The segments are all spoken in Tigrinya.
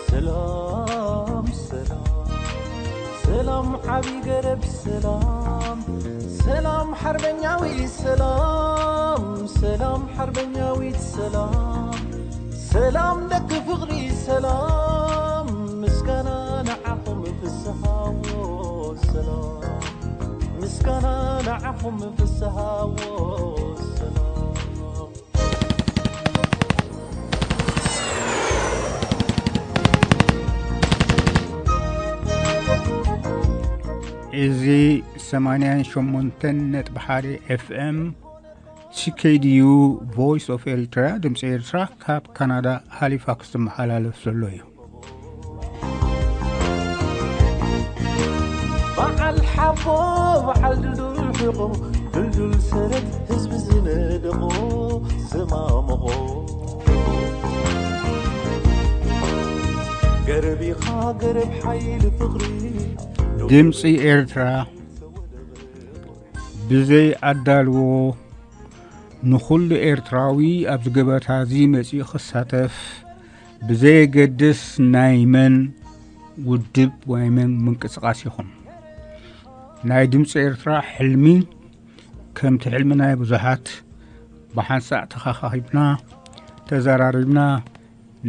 ሰላም ሰላም ሰላም ዓቢ ገረብ ሰላም ሰላም ሓርበኛዊ ሰላም ሰላም ሓርበኛዊት ሰላም ሰላም ደቂ ፍቕሪ ሰላም ምስጋና ንዓኹም ፍስሃዎ ሰላም ምስጋና ንዓኹም ፍስሃዎ ሰላም እዚ ሰማንያን ሸሞንተን ነጥቢ ሓደ ኤፍኤም ሲኬዲዩ ቮይስ ኦፍ ኤርትራ ድምፂ ኤርትራ ካብ ካናዳ ሃሊፋክስ ዝመሓላለፍ ዘሎ እዩ። በዓል ሓቦ በዓል ድልዱል ሕቆ ድልዱል ሰረት ህዝቢ ዝነደቆ ዝማምቆ ገረብ ኢኻ ገረብ ሓይሊ ፍቕሪ ድምፂ ኤርትራ ብዘይ ኣዳልዎ ንኹሉ ኤርትራዊ ኣብዚ ገበታ እዚ መጺኡ ክሳተፍ ብዘየገድስ ናይ መን ውድብ ወይ መን ምንቅስቃስ ይኹን ናይ ድምፂ ኤርትራ ሕልሚ ከምቲ ሕልሚ ናይ ብዙሓት ብሓንሳእ ተኻኻኺብና ተዘራሪብና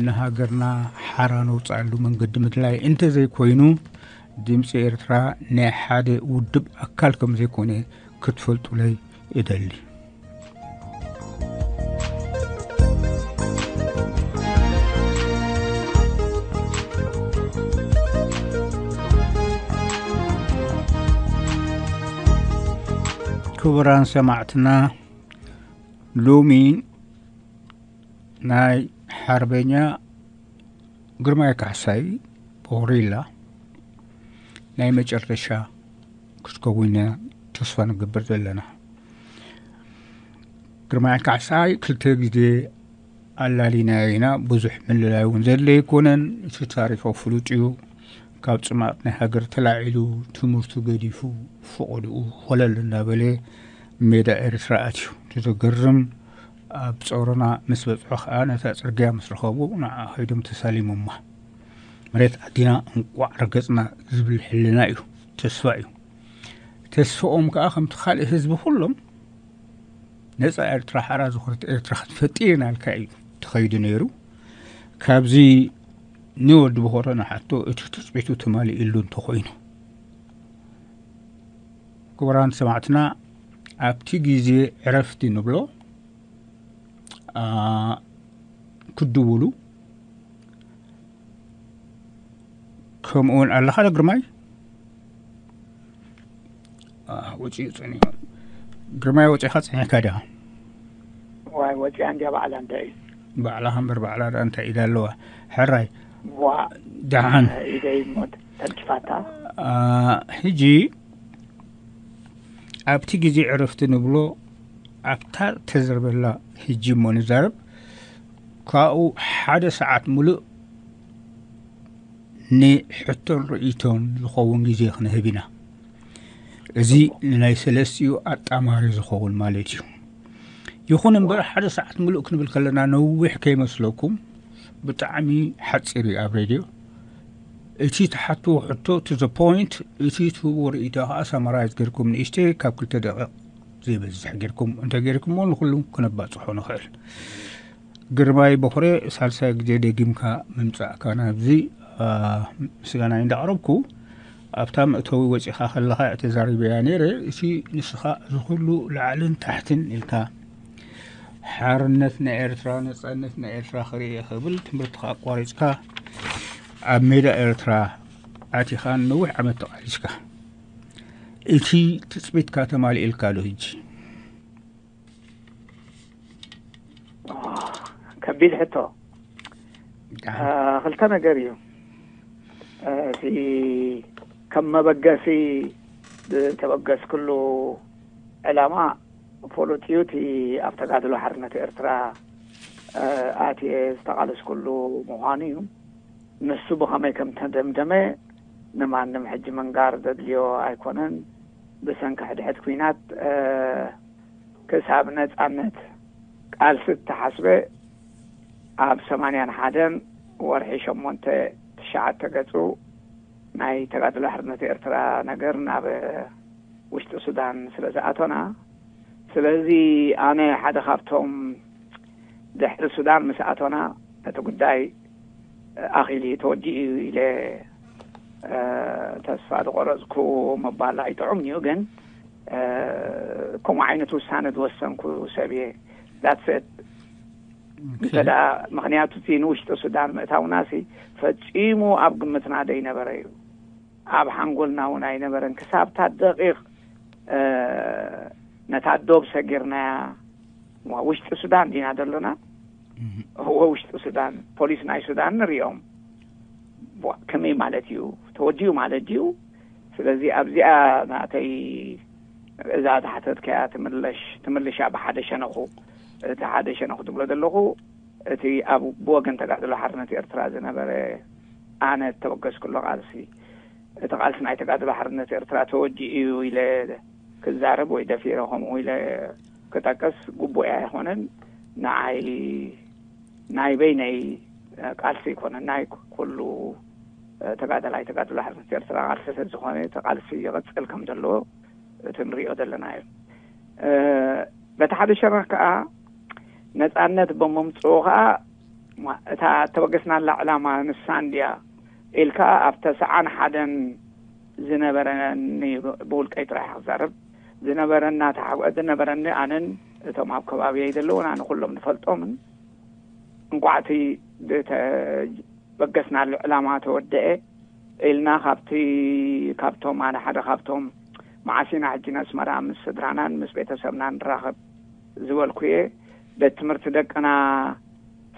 ንሃገርና ሓራ ነውፅኣሉ መንገዲ ምድላይ እንተዘይኮይኑ ድምፂ ኤርትራ ናይ ሓደ ውድብ ኣካል ከምዘይኮነ ክትፈልጡለይ እደሊ። ክቡራን ሰማዕትና ሎሚ ናይ ሓርበኛ ግርማይ ካሕሳይ ጎሪላ ናይ መጨረሻ ክትከውን እያ ተስፋ ንገብር ዘለና። ግርማይ ካሕሳይ ክልተ ግዜ ኣላሊናዮ ኢና። ብዙሕ ምልላይ እውን ዘድለ ኣይኮነን። እቲ ታሪኹ ፍሉጥ እዩ። ካብ ጽማቕ ናይ ሃገር ተላዒሉ ትምህርቱ ገዲፉ ፈቐድኡ ኮለል እናበለ ሜዳ ኤርትራ ኣትዩ። እቲ ዘገርም ኣብ ጾሮና ምስ በጽሑ ከኣ ነታ ጽርግያ ምስ ረኸቡ ንዓ ከይዶም ተሳሊሞማ። መሬት ዓዲና እንቋዕ ረገጽና ዝብል ሕልና እዩ፣ ተስፋ እዩ። ተስፍኦም ከኣ ከምቲ ካልእ ህዝቢ ኩሎም ነጻ ኤርትራ ሓራ ዝኾነት ኤርትራ ክትፈጥር ኢና ኢልካ እዩ ተኸይዱ ነይሩ። ካብዚ ንወዲ ብኾረ ንሓቶ እቲ ትጽቢቱ ተማሊእሉ እንተኾይኑ ክቡራን ሰማዕትና ኣብቲ ግዜ ዕረፍቲ ንብሎ ክድውሉ ከምኡውን ኣለኻ ዶ ግርማይ? ወፂኡ ፀኒሑ። ግርማይ ወፂኻ ፀኒሕካ ዲኻ? ዋይ ወፂኣ እንዲያ ባዕላ እንታይ እዩ? ባዕላ ከምበር ባዕላ ዳ እንታይ ኢዳ ኣለዋ? ሕራይ ዋ ደሓን ኢደይ ሞት ተንኪፋታ። ሕጂ ኣብቲ ግዜ ዕረፍቲ ንብሎ ኣብታ ተዘርበላ ሕጂ እሞ ንዛረብ ካብኡ ሓደ ሰዓት ሙሉእ ንሕቶን ርእይቶን ዝኸውን ግዜ ክንህብ ኢና። እዚ ንናይ ሰለስቲኡ ኣጣማሪ ዝኸውን ማለት እዩ። ይኹን እምበር ሓደ ሰዓት ሙሉእ ክንብል ከለና ነዊሕ ከይመስለኩም ብጣዕሚ ሓፂር እዩ ኣብ ሬድዮ። እቲ ትሓትዎ ሕቶ to the point፣ እቲ ትህብዎ ርእይቶ ከዓ summarize ጌርኩም ንእሽተይ ካብ ክልተ ደቂቕ ዘይበዝሕ ጌርኩም እንተጌርኩሞ ንኹሉ ክነባፅሖ ንኽእል። ግርማይ በኹረ ሳልሳይ ግዜ ደጊምካ ምምፃእካ ናብዚ ምስጋናይ እንዳቕረብኩ ኣብታ መእተዊ ወፂኻ ከለኻ እየ ተዛሪበያ ነይረ። እቲ ንስኻ እዚ ኩሉ ላዕልን ታሕትን ኢልካ ሓርነት ናይ ኤርትራ ነፃነት ናይ ኤርትራ ክርኢ እየ ክብል ትምህርትኻ ኣቋሪፅካ ኣብ ሜዳ ኤርትራ ኣቲኻ ንነዊሕ ዓመት ተቓሊስካ እቲ ትፅቢትካ ተማሊእልካ ዶ ሕጂ? ከቢድ ሕቶ። ክልተ ነገር እዩ። እቲ ከም መበገሲ ዝተበገስክሉ ዕላማ ፍሉጥ እዩ። እቲ ኣብ ተጋድሎ ሓርነት ኤርትራ ኣትየ ዝተቓለስኩሉ ምዃኑ እዩ። ንሱ ብኸመይ ከም ተደምደመ ንማንም ሕጂ ምንጋር ዘድልዮ ኣይኮነን። ብሰንኪ ሕድሕድ ኲናት ክሳብ ነጻነት ቃልሲ እተሓስበ ኣብ ሰማንያን ሓደን ወርሒ ሸሞንተ ሸዓተ ገጹ ናይ ተጋድሎ ሓርነት ኤርትራ ነገር ናብ ውሽጢ ሱዳን ስለ ዝኣቶና፣ ስለዚ ኣነ ሓደ ካብቶም ድሕሪ ሱዳን ምስ ኣቶና እቲ ጉዳይ ኣኺሊ ተወዲኡ ኢለ ተስፋ ዝቆረጽኩ ምባል ኣይጥዑምን እዩ። ግን ከምኡ ዓይነት ውሳነ ዝወሰንኩ ሰብ እየ። ዳትሰት እንተ ደኣ ምኽንያቱ እቲ ንውሽጢ ሱዳን ምእታውናሲ ፈጺሙ ኣብ ግምትና ደይነበረ እዩ። ኣብ ሓንጎልና እውን ኣይነበረን። ክሳብታ ደቂቕ ነታ ዶብ ሰጊርናያ፣ ውሽጢ ሱዳን ዲና ደሎና? እወ፣ ውሽጢ ሱዳን። ፖሊስ ናይ ሱዳን ንሪኦም። ከመይ ማለት እዩ? ተወዲኡ ማለት ድዩ? ስለዚ ኣብዚኣ ናተይ እዛ ተሓተትከያ ትምለሽ ትምልሻ ብሓደ ሸነኹ፣ እቲ ሓደ ሸነኹ ትብሎ ዘለኹ፣ እቲ ኣብ ብወገን ተጋድሎ ሓርነት ኤርትራ ዝነበረ ኣነ እተበገስኩሎ ቃልሲ፣ እቲ ቃልሲ ናይ ተጋድሎ ሓርነት ኤርትራ ተወዲኡ እዩ ኢለ ክዛረብ ወይ ደፊረ ከምኡ ኢለ ክጠቅስ ግቡእ ኣይኾነን። ንዓይ ናይ በይነይ ቃልሲ ኣይኮነን፣ ናይ ኩሉ ተጋዳላይ ተጋድሎ ሓርነት ኤርትራ ቃልሲ ስለ ዝኾነ፣ እቲ ቃልሲ ይቕጽል ከም ዘለዎ እቲ ንሪኦ ዘለና እዩ። በቲ ሓደ ሸነኽ ከኣ ነጻነት ብምምጽኡ ከኣ እታ እተበገስናላ ዕላማ ንሳ እንድያ ኢልካ ኣብ ተስዓን ሓደን ዝነበረኒ፣ ብውልቀይ ጥራሕ ክዛረብ፣ ዝነበረና ተሓጓ-፣ ዝነበረኒ ኣነን እቶም ኣብ ከባቢየይ ዘለዉን ኣነ ኩሎም ንፈልጦምን፣ እንቋዕ እቲ ዝተበገስናሉ ዕላማ ተወደአ ኢልና ካብቲ፣ ካብቶም፣ ኣነ ሓደ ካብቶም፣ መዓስ ኢና ሕጂ ንኣስመራ ምስ ስድራናን ምስ ቤተሰብናን ንራኸብ ዝበልኩ እየ። ቤት ትምህርቲ ደቅና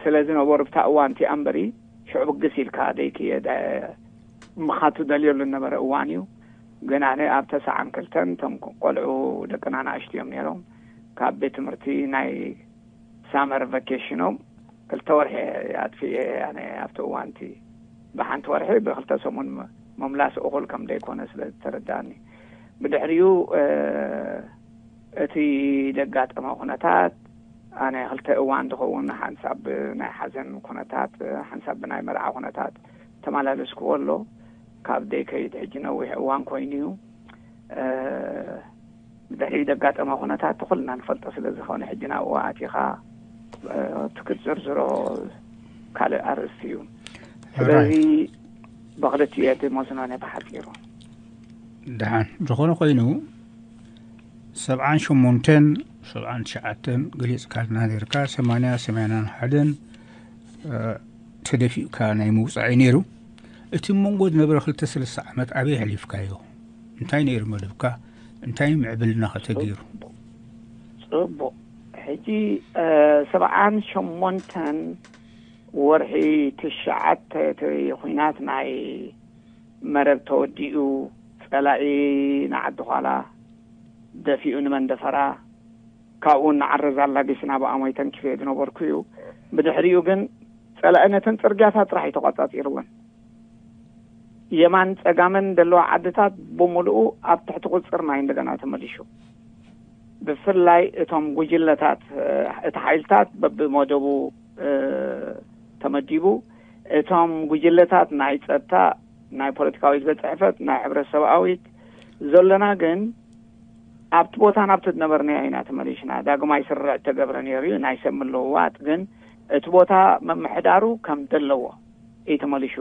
ስለ ዝነበሩ ብታ እዋን እቲኣ እምበሪ ሽዑ ብግስ ኢልካ ደይክየ ደ-፣ ምኻድ ትደልየሉ ዝነበረ እዋን እዩ። ግን ኣነ ኣብ ተስዓን ክልተን እቶም ቆልዑ ደቅና ንኣሽቱ እዮም ነይሮም። ካብ ቤት ትምህርቲ ናይ ሳመር ቫኬሽኖም ክልተ ወርሒ ኣጥፊኤ ኣነ ኣብቲ እዋንቲ ብሓንቲ ወርሒ ብክልተ ሰሙን ም-፣ ምምላስ እኹል ከም ደይኮነ ስለ ዝተረዳእኒ። ብድሕሪኡ፣ እ፣ እቲ ዘጋጠመ ኩነታት ኣነ ክልተ እዋን ዝኸውን ሓንሳብ ናይ ሓዘን ኩነታት፣ ሓንሳብ ብናይ መርዓ ኩነታት ተመላለስክዎ ኣሎ። ካብ ደይከይድ ሕጂ ነዊሕ እዋን ኮይኑ እዩ። እ፣ ብድሕሪ ዘጋጠመ ኩነታት ኩልና ንፈልጦ ስለ ዝኾነ ሕጂ ናብኡ ኣቲኻ፣ እ፣ እቲ ክትዝርዝሮ ካልእ ኣርእስቲ እዩ። ስለዚ ብኽልቲኡ እቲ መስኖ ነቲ ሓፂሩ። ደሓን ዝኾነ ኮይኑ፣ ሰብዓን ሸሞንተን፣ ሰብዓን ትሽዓተን ገሊጽካልና ነርካ፣ ሰማንያ፣ ሰማንያን ሓደን፣ እ፣ ተደፊእካ ናይ ምውጻእ እዩ ነይሩ። እቲ መንጎ ዝነበረ ክልተ ሰለስተ ዓመት ኣበይ ኣሕሊፍካዮ? እንታይ ነይሩ መደብካ? እንታይ ምዕብልና ከተገይሩ? ጽቡቕ። ሕጂ፣ እ፣ ሰብዓን ሸሞንተን ወርሒ ትሽዓተ እቲ ኹናት ናይ መረብ ተወዲኡ፣ ጸላኢ ንዓዲ ዃላ ደፊኡ ንመንደፈራ፣ ካብኡ ንዓረዛ ኣላጊስና ብኣሞይ ተንኪፈ ዝነበርኩ እዩ። ብድሕሪኡ ግን ጸላኢ ነተን ጽርግያታት ጥራሕ እዩ ተቋጻጺርወን። የማን ጸጋመን ዘለዋ ዓድታት ብምሉኡ ኣብ ትሕቲ ቁጽጽርና እዩ እንደገና ተመሊሹ። ብፍላይ እቶም ጉጅለታት፣ እ፣ እቲ ሓይልታት በብመደቡ፣ እ፣ ተመዲቡ፣ እቶም ጉጅለታት ናይ ጸጥታ፣ ናይ ፖለቲካዊት ቤት ጽሕፈት፣ ናይ ሕብረተሰብኣዊት ዘለና ግን ኣብቲ ቦታ ናብቲ ዝነበርናዮ ኢና ተመሊሽና። ዳግማይ ስርርዕ እተገብረ ነይሩ እዩ፣ ናይ ሰብ ምልውዋጥ፣ ግን እቲ ቦታ ምምሕዳሩ ከም ዘለዎ እዩ ተመሊሹ።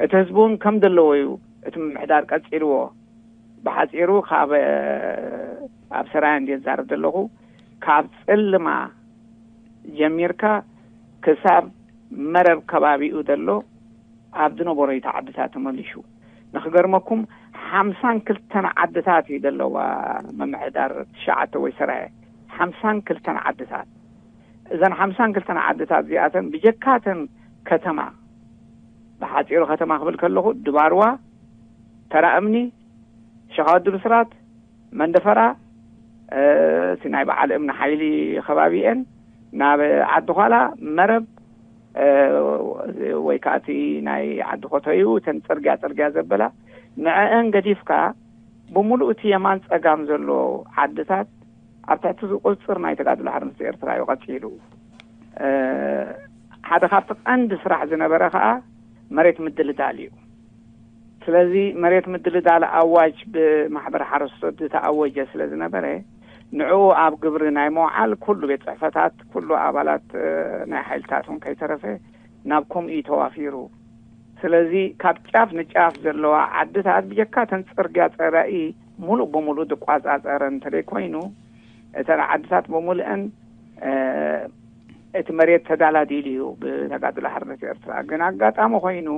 እቲ ህዝቢ እውን ከም ዘለዎ እዩ እቲ ምምሕዳር ቀጺልዎ። ብሓጺሩ ካብ፣ ኣብ ሰራየ እንድየ ዝዛረብ ዘለኹ፣ ካብ ጽልማ ጀሚርካ ክሳብ መረብ ከባቢኡ ዘሎ ኣብ ዝነበሮ እዩ እቲ ዓድታት ተመሊሹ። ንኽገርመኩም፣ ሓምሳን ክልተን ዓድታት እዩ ዘለዋ ምምሕዳር ትሽዓተ ወይ ሰራየ። ሓምሳን ክልተን ዓድታት። እዘን ሓምሳን ክልተን ዓድታት እዚኣተን ብጀካተን ከተማ፣ ብሓጺሩ ከተማ ክብል ከለኹ፣ ድባርዋ፣ ተራ እምኒ፣ ሸኻወዲ ብስራት፣ መንደፈራ፣ እ፣ እቲ ናይ በዓል እምኒ ሓይሊ ከባቢኤን፣ ናብ ዓዲ ዃላ፣ መረብ፣ እ፣ ወይ ከዓ እቲ ናይ ዓዲ ኮተዩ፣ እተን ጽርግያ ጽርግያ ዘበላ፣ ንዕአን ገዲፍካ፣ ብምሉእ እቲ የማን ጸጋም ዘሎ ዓድታት ኣብ ትሕቲ ቁጽጽር ናይ ተጋድሎ ሓርነት ኤርትራ እዩ ቀጺሉ። እ፣ ሓደ ካብቲ ቀንዲ ስራሕ ዝነበረ ከዓ መሬት ምድልዳል እዩ። ስለዚ መሬት ምድልዳል ኣዋጅ ብማሕበር ሓረስቶት ዝተኣወጀ ስለ ዝነበረ፣ ንዕኡ ኣብ ግብሪ ናይ መውዓል ኩሉ ቤት ጽሕፈታት፣ ኩሉ ኣባላት ናይ ሓይልታት እውን ከይተረፈ ናብ ከምኡ እዩ ተዋፊሩ። ስለዚ ካብ ጫፍ ንጫፍ ዘለዋ ዓድታት ብጀካ ተን ጽርግያ ጸላኢ ሙሉእ ብሙሉእ ዝቋጻጸረ እንተደይ ኮይኑ፣ እተን ዓድታት ብምሉአን እቲ መሬት ተዳላዲሉ እዩ ብተጋድሎ ሓርነት ኤርትራ። ግን ኣጋጣሚ ኮይኑ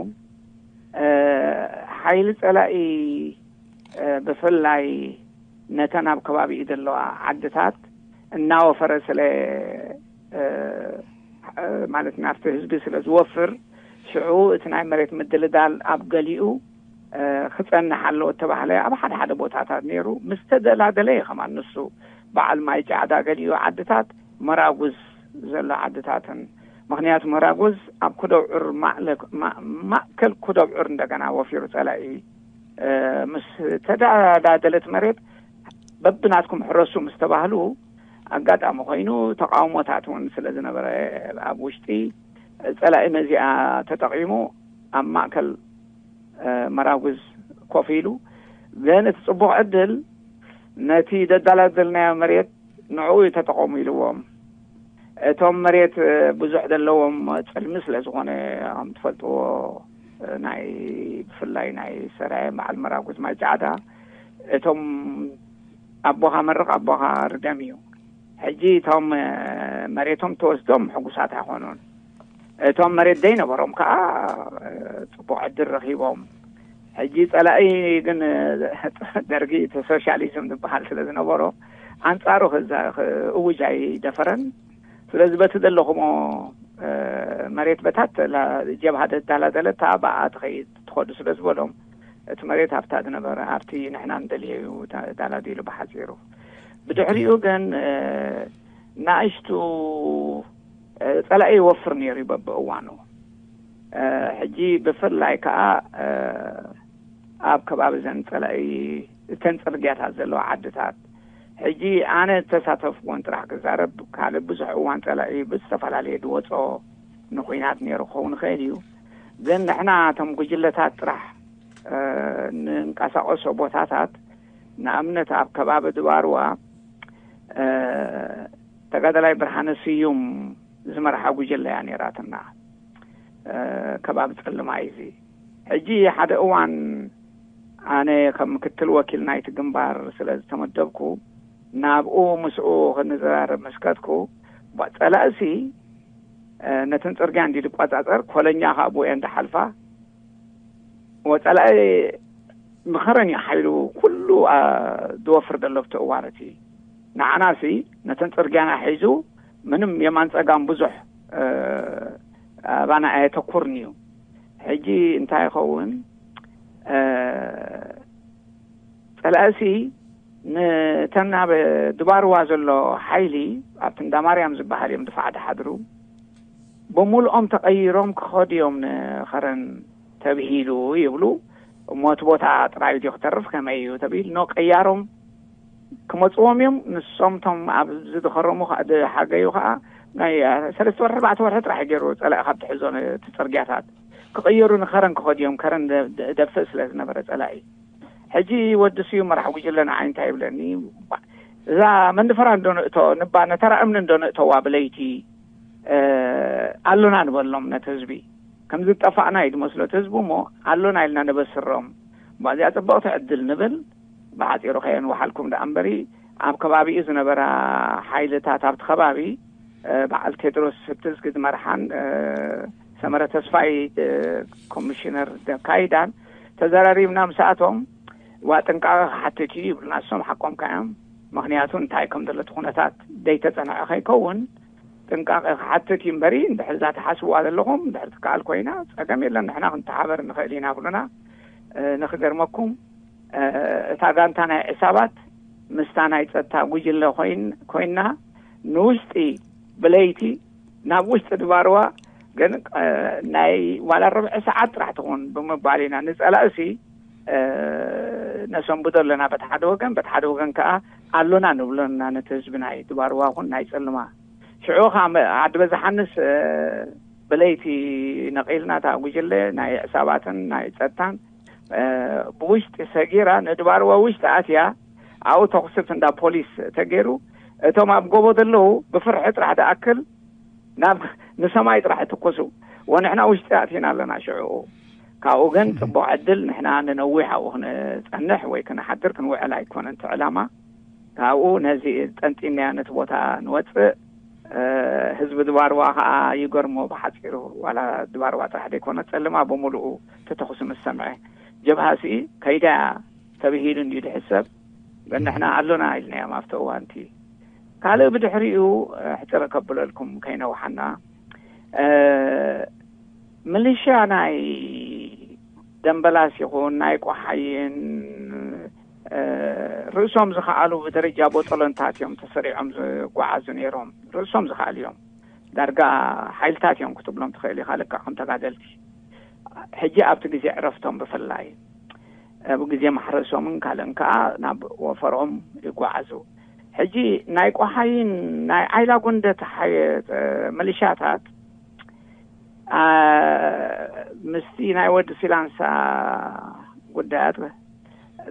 ሓይሊ ጸላኢ ብፍላይ ነተን ኣብ ከባቢኡ ዘለዋ ዓድታት እናወፈረ ስለ ማለት ናብቲ ህዝቢ ስለ ዝወፍር፣ ሽዑ እቲ ናይ መሬት ምድልዳል ኣብ ገሊኡ ክጸንሕ ኣለዎ እተባህለ ኣብ ሓደ ሓደ ቦታታት ነይሩ። ምስ ተደላደለ እዩ ከማን ንሱ በዓል ማይ ጫዕዳ ገሊኡ ዓድታት መራጉዝ ዘሎ ዓድታትን፣ ምክንያቱ መራጉዝ ኣብ ኩደብዑር ማእከል ኩደብዑር እንደገና ወፊሩ ጸላኢ ምስ ተዳዳደለት መሬት በብናትኩም ሕረሱ ምስ ተባህሉ፣ ኣጋጣሚ ኮይኑ ተቃውሞታት እውን ስለ ዝነበረ ኣብ ውሽጢ ጸላኢ ነዚኣ ተጠቂሙ ኣብ ማእከል መራጉዝ ኮፍ ኢሉ። ግን እቲ ጽቡቕ ዕድል ነቲ ደዳላደልናዮ መሬት ንዕኡ ተጠቐሙ ኢልዎም። እቶም መሬት ብዙሕ ዘለዎም ጽልሚ ስለ ዝኾነ፣ ከም ትፈልጥዎ ናይ ብፍላይ ናይ ሰራየ በዓል መራጉዝ ማይ ጫዕዳ፣ እቶም ኣቦኻ መርቕ ኣቦኻ ርገም እዩ። ሕጂ እቶም መሬቶም ተወስዶም ሕጉሳት ኣይኮኑን። እቶም መሬት ዘይነበሮም ከዓ ጽቡቕ ዕድል ረኺቦም። ሕጂ ጸላኢ ግን ደርጊ እቲ ሶሻሊዝም ዝበሃል ስለ ዝነበሮ ኣንጻሩ እውጅ ኣይደፈረን። ስለዚ በቲ ዘለኹሞ መሬት በታት ጀብሃ ደዳላደለታ ብኣ ትኸይድ ትኸዱ ስለ ዝበሎም እቲ መሬት ኣብታ ዝነበረ ኣብቲ ንሕና እንደልዮ እዩ ዳላዲሉ ብሓፂሩ። ብድሕሪኡ ግን ናእሽቱ ጸላኢ ይወፍር ነይሩ በብእዋኑ። ሕጂ ብፍላይ ከዓ ኣብ ከባቢ ዘን ጸላኢ እተን ጽርግያታት ዘለዋ ዓድታት ሕጂ ኣነ ተሳተፍኩዎን ጥራሕ ክዛረብ፣ ካልእ ብዙሕ እዋን ጸላኢ ብዝተፈላለየ ዝወጾ ንኹናት ነይሩ ክኸውን ይኽእል እዩ። ግን ንሕና እቶም ጉጅለታት ጥራሕ ንንቀሳቀሶ ቦታታት፣ ንኣብነት ኣብ ከባቢ ድባርዋ ተጋዳላይ ብርሃነ ስዩም ዝመርሓ ጉጅለ እያ ነይራትና። ከባቢ ጸልማይ እዚ ሕጂ ሓደ እዋን ኣነ ከም ምክትል ወኪል ናይቲ ግንባር ስለ ዝተመደብኩ፣ ናብኡ ምስኡ ክንዘራረብ ምስ ከድኩ፣ ጸላእሲ ነተን ጽርግያ እንዲ ዝቆጻጸር፣ ኮለኛ ካብ ብኡ እየን ዝሓልፋ። ወጸላኢ ምኸረን እዩ ሓይሉ ኩሉ ዝወፍር ዘሎ ኣብቲ እዋን እቲ። ንዓናሲ ነተን ጽርግያና ሒዙ ምንም የማን ጸጋም ብዙሕ ኣባና ኣየተኩርን እዩ። ሕጂ እንታይ ይኸውን? ጸላእሲ ንተን ኣብ ድባርዋ ዘሎ ሓይሊ ኣብቲ እንዳ ማርያም ዝበሃል እዮም ድፋዕ ድሓድሩ። ብምልኦም ተቐይሮም ክኸዱ እዮም ንኸረን ተብሂሉ ይብሉ። እሞ እቲ ቦታ ጥራይ ድዩ ክተርፍ ከመይ እዩ ተብሂሉ፣ ኖ ቀያሮም ክመጽዎም እዮም። ንሶም ቶም ኣብ ዝድኸረሙ ከ-፣ ዝሓገዩ ከኣ ናይ ሰለስተ ወርሒ ኣርባዕተ ወርሒ ጥራሕ ገይሩ ጸላኢ ካብ ትሕዞ እቲ ጽርግያታት ክቕየሩ ንኸረን ክኸዱ እዮም። ከረን ደ-፣ ደ-፣ ደፍእ ስለ ዝነበረ ጸላኢ። ሕጂ ወዲ ስዩም መራሕ ጉጅለ ንዓይ እንታይ ይብለኒ፣ እዛ መንድፈራ እንዶ ንእቶ ንባ ነተራ እምኒ እንዶ ንእተዋ ብለይቲ ኣሎና ንበሎም ነቲ ህዝቢ። ከም ዝጠፋእና እዩ ዝመስሎ እቲ ህዝቢ እሞ ኣሎና ኢልና ነበስሮም። እዚኣ ጽብቕቲ ዕድል ንብል። ብሓጺሩ ከየንውሓልኩም ደኣ እምበሪ ኣብ ከባቢኡ ዝነበራ ሓይልታት ኣብቲ ከባቢ በዓል ቴድሮስ ህብትዝጊ ዝመርሓን ሰመረ ተስፋይ ኮሚሽነር ዘካይዳን ተዘራሪብና ምስኣቶም። ዋ ጥንቃቐ ክሓትት እዩ ይብሉና። እሶም ሓቆም ካዮም። ምኽንያቱ እንታይ ከም ዘሎ እቲ ኩነታት ዘይተጸንዐ ከይከውን ጥንቃቐ ክሓትት እዩ እምበሪ፣ እንድሕር እዛ ትሓስብዋ ዘለኹም እንድሕር ትከኣል ኮይና ጸገም የለን፣ ንሕና ክንተሓበር ንኽእል ኢና ብሉና። ንኽገርመኩም እታ ጋንታ ናይ ዕሳባት ምስታ ናይ ጸጥታ ጉጅለ ኮይን-፣ ኮይና ንውሽጢ ብለይቲ ናብ ውሽጢ ድባርዋ ግን ናይ ዋላ ርብዒ ሰዓት ጥራሕ ትኹን ብምባል ኢና ንጸላእሲ ነሰንብዶ ኣለና በቲ ሓደ ወገን፣ በቲ ሓደ ወገን ከኣ ኣሎና ንብሎ እና ነቲ ህዝቢ ናይ ድባርዋ ኹን ናይ ጸልማ። ሽዑ ከኣ መ-፣ ዓዲ በዛሓንስ ብለይቲ ነቒልና እታ ጉጅለ ናይ ዕሳባትን ናይ ጸጥታን ብውሽጢ ሰጊራ ንድባርዋ ውሽጢ ኣትያ ኣብኡ ተኹስት እንዳ ፖሊስ ተገይሩ። እቶም ኣብ ጎቦ ዘለዉ ብፍርሒ ጥራሕ ደኣክል ናብ ንሰማይ ጥራሕ ትኩሱ። ወንሕና ውሽጢ ኣቲና ኣለና ሽዑ። ካብኡ ግን ጽቡቕ ዕድል ንሕና ንነዊሕ ኣብኡ ክንጸንሕ ወይ ክንሓድር ክንውዕል ኣይኮነን እቲ ዕላማ። ካብኡ ነዚ ጠንጢንያ ነቲ ቦታ ንወጽእ። ህዝቢ ድባርዋ ከዓ ይገርሞ ብሓፂሩ ዋላ ድባርዋ ጥራሕ ደይኮነ ጸልማ ብምሉኡ ተተኹሲ ምስ ሰምዐ ጀብሃ ሲ ከይዳ እያ ተብሂሉ እንድዩ ድሕሰብ። ግን ንሕና ኣሎና ኢልናዮም ኣብቲ እዋንቲ። ካልእ ብድሕሪኡ ሕፅር ከብለልኩም ከይነውሓና ምልሻ ናይ ደንበላስ ይኹን ናይ ቆሓይን ርእሶም ዝኸኣሉ ብደረጃ ቦጦሎንታት እዮም ተሰሪዖም ዝጓዓዙ ነይሮም። ርእሶም ዝኸኣሉ እዮም። ዳርጋ ሓይልታት እዮም ክትብሎም ትኽእል ኢኻ፣ ልክዕ ከም ተጋደልቲ። ሕጂ ኣብቲ ግዜ ዕረፍቶም ብፍላይ ኣብ ግዜ ማሕረሶምን ካልእን ከዓ ናብ ወፈሮም ይጓዓዙ። ሕጂ ናይ ቆሓይን ናይ ዓይላ ጉንደት ሓየ- ምልሻታት ምስቲ ናይ ወዲ ሲላንሳ ጉዳያት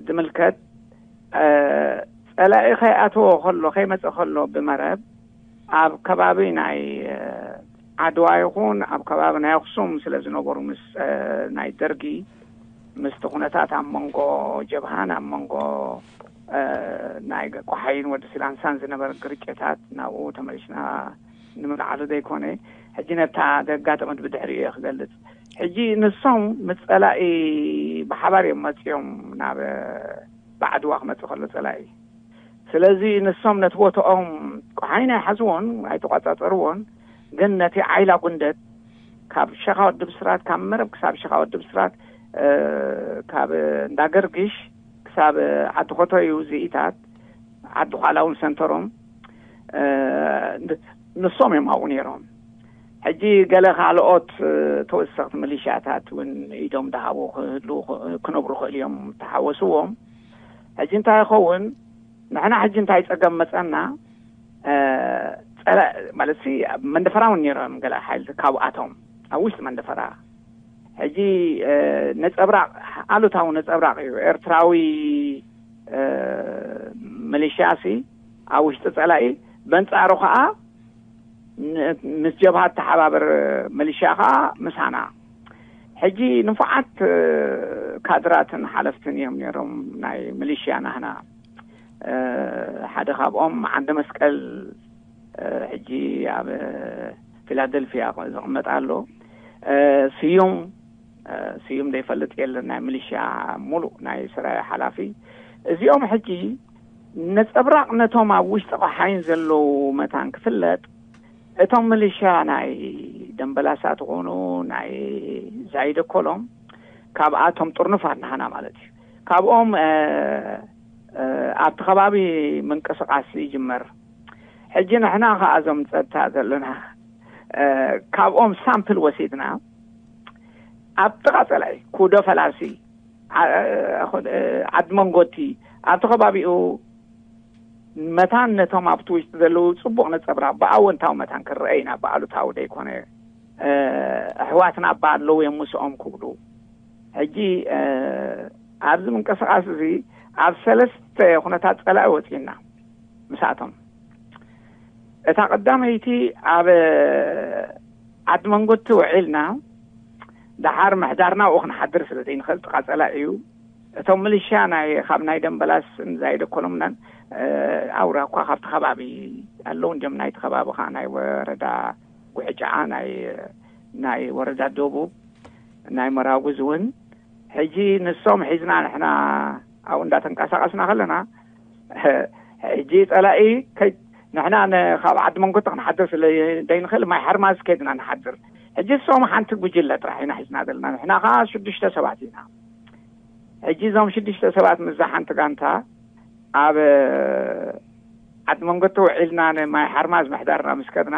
ዝምልከት ጸላኢ ከይኣተዎ ከሎ ከይመፀ ከሎ ብመረብ ኣብ ከባቢ ናይ ዓድዋ ይኹን ኣብ ከባቢ ናይ ኣክሱም ስለ ዝነበሩ ምስ ናይ ደርጊ ምስቲ ኩነታት ኣብ መንጎ ጀብሃን ኣብ መንጎ ናይ ቆሓይን ወዲ ሲላንሳን ዝነበረ ግርጭታት ናብኡ ተመሊስና ንምልዓሉ ዘይኮነ ሕጂ ነታ ዘጋጠመት ብድሕሪ እየ ክገልጽ። ሕጂ ንሶም ምስ ጸላኢ ብሓባር እዮም መጺኦም ናብ ብዓድዋ ክመጽእ ከሎ ጸላኢ። ስለዚ ንሶም ነቲ ቦታኦም ቆሓይን ኣይሓዝዎን ኣይተቋጻጸርዎን፣ ግን ነቲ ዓይላ ጉንደት ካብ ሸኻ ወዲ ብስራት ካብ መረብ ክሳብ ሸኻ ወዲ ብስራት ካብ እንዳገርግሽ ክሳብ ዓዲ ኮተዩ ዝኢታት ዓዲ ኳላ እውን ሰንተሮም ንሶም እዮም ኣብኡ ነይሮም። ሕጂ ገለ ካልኦት ተወሰኽቲ ሚሊሽያታት እውን ኢዶም ዝሃቡ ክህሉ ክነብሩ ክእል እዮም ተሓወስዎም። ሕጂ እንታይ ይኸውን? ንሕና ሕጂ እንታይ ፀገም መፀና? ፀላ ማለት መንደፈራ እውን ነይሮም ገለ ሓይል ካብኣቶም ኣብ ውሽጢ መንደፈራ። ሕጂ ነፀብራቕ ኣሉታዊ ነፀብራቕ እዩ። ኤርትራዊ ሚሊሽያ ሲ ኣብ ውሽጢ ፀላኢ በንፃሩ ከዓ ምስ ጀብሃ ተሓባበር ሚሊሽያ ከዓ ምሳና። ሕጂ ንፉዓት ካድራትን ሓለፍትን እዮም ነይሮም ናይ ሚሊሽያ ናህና። ሓደ ካብኦም ዓንደ መስቀል ሕጂ ኣብ ፊላደልፊያ ዝቕመጥ ኣሎ። ስዩም ስዩም ዘይፈልጥ የለን፣ ናይ ሚሊሽያ ሙሉእ ናይ ሰራየ ሓላፊ። እዚኦም ሕጂ ነፀብራቕ ነቶም ኣብ ውሽጢ ቆሓይን ዘለዉ መታን ክፍለጥ እቶም ሚሊሽያ ናይ ደንበላሳ ትኾኑ ናይ ዛይደ ኮሎም ካብኣቶም ጥርኑፋት ናህና ማለት እዩ። ካብኦም ኣብቲ ከባቢ ምንቅስቃስ ይጅመር። ሕጂ ንሕና ከዓ እዞም ፀጥታ ዘለና ካብኦም ሳምፕል ወሲድና ኣብ ጥቓ ፀላኢ ኩዶ ፈላሲ ዓዲ መንጎቲ ኣብቲ ከባቢኡ መታን ነቶም ኣብቲ ውሽጢ ዘለዉ ፅቡቕ ነፀብራቕ ብኣወንታዊ መታን ክረአ ኢና ብኣሉታዊ ደይኮነ ኣሕዋትና እባ ኣለዉ እዮም ምስኦም ክብሉ። ሕጂ ኣብዚ ምንቅስቃስ እዚ ኣብ ሰለስተ ኩነታት ፀላኢ ወፂና ምሳቶም። እታ ቀዳመይቲ ኣብ ዓዲ መንጎቲ ውዒልና ደሓር ምሕዳርና ኣብኡ ክንሓድር ስለ ዘይንኽእል ጥቓ ፀላኢ እዩ። እቶም ሚሊሽያ ናይ ካብ ናይ ደንበላስ ዛይደ ኮሎምናን ኣውራ እኳ ካብቲ ከባቢ ኣለዉ እንዲም ናይቲ ከባቢ ከዓ ናይ ወረዳ ጉሕጫዓ ናይ ናይ ወረዳ ደቡብ ናይ መራጉዝ እውን ሕጂ ንሶም ሒዝና ንሕና ኣብኡ እንዳተንቀሳቀስና ከለና ሕጂ ፀላኢ ንሕና ካብ ዓዲ መንጎቲ ክንሓድር ስለ ዘይንኽእል ማይ ሓርማዝ ከድና ንሓድር። ሕጂ እሶም ሓንቲ ጉጅለ ጥራሕ ኢና ሒዝና ዘለና፣ ንሕና ከዓ ሽዱሽተ ሰባት ኢና። ሕጂ እዞም ሽዱሽተ ሰባት ምስዛ ሓንቲ ጋንታ ኣብ ዓዲ መንጎቲ ውዒልና ንማይ ሓርማዝ ምሕዳርና ምስ ከድና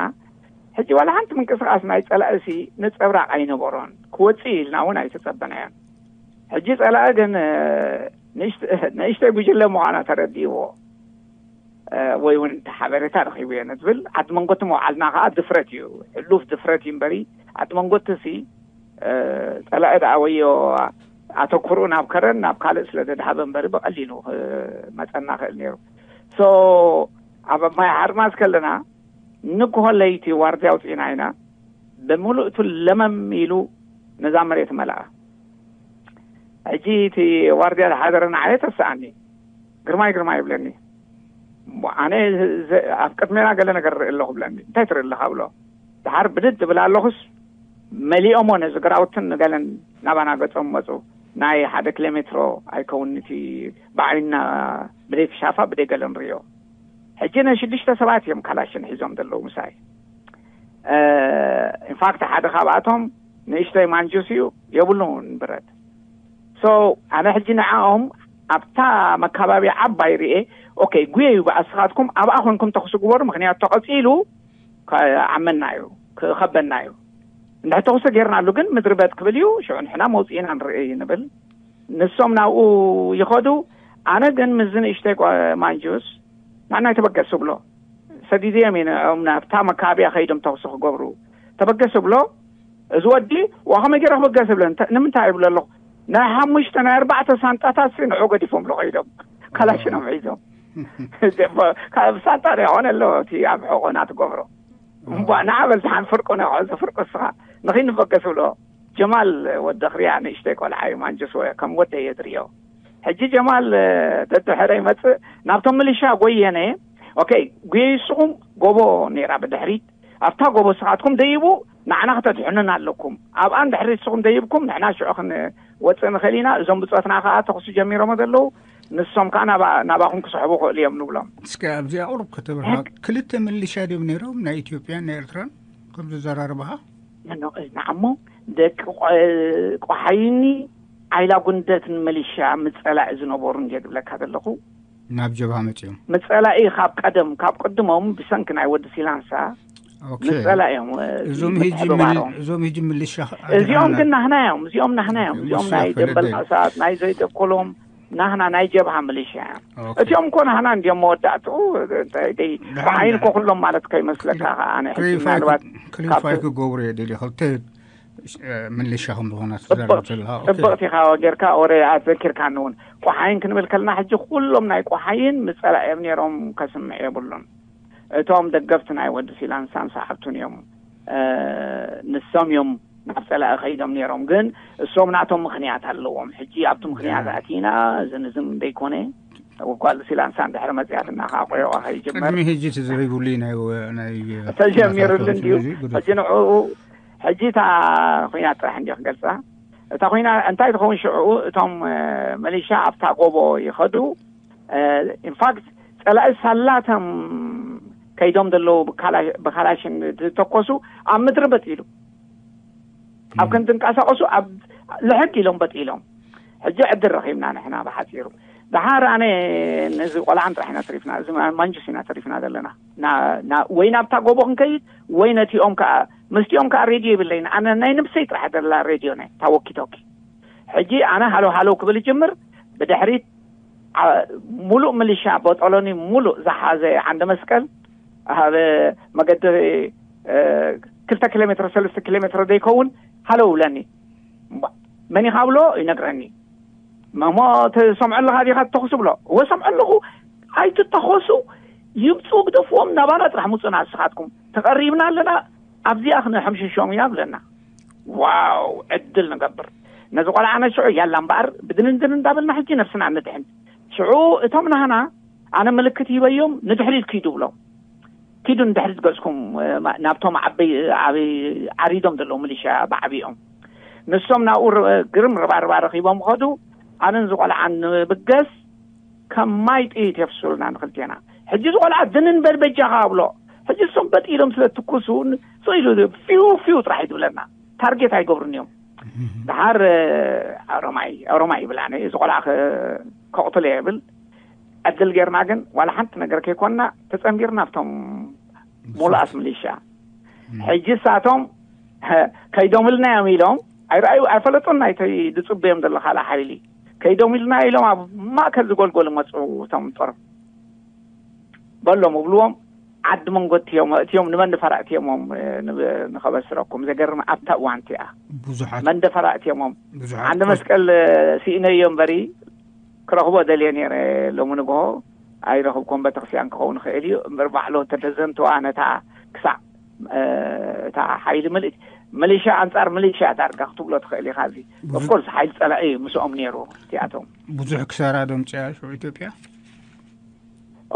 ሕጂ ዋላ ሓንቲ ምንቅስቃስ ናይ ፀላእሲ ንፀብራቕ ኣይነበሮን። ክወፅእ ኢልና እውን ኣይተፀበናዮን። ሕጂ ፀላኢ ግን ንእሽተይ ጉጅለ ምዃና ተረዲእዎ ወይ እውን እቲ ሓበሬታ ረኺቡ እየ ንዝብል ዓዲ መንጎቲ መውዓልና ከዓ ድፍረት እዩ። ሕሉፍ ድፍረት እዩ እምበሪ ዓዲ መንጎቲ ሲ ጸላኢ ደኣ ወዮ ኣተኩሩ ናብ ከረን ናብ ካልእ ስለ ዘድሃበ እምበሪ ብቐሊሉ መጸና ክእል ነይሩ። ሶ ኣብ ማይ ሓርማዝ ከለና ንግሆ ለይቲ ዋርድያ ኣውፅእና ኢና። ብምሉእቱ ለመም ኢሉ ነዛ መሬት መለኣ። ሕጂ እቲ ዋርድያ ዝሓደረ ንዓየ ተስኣኒ። ግርማይ ግርማይ ይብለኒ። ኣነ ኣብ ቅድሜና ገለ ነገር ርኢ ኣለኹ ብለኒ። እንታይ ትርኢ ኣለኻ ብሎ። ድሓር ብድድ ብል ኣለኹስ መሊኦሞ ነዚ ግራውትን ንገለን ናባና ገጾም መፁ። ናይ ሓደ ኪሎ ሜትሮ ኣይከውን እቲ ብዓይና ብደይ ክሻፋ ብደይ ገለን ርእዮ። ሕጂ ናይ ሽዱሽተ ሰባት እዮም ካላሽን ሒዞም ዘለዉ ምሳይ። ኢንፋክት ሓደ ካብኣቶም ንእሽተይ ማንጁስ እዩ፣ የብሉን ብረት። ሶ ኣነ ሕጂ ንዓኦም ኣብታ መካባቢ ዓባይ ርኤ፣ ኦኬ ጉየዩ ብኣስኻትኩም ኣብኣ ኮንኩም ተኽሱ ግበሩ፣ ምክንያቱ ተቐፂሉ ዓመና እዩ ክኸበና እዩ። እንድሕር ተኽሱ ጌርናሉ ግን ምድሪ በጥ ክብል እዩ፣ ሽዑ ንሕና መውፅኢና ንርኢ ንብል። ንሶም ናብኡ ይኸዱ። ኣነ ግን ምስዚ ንእሽተይ ማንጁስ ንዓና ይተበገስ ብሎ ሰዲድዮም እዩ ንዕኦም ናብታ መካቢያ ከይዶም ተኽሲ ክገብሩ ተበገስ ብሎ። እዚ ወዲ ዋ ከመይ ገይረ ክበገስ ብለ ንምንታይ ይብሎ ኣለኹ። ናይ ሓሙሽተ ናይ ኣርባዕተ ሳንጣታት ንዑ ገዲፎም ሎ ከይዶም ካላሽኖም ሒዞም ካብ ሳንጣ ይኾነ ኣሎ እቲ ኣብ ሕቆና ትገብሮ እምቧ ንዓበል ዝሓን ፍርቁ ነሖ ዘፍርቁ እስኻ ንኺ ንበገስ ብሎ። ጀማል ወዲ ክሪያ ንእሽተይ ቆልዓ እዩ ማንጀስ ወ ከም ወደ እየ ዝርዮ። ሕጂ ጀማል ደድሕረ ይመፅእ ናብቶም ምልሻ ጎየነ። ኦኬ፣ ጉየይ እስኹም ጎቦ ነይራ ብድሕሪት ኣብታ ጎቦ ስኻትኩም ደይቡ ንዓና ክተድሕኑና ኣለኩም። ኣብኣ እንድሕሪ እስኹም ደይብኩም ንሕና ሽዑ ክንወፅእ ንኽእል ኢና። እዞም ብፆትና ከዓ ተኽሱ ጀሚሮሞ ዘለዉ ንሶም ከዓ ናባኹም ክስሕቡ ክእሉ እዮም ንብሎም። እስከ ኣብዚኣ ቁሩብ ከተብርሃ። ክልተ ምልሻ ድዮም ነይሮም ናይ ኢትዮጵያን ናይ ኤርትራን ከም ዘዘራርባኻ? ንዕሞ ደቂ ቆሓይኒ ዓይላ ጉንደትን ምልሻ ምፀላኢ ዝነበሩ እንድየ ዝብለካ ዘለኹ። ናብ ጀብሃ መፅኦም ምፀላኢ ካብ ቀደም ካብ ቅድሞም ብሰንኪ ናይ ወዲ ሲላንሳ ምፀላ እዮም። እዞም ሕጂ እዞም ሕጂ ምልሻ እዚኦም ግን ናህና እዮም። እዚኦም ናህና እዮም። እዚኦም ናይ ደንበል ማእሳት ናይ ዘይደኮሎም ናህና ናይ ጀብሃ ምልሻ እዮም። እቲኦም እኮ ናህና እንዲዮም መወዳእትኡ ብዓይን እኮ ኩሎም ማለት ከይመስለካ ከዓ ኣነ ሕጂ ምናልባት ክሊፋይ ክገብሩ እየ ደልየ ክልተ ምልሻ ከም ዝኾነ ትዛረብ ዘለኻ። ጽብቕቲ ኢኻ ጌርካ ወረ ኣዘኪርካኒ እውን። ቆሓይን ክንብል ከለና ሕጂ ኩሎም ናይ ቆሓይን ምጸላእ እዮም ነይሮም፣ ከስምዕ የብሉን። እቶም ደገፍቲ ናይ ወዲ ሲላንሳን ሰዓብቱን እዮም። ንሶም እዮም ናብ ጸላኢ ከይዶም ነይሮም፣ ግን እሶም ናቶም ምኽንያት ኣለዎም። ሕጂ ኣብቲ ምኽንያት ኣቲና እዝን እዝን ደይኮነ ጓል ሲላንሳ እንድሕር መፅያትና ከዓ ቆይቋ ከይጅመር ቅድሚ ሕጂ ተዘሪቡሉ እዩ ናይ ተጀሚሩሉ እንድዩ። ሕጂ ንዕኡ ሕጂ እታ ኩናት ጥራሕ እንዲ ክገልፃ። እታ ኩና እንታይ ትኸውን ሽዕኡ እቶም መሌሻ ኣብታ ጎቦ ይኸዱ። ኢንፋክት ፀላኢ ሳላቶም ከይዶም ዘለዉ ብካላሽን ዝተኮሱ ኣብ ምድሪ በጢሉ ኣብ ክንትንቀሳቀሱ ኣብ ልሕግ ኢሎም በጢሎም። ሕጂ ዕድል ረኺብና ንሕና ብሓፂሩ። ደሓር ኣነ ነዚ ቆልዓን ጥራሕ ኢና ተሪፍና፣ እዚ ማንጁስ ኢና ተሪፍና ዘለና። ወይ ናብታ ጎቦ ክንከይድ ወይ ነቲኦም ከዓ፣ ምስቲኦም ከዓ ሬድዮ ይብለይን። ኣነ ናይ ነብሰይ ጥራሕ ደላ ሬድዮ ናይ ታወኪቶኪ። ሕጂ ኣነ ሃሎ ሃሎ ክብል ይጅምር፣ ብድሕሪት ሙሉእ ምልሻ ቦጦሎኒ ሙሉእ ዝሓዘ ዓንደ መስቀል ኣብ መገዲ ክልተ ኪሎ ሜትሮ ሰለስተ ኪሎ ሜትሮ ዘይከውን ሃለው ይብለኒ። መን ኢኻ ብሎ ይነግረኒ። መሞ ትሰምዖ ኣለኻ ዲኻ ትተኹሱ ብሎ። እወ ሰምዖ ኣለኹ። ኣይትተኾሱ፣ ይምፁ ግደፍዎም፣ ናባና ጥራሕ ምፁና ንስኻትኩም። ተቐሪብና ኣለና፣ ኣብዚኣ ክነሐምሽሾም ኢና ብለና። ዋው ዕድል ንገብር ነዚ ቆልዓ ነሽዑ ያላ እምበኣር ብድንድን እንዳበልና ሕጂ ነብስና ንድሕን። ሽዑ እቶም ናህና ኣነ ምልክት ሂበዮም ንድሕሪት ኪዱ ብሎም። ኪዱ ንድሕሪት ገጽኩም ናብቶም ዓበይ ዓሪዶም ዘለዉ ሚሊሻ ብዓቢኦም። ንሶም ናብኡ ግርም ርባርባ ረኺቦም ኸዱ። ኣነን ዝቆልዓን ንብገስ ከም ማይ ጥይት የፍሱልና ንክልቴና። ሕጂ ዝቆልዓ ድንን በል በጃኻ ኣብሎ። ሕጂ እሶም በጢሎም ስለ ትኩሱ ስኢሉ ፊው ፊው ጥራሕ እዩ ዝብለና። ታርጌት ኣይገብሩን እዮም። ድሓር ኦሮማይ ኦሮማይ ይብል ኣነ እዚ ቆልዓ ከቕትሎ የብል። ዕድል ጌርና ግን ዋላ ሓንቲ ነገር ከይኮንና ተጸንቢርና ኣብቶም ሙሉኣት ሚሊሻ። ሕጂ ሳቶም ከይዶምልና እዮም ኢሎም ኣይረኣዩ ኣይፈለጡን ናይተይ ዝጽበዮም ዘሎ ካልእ ሓይሊ ከይዶም ኢልና ኢሎም ኣብ ማእከል ዝጎልጎሉ መጹ። እቶም ጦር በሎም እብልዎም ዓዲ መንጎ እትዮም እትዮም ንመንደፈራ እትዮሞም ንኸበስረኩም። ዘገርም ኣብታ እዋን እቲኣ ብዙሓት መንደፈራ እትዮሞም። ብዙሓት ዓንዲ መስቀል ስኢነዮ እምበሪ ክረኽቦ ደልየ ነይረ። ሎሚ ንግሆ ኣይረኽብኩም። ቤተክርስትያን ክኸውን ይኽእል እዩ እምበር ባዕሎ ተደዘንተዋ ነታ ክሳዕ እታ ሓይሊ ምልእቲ ሚሊሽያ ኣንጻር ሚሊሽያ ዳርጋ ክትብሎ ትኽእል ኢኻ። እዚ ኦፍኮርስ ሓይሊ ጸላኢ ምስኦም ነይሩ እቲኣቶም። ብዙሕ ክሳራ ዶ ምጽያ ሽዑ ኢትዮጵያ?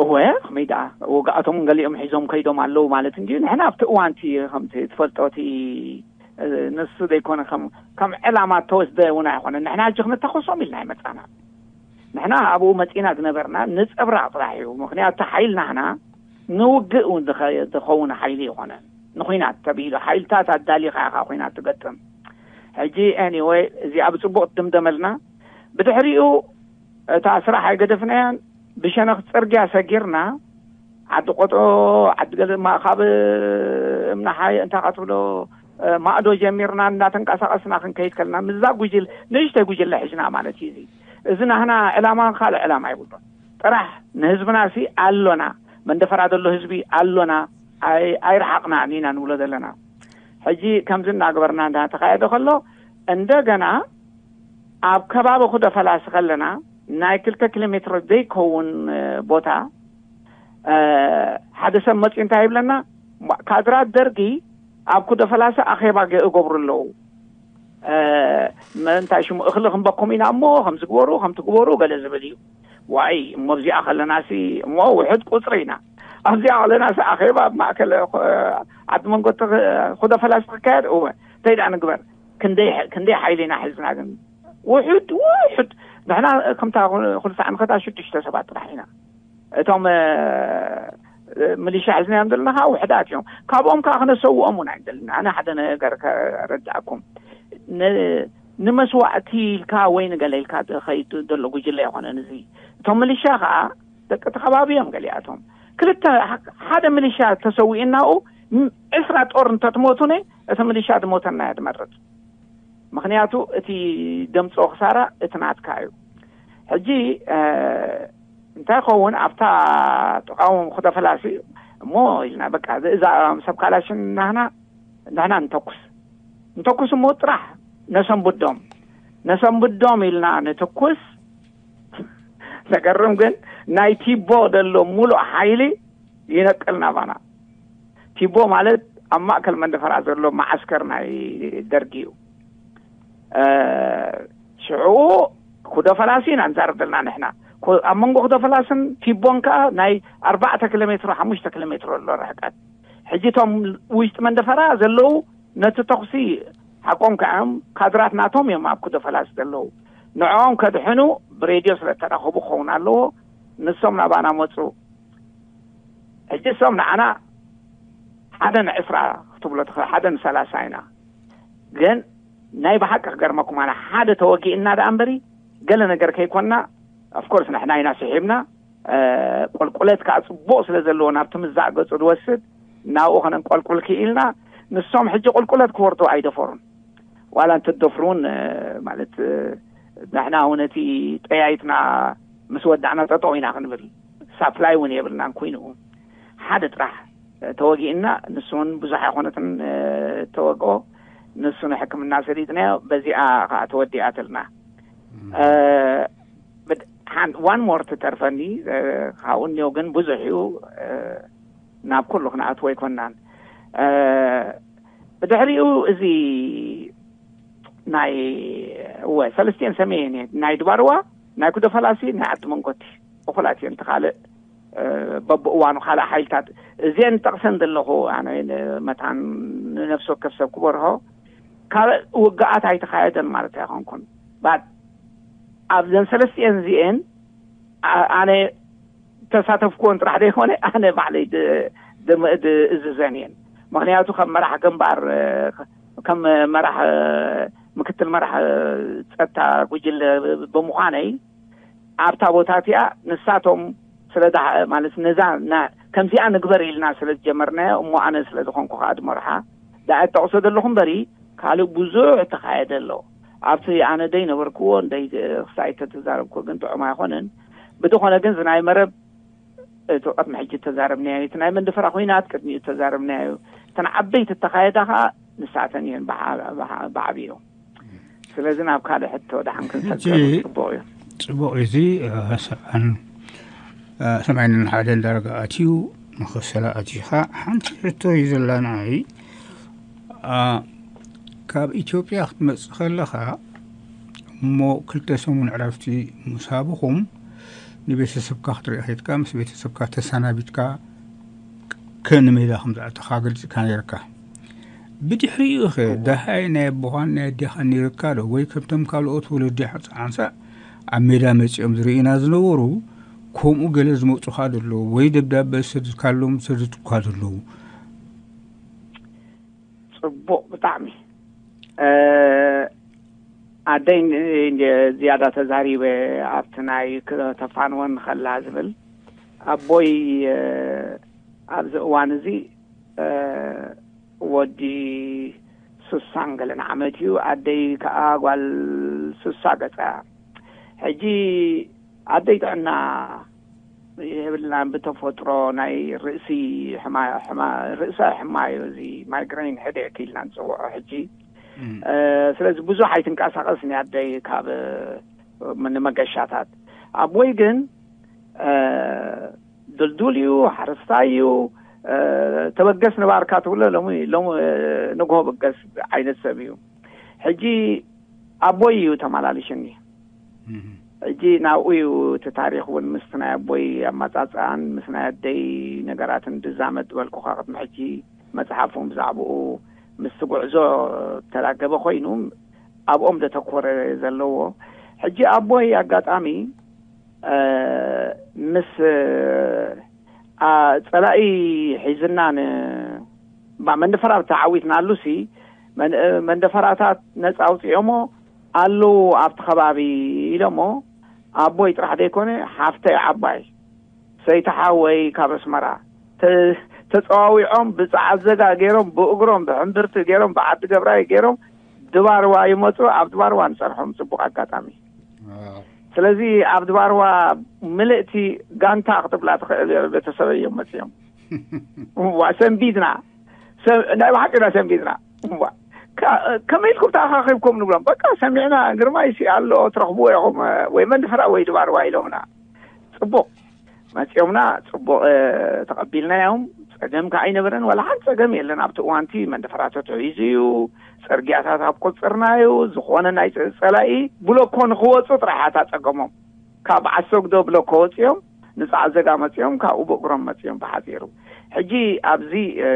እወ፣ ከመይ ደኣ ወጋኣቶም ገሊኦም ሒዞም ከይዶም ኣለዉ ማለት እንጂ ንሕና ኣብቲ እዋንቲ ከምቲ ትፈልጦ እቲ ንሱ ዘይኮነ ከም ዕላማ ተወስደ እውን ኣይኮነን። ንሕና ሕጂ ክንተኮሶም ኢልና ኣይመጻና። ንሕና ኣብኡ መጺና ዝነበርና ንጸብራቕ ጥራሕ እዩ። ምክንያቱ ሓይልናህና ንውግእ እውን ዝኸውን ሓይሊ ይኮነን። ንኩናት ተቢሉ ሓይልታት ኣዳሊኻ ኢኻ ኩናት ትገጥም። ሕጂ ኤኒወይ እዚኣ ብጽቡቕ ትድምደመልና። ብድሕሪኡ እታ ስራሕ ኣይገደፍናያን። ብሸነኽ ጽርግያ ሰጊርና ዓዲ ቆጦ ዓዲ ገለ ድማ ካብ እምናሓይ እንታይ ካ ትብሎ ማእዶ ጀሚርና እናተንቀሳቀስና ክንከይድ ከለና ምዛ ጉጅል ንእሽተይ ጉጅለ ሕጅና ማለት እዩ። እዚ እዚ ናህና ዕላማ ካልእ ዕላማ ይብሉን ጥራሕ ንህዝብና ሲ ኣሎና መንደፈራ ዘሎ ህዝቢ ኣሎና ኣይረሓቅና ኢና ንብሎ ዘለና። ሕጂ ከምዚ እናግበርና እንዳተካየደ ከሎ እንደገና ኣብ ከባቢ ኩደ ፈላሲ ከለና ናይ ክልተ ኪሎ ሜትሮ ዘይከውን ቦታ ሓደ ሰብ መፅኡ እንታይ ይብለና? ካድራት ደርጊ ኣብ ኩደ ፈላሲ ኣኼባ እገብሩ ኣለዉ። ምእንታይ ሽሙ እኽሊ ክንበኩም ኢና እሞ ከምዚ ግበሩ ከምቲ ግበሩ ገለ ዝብል እዩ። ዋይ እሞ ኣብዚኣ ከለናሲ እሞ ውሕድ ቁፅሪ ኢና ኣብዚኣ ከለናሲ ኣኼባ ኣብ ማእከል ዓዲ መንጎ ኩደ ፈላሲ ክካየድ እወ እንታይ ደኣ ንግበር? ክንደይ ሓይሊ ኢና ሒዝና ግን ውሕድ ውሕድ ንሕና ከምታ ኩሉ ሰዓት ንኸዳ ሽዱሽተ ሰባት ጥራሕ ኢና። እቶም ሚሊሻ ሒዝናዮም ዘለና ከዓ ውሕዳት እዮም። ካብኦም ከዓ ክነሰውኦም እውን ኣይደልን። ኣነ ሓደ ነገር ከረዳእኩም፣ ንመስዋእቲ ኢልካ ወይ ንገለ ኢልካ ዝኸይድ ዘሎ ጉጅለ ኣይኮነን። እዚ እቶም ሚሊሻ ከዓ ደቂ እቲ ከባቢ እዮም። ገሊኣቶም ክልተ ሓደ ሚሊሻ ተሰዊእናኡ ዕስራ ጦር እንተትሞቱኒ እቲ ሚሊሻ ዝሞተና እየ ዝመርፅ። ምክንያቱ እቲ ደምፅኦ ክሳራ እቲ ናትካ እዩ። ሕጂ እንታይ ኸውን ኣብታ ጥቃዎም ክተፈላሲ እሞ ኢልና በቃ እዛ ሰብ ካላሽን ናህና ንሕና ንተኩስ ንተኩስ እሞ ጥራሕ ነሰንብዶም ነሰንብዶም ኢልና ንትኩስ። ዘገርም ግን ናይ ቲቦ ዘሎ ሙሉእ ሓይሊ ይነቅል ናባና። ቲቦ ማለት ኣብ ማእከል መንደፈራ ዘሎ መዓስከር ናይ ደርጊ እዩ። ሽዑ ኩደ ፈላሲ ኢና ንዛረብ ዘለና ንሕና። ኣብ መንጎ ኩደ ፈላስን ቲቦን ከዓ ናይ ኣርባዕተ ኪሎ ሜትሮ ሓሙሽተ ኪሎ ሜትሮ ኣሎ ርሕቀት። ሕጂ እቶም ውሽጢ መንደፈራ ዘለዉ ነቲ ተኹሲ ሓቆም ከዓም ካድራት ናቶም እዮም ኣብ ኩደ ፈላሲ ዘለዉ። ንዕኦም ከድሕኑ ብሬድዮ ስለ እተራኸቡ ክኸውን ኣለዎ። ንሶም ናባና መፁ። ሕጂ እሶም ንዓና ሓደ ንዕስራ ክትብሎ ትኽእል ሓደ ንሰላሳ ኢና። ግን ናይ ብሓቂ ክገርመኩም ኣነ ሓደ ተወጊእና ደኣ እምበሪ ገለ ነገር ከይኮንና ኦፍኮርስ ንሕና ኢና ስሒብና። ቁልቁለት ከዓ ፅቡቅ ስለ ዘለዎ ናብቲ ምዛእ ገፁ ዝወስድ ናብኡ ከነንቆልቁል ክኢልና። ንሶም ሕጂ ቁልቁለት ክወርዱ ኣይደፈሩን። ዋላ እንተደፍሩ እውን ማለት ንሕና እውን እቲ ጠያይትና ምስ ወዳዕና ጠጠው ኢና ክንብል ሳፕላይ እውን የብልናን። ኮይኑ ሓደ ጥራሕ ተወጊእና ንሱ እውን ብዙሕ ኣይኮነትን ተወግኦ። ንሱ ንሕክምና ሰሊጥናዮ በዚኣ ከዓ ተወዲኣትልና። ዋን ሞር ትተርፈኒ ካብኡ እኒኦ ግን ብዙሕ እዩ። ናብ ኩሉ ክንኣትዎ ኣይኮናን። ብድሕሪኡ እዚ ናይ እወ ሰለስቲኤን ሰሜን ናይ ድባርዋ ናይ ኩደ ፈላሲ ናይ ዓዲ መንጎቲ እኹላት እየን። እቲ ካልእ በብእዋኑ ካልእ ሓይልታት እዚአን ጠቕሰን ዘለኹ ኣነ መታን ንነፍሲ ወከፍ ሰብ ክበርሆ ካልእ ውግኣት ኣይተኻየደን ማለት ኣይኮንኩን። ባት ኣብዘን ሰለስቲኤን እዚአን ኣነ ተሳተፍኩዎን ጥራሕ ዘይኮነ ኣነ ባዕለይ ድእዝዘን እየን። ምክንያቱ ከም መራሕ ግንባር ከም መራሕ ምክትል መራሕ ፀጥታ ጉጅለ ብምዃነይ ኣብታ ቦታ እቲኣ ንሳቶም ስለ ማለት ነዛ ከምዚኣ ንግበር ኢልና ስለ ዝጀመርናዮ እሞ ኣነ ስለ ዝኾንኩ ከዓ ድመርሓ ደኣ ጠቕሶ ዘለኹ እምበሪ ካልእ ብዙሕ ተኻየደ ኣሎ። ኣብቲ ኣነ ደይ ነበርክዎ እንደይ ክሳይ ተተዛረብኩ ግን ጥዑም ኣይኮነን። ብዝኾነ ግን ዝናይ መረብ እቲ ቅድሚ ሕጂ እተዛረብናዮ፣ እቲ ናይ መንደፈራ ኹናት ቅድሚኡ እተዛረብናዮ፣ እተን ዓበይቲ እተኻየዳ ኸዓ ንሳተን እየን ብዓ-፣ ብዓ-፣ ብዓብዮ። ስለዚ ናብ ካልእ ሕቶ ደሓን ክንሰግር ሕጂ ጽቡቕ እዩ። ጽቡቕ እዩ። እዚ፣ እ፣ ሰብኣን፣ እ፣ ሰማይንን ሓደን ዳርጋ ኣትዩ፣ ንኸሰላ ኣቲኻ ሓንቲ ሕቶ እዩ ዘላ ንዓይ። እ፣ ካብ ኢትዮጵያ ክትመጽእ ከለኻ እሞ ክልተ ሰሙን ዕረፍቲ ምስ ሃብኹም ንቤተሰብካ ክትርኢ ኸይድካ፣ ምስ ቤተሰብካ ተሰናቢትካ ከ ንሜዳ ከም ዝኣተኻ ገሊጽካ ነይርካ። ብድሕሪኡ ኸ ደሃይ ናይ ኣቦኻን ናይ ኣዴኻን ነይርካ ዶ? ወይ ከምቶም ካልኦት ወለዲ ሓንሳእ ሓንሳእ ኣብ ሜዳ መጺኦም ዝርእዩና ዝነበሩ፣ ከምኡ ገለ ዝመጹኻ ዶ ኣለዉ? ወይ ደብዳበ ዝሰደድካሎም ዝሰደዱካ ዶ ኣለዉ? ጽቡቕ ብጣዕሚ። እ፣ ኣደይ ን-፣ ን-፣ ዝያዳ ተዛሪበ ኣብቲ ናይ ክ-፣ ተፋንወን ከላ ዝብል። ኣቦይ፣ እ፣ ኣብዚ እዋን እዚ፣ እ፣ ወዲ ሱሳን ገለን ዓመት እዩ። ኣደይ ከኣ ጓል ሱሳ ገጻ እያ። ሕጂ ኣደይ ጥዕና የብላን፣ ብተፈጥሮ ናይ ርእሲ ሕማ-፣ ሕማ-፣ ርእሳ ሕማ እዩ፣ እዚ ማይግሬን ሄዴክ ኢልና ንጽውዖ ሕጂ። እም። እ፣ ስለዚ ብዙሕ ኣይትንቀሳቐስን እያ ኣደይ ካብ፣ እ፣ ንመገሻታት። ኣቦይ ግን፣ እ፣ ድልዱል እዩ፣ ሓረስታይ እዩ። እ፣ ተበገስ ንባርካ ትብሎ ሎሚ፣ ሎሚ፣ እ፣ ንግሆ በገስ ዓይነት ሰብ እዩ። ሕጂ ኣቦይ እዩ ተመላሊሽኒ። እም። ሕጂ ናብኡ እዩ እቲ ታሪኽ እውን ምስቲ ናይ ኣቦይ ኣመጻጽኣን ምስ ናይ ኣደይ ነገራትን ድዛመድ ዝበልኩኻ ቅድሚ ሕጂ፣ መጽሓፍ እውን ብዛዕባኡ ምስቲ ጉዕዞ እተራገበ ኮይኑ ኣብኦም ዘተኮረ ዘለዎ። ሕጂ ኣቦይ ኣጋጣሚ፣ እ፣ ምስ፣ ኣ፣ ጸላኢ ሒዝና ን-፣ ባ-፣ መንደፈራ ተዓዊትናሉሲ መን-፣ መንደፈራታት ነጻ ኣውጺኦሞ ኣለዉ ኣብቲ ከባቢ ኢሎሞ፣ ኣቦይ ጥራሕ ዘይኮነ ሓፍተይ ዓባይ ሰይቲ ሓወይ ካብ ኣስመራ ተ-፣ ተጸዋዊዖም ብጸዓት ዘጋ ገይሮም፣ ብእግሮም፣ ብሕምብርቲ ገይሮም፣ ብዓዲ ገብራይ ገይሮም ድባርዋ ይመጹ። ኣብ ድባርዋ ንጸንሖም ጽቡቕ ኣጋጣሚ። ዋው። ስለዚ ኣብ ድባርዋ ምልእቲ ጋንታ ክትብላ ትኽእል እያ፣ ቤተሰበይ እዮም መጺኦም። እዋ፣ ሰንቢድና። ሰ-፣ ናይ ብሓቂ ኢና ሰንቢድና። እዋ፣ ከ-፣ ከመይ ኢልኩም ተኣኻኺብኩም ንብሎም። በቃ ሰሚዕና፣ ግርማይሲ ኣሎ፣ ትረኽብዎ ኢኹም፣ ወይ መንደፈራ ወይ ድባርዋ ኢሎምና። ጽቡቕ። መጺኦምና፣ ጽቡቕ፣ እ፣ ተቐቢልናዮም። ጸገም ከኣ ኣይነበረን፣ ዋላ ሓንቲ ጸገም የለን። ኣብቲ እዋንቲ መንደፈራ ተትሒዙ እዩ፣ ጽርግያታት ኣብ ቁጽርና እዩ። ዝኾነ ናይ ጸ-፣ ጸላኢ ብሎኮ ንኽወጹ ጥራሕ እያ እታ ጸገሞም። ካብ ዓሰግዶ ብሎኮ ወጺኦም፣ ንጻዕ ዘጋ መጺኦም፣ ካብኡ ብእግሮም መጺኦም ብሓጺሩ። ሕጂ ኣብዚ፣ እ፣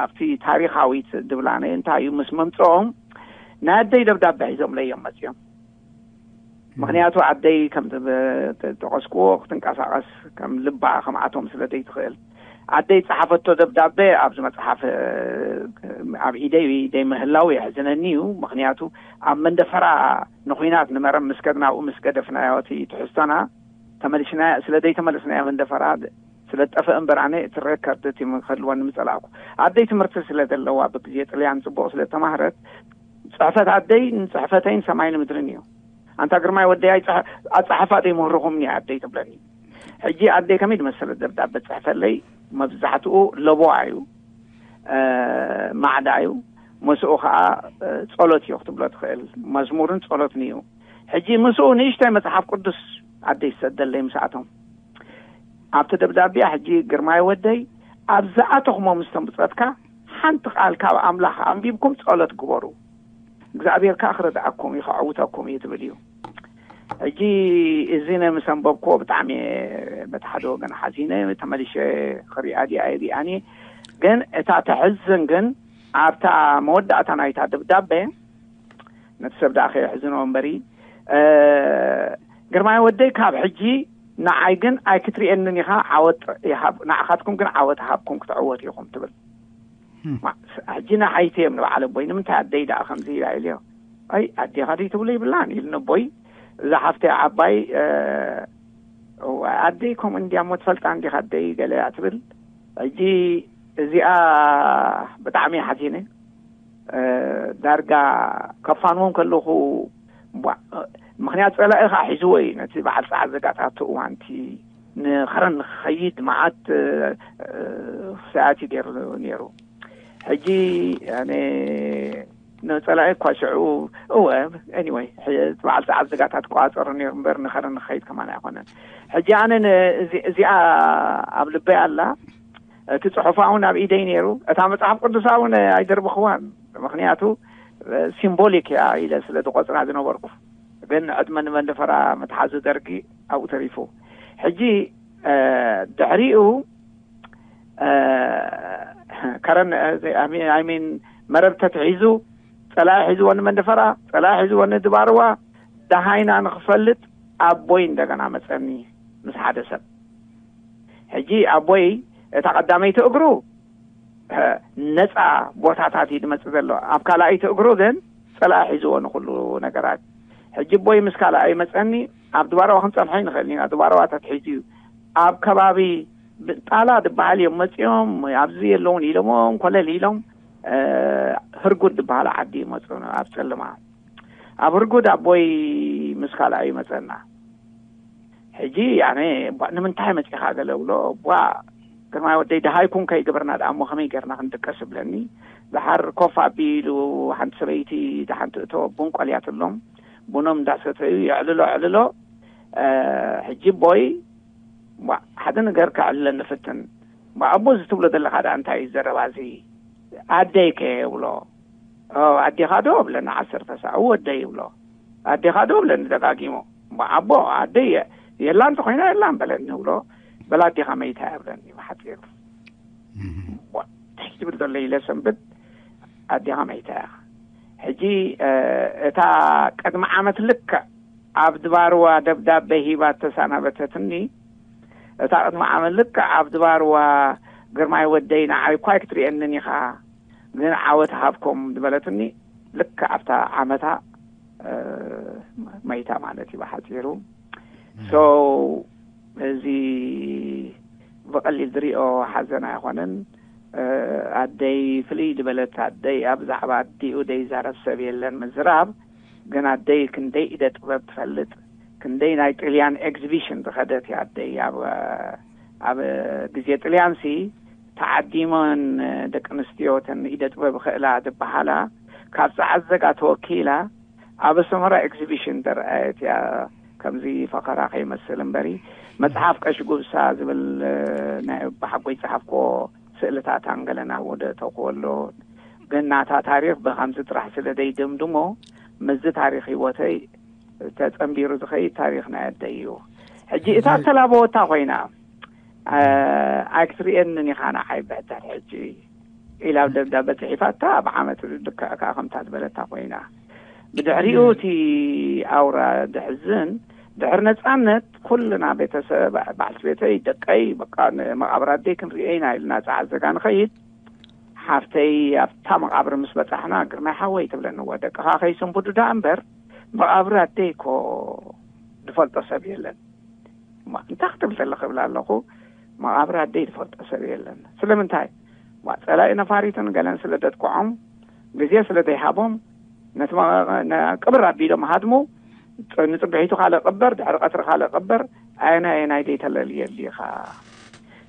ኣብቲ ታሪኻዊት ድብላነ እንታይ እዩ፣ ምስ መምጽኦም ናይ ኣደይ ደብዳበ ሒዞምለይ እዮም መጺኦም። ምኽንያቱ ኣደይ ከም ዝጠቀስክዎ ክትንቀሳቐስ ከም ልባ ከም ኣቶም ስለ ዘይትኽእል፣ ኣደይ ጸሓፈቶ ደብዳበ ኣብዚ መጽሓፍ፣ እ፣ ኣብ ኢደይ ዘይምህላው የሕዝነኒ እዩ። ምኽንያቱ ኣብ መንደፈራ ንኹናት ንመረብ ምስ ከድና፣ ኣብኡ ምስ ገደፍናዮ እቲ ትሕዝቶና፣ ተመሊስና፣ ስለ ዘይተመለስናዮ መንደፈራ ስለ ዝጠፍአ እምበር፣ ኣነ እቲ ሬከርድ እቲ ክህልወኒ ምጸላእኩ። ኣደይ ትምህርቲ ስለ ዘለዋ፣ ብግዜ ጥልያን ጽቡቕ ስለ ዝተማህረት፣ ጽሕፈት ኣደይ ንጽሕፈተይን ሰማይን ምድርን እዩ። ኣንታ ግርማይ ወደይ፣ ኣይጽሕ-፣ ኣጻሕፋ ደይ ምህርኹምኒ ኣደይ ትብለኒ። ሕጂ ኣደይ ከመይ ዝመሰለ ደብዳበ ጽሕፈለይ፣ መብዛሕትኡ ለቦዋ እዩ፣ እ፣ ማዕዳ እዩ። ምስኡ ኸኣ፣ እ፣ ጸሎት እዩ ክትብሎ ትኽእል። መዝሙርን ጸሎትን እዩ። ሕጂ ምስኡ ንእሽተይ መጽሓፍ ቅዱስ ኣደይ ትሰደለይ ምስኣቶም። ኣብቲ ደብዳቤኣ ሕጂ ግርማይ ወደይ፣ ኣብ ዝኣተኹሞ ምስ ተምብጸትካ ሓንቲ ቃል ካብ ኣምላኽ ኣንቢብኩም ጸሎት ግበሩ። እግዚኣብሔር ከኣ ክረድኣኩም እዩ፣ ከዐውተኩም እዩ ትብል እዩ። ሕጂ እዚ ናይ ምስ ኣንበብክዎ ብጣዕሚ እየ በቲ ሓደ ወገን ሓዚነ፣ ተመሊሸ ክሪኣ ድየ ኣይሪኣን እየ። ግን እታ ተሕዝን ግን ኣብታ መወዳእታ ናይታ ደብዳበ፣ ነቲ ሰብ ደኣ ከየሕዝኖ እምበሪ፣ እ፣ ግርማይ ወደይ ካብ ሕጂ ንዓይ ግን ኣይክትርእየንን ኢኻ፣ ዓወት ይሃብ፣ ንዓኻትኩም ግን ዓወት ሃብኩም ክትዕወቱ ኢኹም ትብል። ህም። ማ-፣ ስ-፣ ሕጂ ንዓይቲ እዮም ንበዓል ኣቦይ፣ ንምንታይ ኣደይ ደኣ ከምዚ ኢላ ኢልዮ? ኣይ፣ ኣዴኻ ደይ ትብሎ ይብላን ኢሉ ነቦይ። እዛ ሓፍተይ ዓባይ፣ እ፣ እዋ፣ ኣደይ ከምኡ እንድያ እሞ ትፈልጣ እንዲኻ ኣደይ ገለ እያ ትብል። ሕጂ እዚኣ ብጣዕሚ ሓዚነ። እ፣ ዳርጋ ከፋንዎም ከለኹ፣ ቧ-፣ ምኽንያት ጸላኢ ኸዓ ሒዝዎ እዩ ነቲ በዓል ጸዓት ዘጋጣቱ እዋንቲ ንኸረን ንክኸይድ መዓት ሰኣት ገይሩ ነይሩ። ሕጂ ኣነ ንፀላኢ እኳ ሽዑ እወ anyway በዓል ሰዓት ዝጋታት ተቋፀሩ ነይሩ እምበር ንኸረን ንክኸይድ ከማን ኣይኮነን። ሕጂ ኣነ እዚኣ ኣብ ልበይ ኣላ። እቲ ጽሑፋ እውን ኣብ ኢደይ ነይሩ። እታ መጽሓፍ ቅዱሳ እውን ኣይደርብኽዋን፣ ምክንያቱ ሲምቦሊክ እያ ኢለ ስለ ዝቆጽራ ዝነበርኩ። ግን ዕድመ ንመንደፈራ መትሓዚ ደርጊ ኣብኡ ተሪፉ። ሕጂ ድሕሪኡ ከረን ሚን መረብ ተትሒዙ ጸላኢ ሒዝዎ ንመንደፈራ፣ ጸላኢ ሒዝዎ ንድባርዋ ደሃይና ንክፈልጥ ኣቦይ እንደገና መጸኒ ምስ ሓደ ሰብ። ሕጂ ኣቦይ እታ ቀዳመይቲ እግሩ ነፃ ቦታታት እዩ ዝመፅእ ዘሎ። ኣብ ካልኣይቲ እግሩ ግን ፀላኢ ሒዝዎ ንኩሉ ነገራት። ሕጂ ኣቦይ ምስ ካልኣይ መፀኒ ኣብ ድባረዋ ክንፀንሖ ይንኽእል ኢና። ድባረዋ ተትሒዙ እዩ ኣብ ከባቢ ጣላ ዝበሃል እዮም መፂኦም። ኣብዚ የለውን ኢሎሞም ኮለል ኢሎም ህርጉድ ዝበሃል ዓዲ ይመፁ ኣብ ፀልማ። ኣብ ህርጉድ ኣቦይ ምስ ካልኣይ መፀና። ሕጂ ኣነ ቧ ንምንታይ መፂኻ ገለ ብሎ ቧ ግርማይ ወደይ ደሃይኩም ከይገበርና ደኣ እሞ ከመይ ጌርና ክንድቀስ ይብለኒ። ደሓር ኮፍ ኣቢሉ ሓንቲ ሰበይቲ ደሓንቲ እቶ ቡን ቆልያትሎም ቡኖም እንዳሰተዩ የዕልሎ ዕልሎ። ሕጂ ቦይ ሓደ ነገር ከዕልለኒ ፍትን። ኣቦ እዚ ትብሎ ዘለኻ ደኣ እንታይ እዩ ዘረባ እዚ? ኣደይ ከ ይብሎ። ኣዴኻ ዶ ብለኒ ዓሰርተ ሰዓ ወደይ ይብሎ። ኣዴኻ ዶ ብለኒ ደጋጊሙ። ኣቦ ኣደይ የላ እንተኮይና የላን በለኒ ብሎ። በላ ኣዴኻ መይታ እያ ብለኒ ብሓፂሩ። ትሕቲ ትብል ዘሎ ኢለ ሰንብት ኣዴኻ መይታ እያ። ሕጂ እታ ቅድሚ ዓመት ልክዕ ኣብ ድባርዋ ደብዳቤ ሂባ ተሰናበተትኒ። እታ ቅድሚ ዓመት ልክዕ ኣብ ድባርዋ ግርማይ ወደይ ንዓይ እኳ ኣይክትርእየንን ኢኻ ግን ዓወት ሃብኩም ዝበለትኒ ልክዕ ኣብታ ዓመታ መይታ ማለት እዩ ብሓፂሩ። So እዚ ብቐሊል ዝሪኦ ሓዘን ኣይኮነን። ኣደይ ፍልይ ዝበለት ኣደይ ኣብ ዛዕባ ኣዲኡ ዘይዛረብ ሰብ የለን ምዝራብ ግን ኣደይ ክንደይ ኢደ ጥበብ ትፈልጥ ክንደይ ናይ ጥልያን ኤግዚቢሽን ዝኸደት እያ ኣደይ ኣብ ኣብ ግዜ ጥልያን ሲ ተዓዲመን ደቂ ኣንስትዮ ተን ኢደ ጥበብ ክእላ ዝበሃላ ካብ ጸዓት ዘጋ ተወኪላ ኣብ ኣስመራ ኤግዚቢሽን ተረኣየት እያ። ከምዚ ፈኸራ ከይመስል እምበሪ መጽሓፍ ቀሽ ጉብሳ ዝብል ናይ ብሓጎይ ጸሓፍኮ ስእልታት ኣንገለና ወደ ተኮሎ ግን ናታ ታሪኽ ብከምዚ ጥራሕ ስለ ዘይድምድሞ ምስዚ ታሪኽ ህይወተይ ተጸንቢሩ ዝኸይድ ታሪኽ ናይ ኣደይ እዩ። ሕጂ እታ ዝተላበወታ ኮይና ኣይክትርእየንን ኢኻ ንዓይ ብሕታት ሕጂ ኢላ ኣብ ደብዳበ ጽሒፋታ ኣብ ዓመት ልክዕ ከኣ ከምታ ዝበለታ ኮይና ብድሕሪኡ እቲ ኣውራ ድሕዝን ድሕሪ ነጻነት ኩልና ቤተሰብ በዓልቲ ቤተይ ደቀይ በቃ ንመቓብር ኣደይ ክንርእየ ኢና ኢልና ጸዓት ዘጋ ንኸይድ ሓፍተይ ኣብታ መቓብር ምስ በጻሕና ግርማይ ሓወይ ትብለኒ እወ ደቅኻ ከይስንብዱ ደኣ እምበር መቓብር ኣደይ እኮ ዝፈልጦ ሰብ የለን። እንታይ ክትብል ዘለኺ እብላ ኣለኹ። መቓብር ኣደይ ዝፈልጦ ሰብ የለን። ስለምንታይ? ጸላኢ ነፋሪትን ገለን ስለ ደጥቅዖም ግዜ ስለ ዘይሃቦም ነቲ ቅብር ኣቢሎም ሃድሙ። ንፅብሒቱ ካልእ ቅበር ድሕሪ ቀትሪ ካልእ ቅበር ኣየናይ ኣየናይ ዘይተለልየሉ ኢኻ።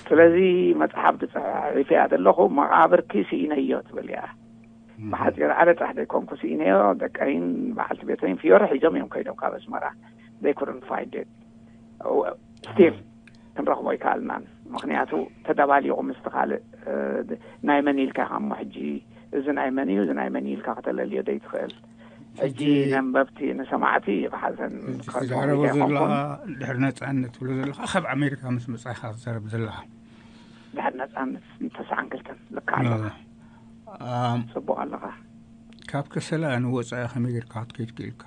ስለዚ መፅሓፍ ዝፅሒፈያ ዘለኹ መቓብርኪ ስኢነዮ ትብል እያ። ብሓፂር ኣነ ጥራሕ ዘይኮንኩ ስኢነዮ ደቀይን በዓልቲ ቤተይን ፍዮሪ ሒዞም እዮም ከይዶም ካብ ኣስመራ። They couldn't find it still ክንረኽቦ ኣይከኣልናን። ምክንያቱ ተደባሊቑ ምስቲ ካልእ ናይ መን ኢልካ ኢኻ እሞ ሕጂ እዚ ናይ መን እዩ እዚ ናይ መን ኢልካ ከተለልዮ ዘይትኽእል። ሕጂ ነንበብቲ ንሰማዕቲ ብሓዘን ክዛረቦ ዘለኻ ድሕሪ ነፃነት ትብሎ ዘለኻ ካብ ኣሜሪካ ምስ መፃኻ ትዛረብ ዘለኻ ድሕሪ ነፃነት ተስዓን ክልተን ልካ ኣለኻ። ጽቡቕ ኣለኻ። ካብ ከሰላ ንወፃኢ ከመይ ጌርካ ክትከይድ ክኢልካ?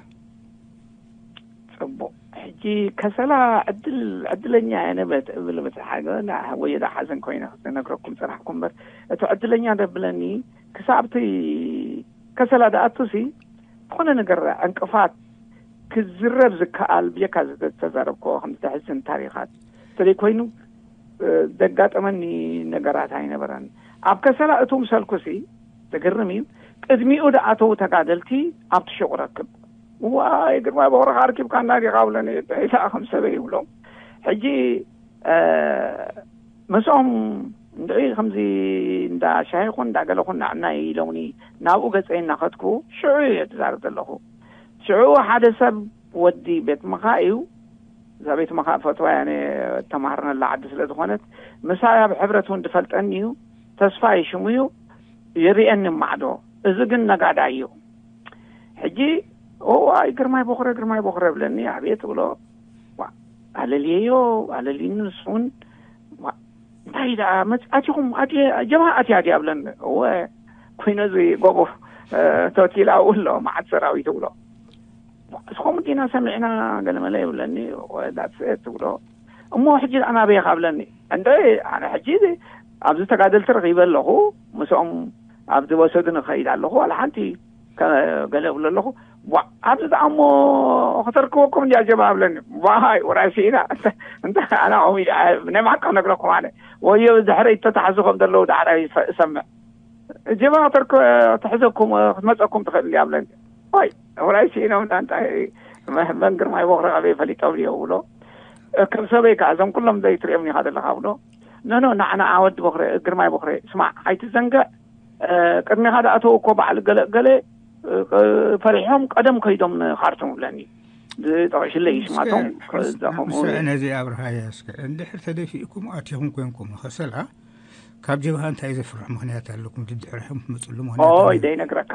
ጽቡቕ። ሕጂ ከሰላ ዕድል ዕድለኛ እየ ነበት እብል ብፅሓ ወየዳ ሓዘን ኮይነ ክነግረኩም ፅናሕኩም እምበር እቲ ዕድለኛ ደብለኒ ክሳብቲ ከሰላ ደኣቱሲ ዝኾነ ነገር ዕንቅፋት ክዝረብ ዝከኣል ብጀካ ዝተዛረብኮ ከም ዝተሕዝን ታሪኻት እንተዘይኮይኑ ዘጋጠመኒ ነገራት ኣይነበረን። ኣብ ከሰላ እቱ ምሰልኩሲ ዘገርም እዩ። ቅድሚኡ ደኣተው ተጋደልቲ ኣብቲ ሹቕ ረክብ ዋይ ግርማይ በኽርኻ ኣርኪብካና ዲኻ ብለኒ። እንታይ ደኣ ከም ሰበይ ይብሎም። ሕጂ እ፣ ምስኦም እንድዒ ከምዚ እንዳ ሻሂ ኹን እንዳ ገለ ኹን ንዓና ኢሎምኒ ናብኡ ገጸይ እናኸድኩ ሽዑ እየ ትዛረብ ዘለኹ። ሽዑ ሓደ ሰብ ወዲ ቤት ምኻ እዩ። እዛ ቤት ምኻ ፈትዋ እያ፣ ኣነ ተማሃርነላ ዓዲ ስለ ዝኾነት፣ ምሳይ ኣብ ሕብረት እውን ዝፈልጠኒ እዩ። ተስፋ ይሽሙ እዩ፣ ይርኤኒ ማዕዶ። እዚ ግን ነጋዳይ እዩ። ሕጂ "እዋይ፣ ግርማይ ቦኽረ፣ ግርማይ ቦኽረ" ብለኒ። "ኣቤት" ብሎ። "ዋ፣ ኣለልየዮ፣ ኣለልዩኒ ንሱ እውን። ዋ፣ እንታይ ደኣ መጽ-፣ ኣቲኹም፣ ኣትየ፣ ጀብሃ ኣትያ ድያ?" ብለኒ። "እወ፣ ኮይነ እዚ ጎቦ፣ እ፣ ተቲላ ኣብኡ ኣሎ፣ መዓት ሰራዊት" ብሎ። "ዋ፣ እስኹም ዲና ሰሚዕና ገለመለ" ይብለኒ። "እወ፣ that's it" ብሎ። "እሞ ሕጂ ደኣ ናበይ ኢኻ?" ብለኒ። እንደ ኣነ ሕጂ ኣብዚ ተጋደልቲ ረኺበ ኣለኹ፣ ምስኦም ኣብ ዝወሰዱኒ እኸይድ ኣለኹ፣ ዋላ ሓንቲ ከ-፣ ገለ እብሎ ኣለኹ። "ዋ፣ ኣብዚ ደኣ እሞ ከተርክበኩም እንድያ ጀብሃ" ብለኒ። "ዋይ፣ ውራይ ስኢና፣ እንተ-፣ እንተ-፣ ኣነ ከምኡ ኢለ፣ ናይ ብሓቂ ክነግረኩም ኣነ። ወዮ፣ ድሕረይ እተታሕዙ ከም ዘለዉ ዳሕራይ ይሰ-፣ እሰምዕ። ጀብሃ ከተርክ-፣ ክትሕዘኩም፣ ክትመጸኩም ትኽእል እንድያ" ብለኒ። ዋይ፣ ውራይ ስኢኖም፣ እንዳ እንታይ፣ መ-፣ መን ግርማይ ቦኽረ ካበይ ፈሊጦም ድዮም ብሎ። ከም ሰበይ ከኣ፣ "እዞም ኩሎም ዘይትሪኦም ኢኻ ዘለኻ" ብሎ። "ኖ፣ ኖ፣ ንዓ፣ ንዓ፣ ወዲ ቦኽረ፣ ግርማይ ቦኽረ፣ ስማዕ፣ ኣይትዘንግዕ፣ እ፣ ቅድሜኻ ዝኣተዉ እኮ በዓል ገለ ገለ፣ እ፣ ፈሪሖም ቀደም ከይዶም ንኻርቱም" ብለኒ። ዝጠቕሽለይ ስማቶም፣ እስከ፣ ከዛ ከምኡ ስዕነ እዚ ኣብርሃያ እስከ፣ እንድሕር ተደፊእኩም ኣቲኹም ኮንኩም ንኸሰላ፣ ካብ ጀብሃ እንታይ ዘፍርሕ ምኽንያት ኣለኩም? ድድሕሪኹም ትመጽሉ ምኽንያት ኦይ፣ ኣለኩም? ዘይነግረካ።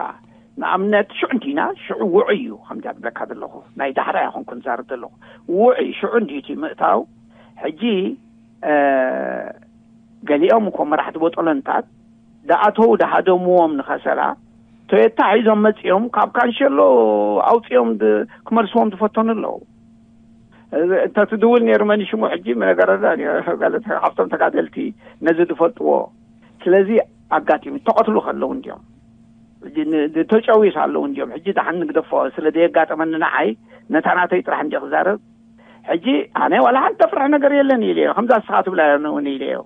ንኣብነት፣ ሽዑ እንዲና፣ ሽዑ ውዑይ እዩ፣ ከምዚ ዝብለካ ዘለኹ። ናይ ዳሕራይ ኣይኮንኩን ዝዛረብ ዘለኹ። ውዑይ፣ ሽዑ እንዲዩ እቲ ምእታው። ሕጂ፣ እ፣ ገሊኦም እኮ መራሕቲ ቦጦለንታት ደኣተው ደሃደምዎም ንኸሰላ፣ ቶዮታ ሒዞም መጺኦም፣ ካብ ካንሸሎ ኣውጺኦም ድ-፣ ክመልስዎም ዝፈተኑ ኣለዉ። እንተ ትድውል ነይሩ መን ሽሙ ሕጂ ምነገረና ነይሩ። ገለ ተ-፣ ካብቶም ተጋደልቲ ነዚ ዝፈልጥዎ። ስለዚ ኣጋጢሙ ተቐትሉ ከለዉ እንዲዮም። ሕጂ ን-፣ ን-፣ ተጨዊስ ኣለዉ እንዲዮም። ሕጂ ደሓን ንግደፎ ስለ ዘየጋጠመኒ ንዓይ ነታ ናተይ ጥራሕ እንዲየ ክዛረብ። ሕጂ ኣነ ዋላ ሓንቲ ተፍርሕ ነገር የለን ኢለዮ። ከምዛ ንስኻ ትብላ እውን ኢለዮ።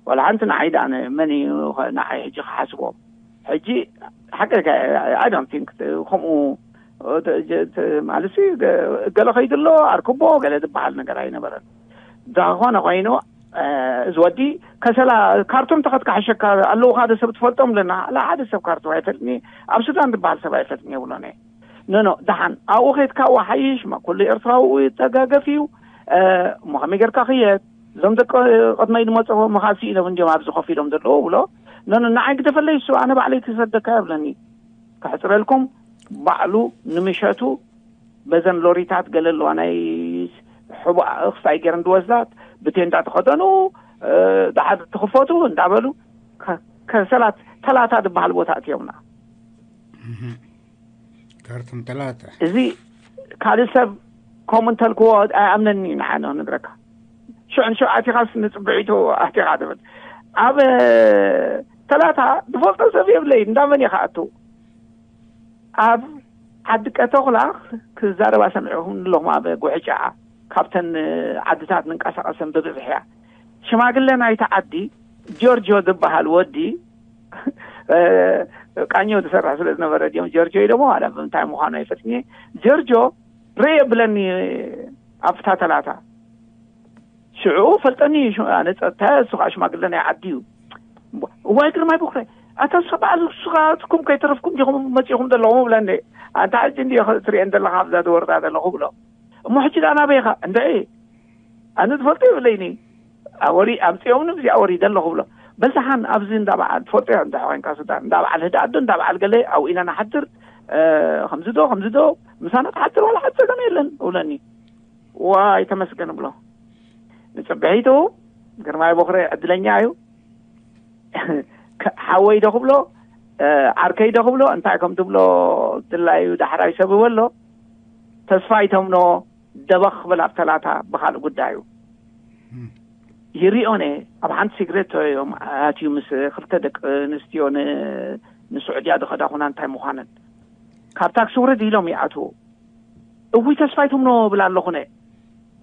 ዋላ ሓንቲ ንዓይ ደኣ ነ-፣ መን እዩ ኸ ንዓይ ሕጂ ክሓስቦ? ሕጂ ሓቂ ኢልካ፣ I don't think ት-፣ ከምኡ ተ-፣ ጀ-፣ ተ-፣ ማለት ሲ፣ ገ-፣ ገለ ከይዱ ኣሎ፣ ኣርክቦ፣ ገለ ዝበሃል ነገር ኣይነበረን። እንተኾነ ኮይኑ፣ እ፣ እዚ ወዲ ከሰላ ካርቱም ተኸትካ ሕሸካ ኣለዉኻ ዶ ሰብ ትፈልጦም ኣለና? ኣላ ሓደ ሰብ ካርቱም ኣይፈልጥኒ፣ ኣብ ሱዳን ዝበሃል ሰብ ኣይፈልጥኒ ይብሎኒ። ኖ፣ ኖ፣ ደሓን ኣብኡ ኸይድካ እዋ ሓይሽ፣ ማ ኩሉ ኤርትራዊ እዩ፣ ይተጋገፍ እዩ። እ፣ እሞ ከመይ ጌርካ ክየት? እዞም ደቂ ቅድመይ ዝመጽኡ ምኻሲ ኢሎም እንዲዮም ኣብዚ ኮፍ ኢሎም ዘለዉ ብሎ። ኖ፣ ኖ፣ ንዓይ ግደፈለይ፣ እሱ ኣነ ባዕለይ ክሰደካ ይብለኒ። ከሕጽረልኩም፣ ባዕሉ ንምሸቱ በዘን ሎሪታት ገለ ኣለዋ፣ ናይ ሕቡእ ኣእኽስታይ ገይረን ዝወስዳት፣ ብቴንዳ ተኸደኑ፣ እ፣ ደሓር ትኽፈቱ እንዳበሉ፣ ከ-፣ ከሰላት ተላታ ዝበሃል ቦታ እትዮምና። እህ። ካርቱም ተላታ። እዚ ካልእ ሰብ ከምኡ እንተልክዎ ኣይኣምነኒ፣ ንዓነ ንግረካ። ሽዑ ንሽዑ ኣቲኻስ ንጽብዒቱ ኣቲኻ ትብል። ኣብ ተላታ ዝፈልጦ ሰብ የብለይ፣ እንዳመን ኢኻ ኣቱ? ኣብ ዓዲ ቀተኹላ ክዛረባ ሰሚዕኹም ኣለኹም፣ ኣብ ጉሕጫ ካብተን ዓድታት ንንቀሳቐሰን ብብዝሒ እያ። ሽማግለ ናይቲ ዓዲ ጆርጆ ዝበሃል ወዲ፣ እ፣ ቃኘው ዝሰርሕ ስለ ዝነበረ ድዮም ጆርጆ ኢሎሞ፣ ዋላ ብምንታይ ምዃኑ ኣይፈልጥን እየ። ጆርጆ ርእ የብለኒ ኣብታ ተላታ። ሽዑ ፈልጠኒ እዩ፣ ሽዑ ኣነ ጸጥታ፣ እሱ ኸዓ ሽማግለ ናይ ዓዲ እዩ። እዋይ ግርማይ ቦኽረ፣ ኣታ ንስኻ በዓል ንስኻትኩም ከይተረፍኩም ዲኹም መጺኹም ዘለኹም ብለኒ። ኣንታ ሕጂ እንድየ ትርእየን ዘለኻ ኣብዛ ዝወርዳ ዘለኹ ብሎ። እሞ ሕጂ ደኣ ናበይ ኢኻ? እንድዒ፣ ኣነ ዝፈልጦ የብለይኒ። ኣወሪ-፣ ኣምጺኦምኒ፣ ብዚኣ ወሪደ ኣለኹ ብሎ። በል ደሓን ኣብዚ እንዳ በዓል ትፈልጦ እንድሕር ኮይንካ ሱዳን፣ እንዳ በዓል ህድኣት ዶ እንዳ በዓል ገለ ኣብኡ ኢና ንሓድር፣ እ፣ ከምዚ ዶ፣ ከምዚ ዶ፣ ምሳና ትሓድር ዋላ ሓንቲ ጸገም የለን እብለኒ። ዋይ ተመስገን እብሎ። ንጽብሒቱ ግርማይ ቦኽረ ዕድለኛ እዩ። ከ-፣ ሓወይ ዶ ክብሎ፣ እ፣ ዓርከይ ዶ ክብሎ፣ እንታይ ከም ትብሎ ድላዩ ዳሕራይ ሰብ ይበሎ። ተስፋ ይተምኖ ደበኽ ክብል ኣብ ተላታ ብኻልእ ጉዳዩ። እም። ይሪኦነ ኣብ ሓንቲ ሲግሬት እዮም ኣትዩ ምስ ክልተ ደቂ ኣንስትዮ ን-፣ ንስዑድያ ዝኸዳ ኹና እንታይ ምዃነን። ካብ ታክሲ ውርድ ኢሎም ይኣትዉ። እውይ ተስፋይ ትምኖ ብል ኣለኹነ።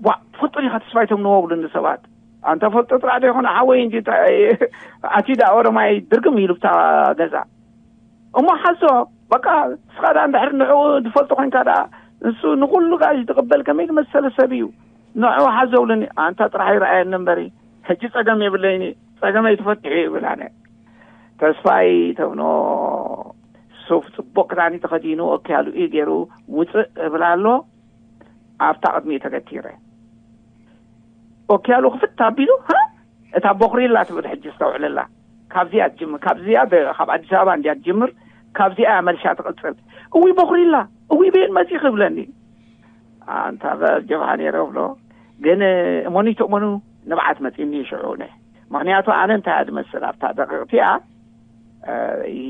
ዋ፣ ትፈልጦ ዲኻ ተስፋይ ትምኖ ብሉኒ ሰባት። ኣንተ ፈልጦ ጥራሕ ዶ ይኾነ ሓወይ እንጂ፣ ኣቲ ዳ ኦሮማይ ድርግም ኢሉ ብታ ገዛ። እሞ ሓዞ፣ በቃ፣ ንስኻ ደኣ እንድሕር ንዕኡ ዝፈልጦ ኮይንካ ደኣ፣ ንሱ ንኹሉ ጋር ዝቕበል ከመይ ዝመሰለ ሰብ እዩ። ንዑ ሓዘውልኒ፣ ኣንታ ጥራሕ ይረኣየኒ እምበሪ፣ ሕጂ ጸገም የብለይኒ፣ ጸገመይ ተፈቲሑ ይብል። ኣነ ተስፋይ ተምኖ ሱፍ ጽቡቕ ክዳኒ ተኸዲኑ፣ ኦኪያሉ እዩ ገይሩ፣ ውጽእ እብል ኣሎ። ኣብታ ቅድሚኡ ተገቲረ፣ ኦኪያሉ ክፍት ኣቢሉ፣ "ሃ? እታ ቦኽሪላ" ትብል ሕጂ ዝተውዕለላ። ካብዚኣ ትጅምር፣ ካብዚኣ ደ-፣ ካብ ኣዲስ ኣበባ እንድያ ትጅምር፣ ካብዚኣ እያ መልሻ ትቕጽል። "እዊ ቦኽሪላ፣ እዊ በየን መጺኺ?" ይብለኒ። ኣንታ በል ጀብሃ ነይረ ብሎ። ግን እመኑ ይትእመኑ፣ ንብዓት መጺኒ ሽዑ ነ። ምኽንያቱ ኣነ እንታይ እያ ዝመስል ኣብታ ደቂቕ እቲኣ፣ እ፣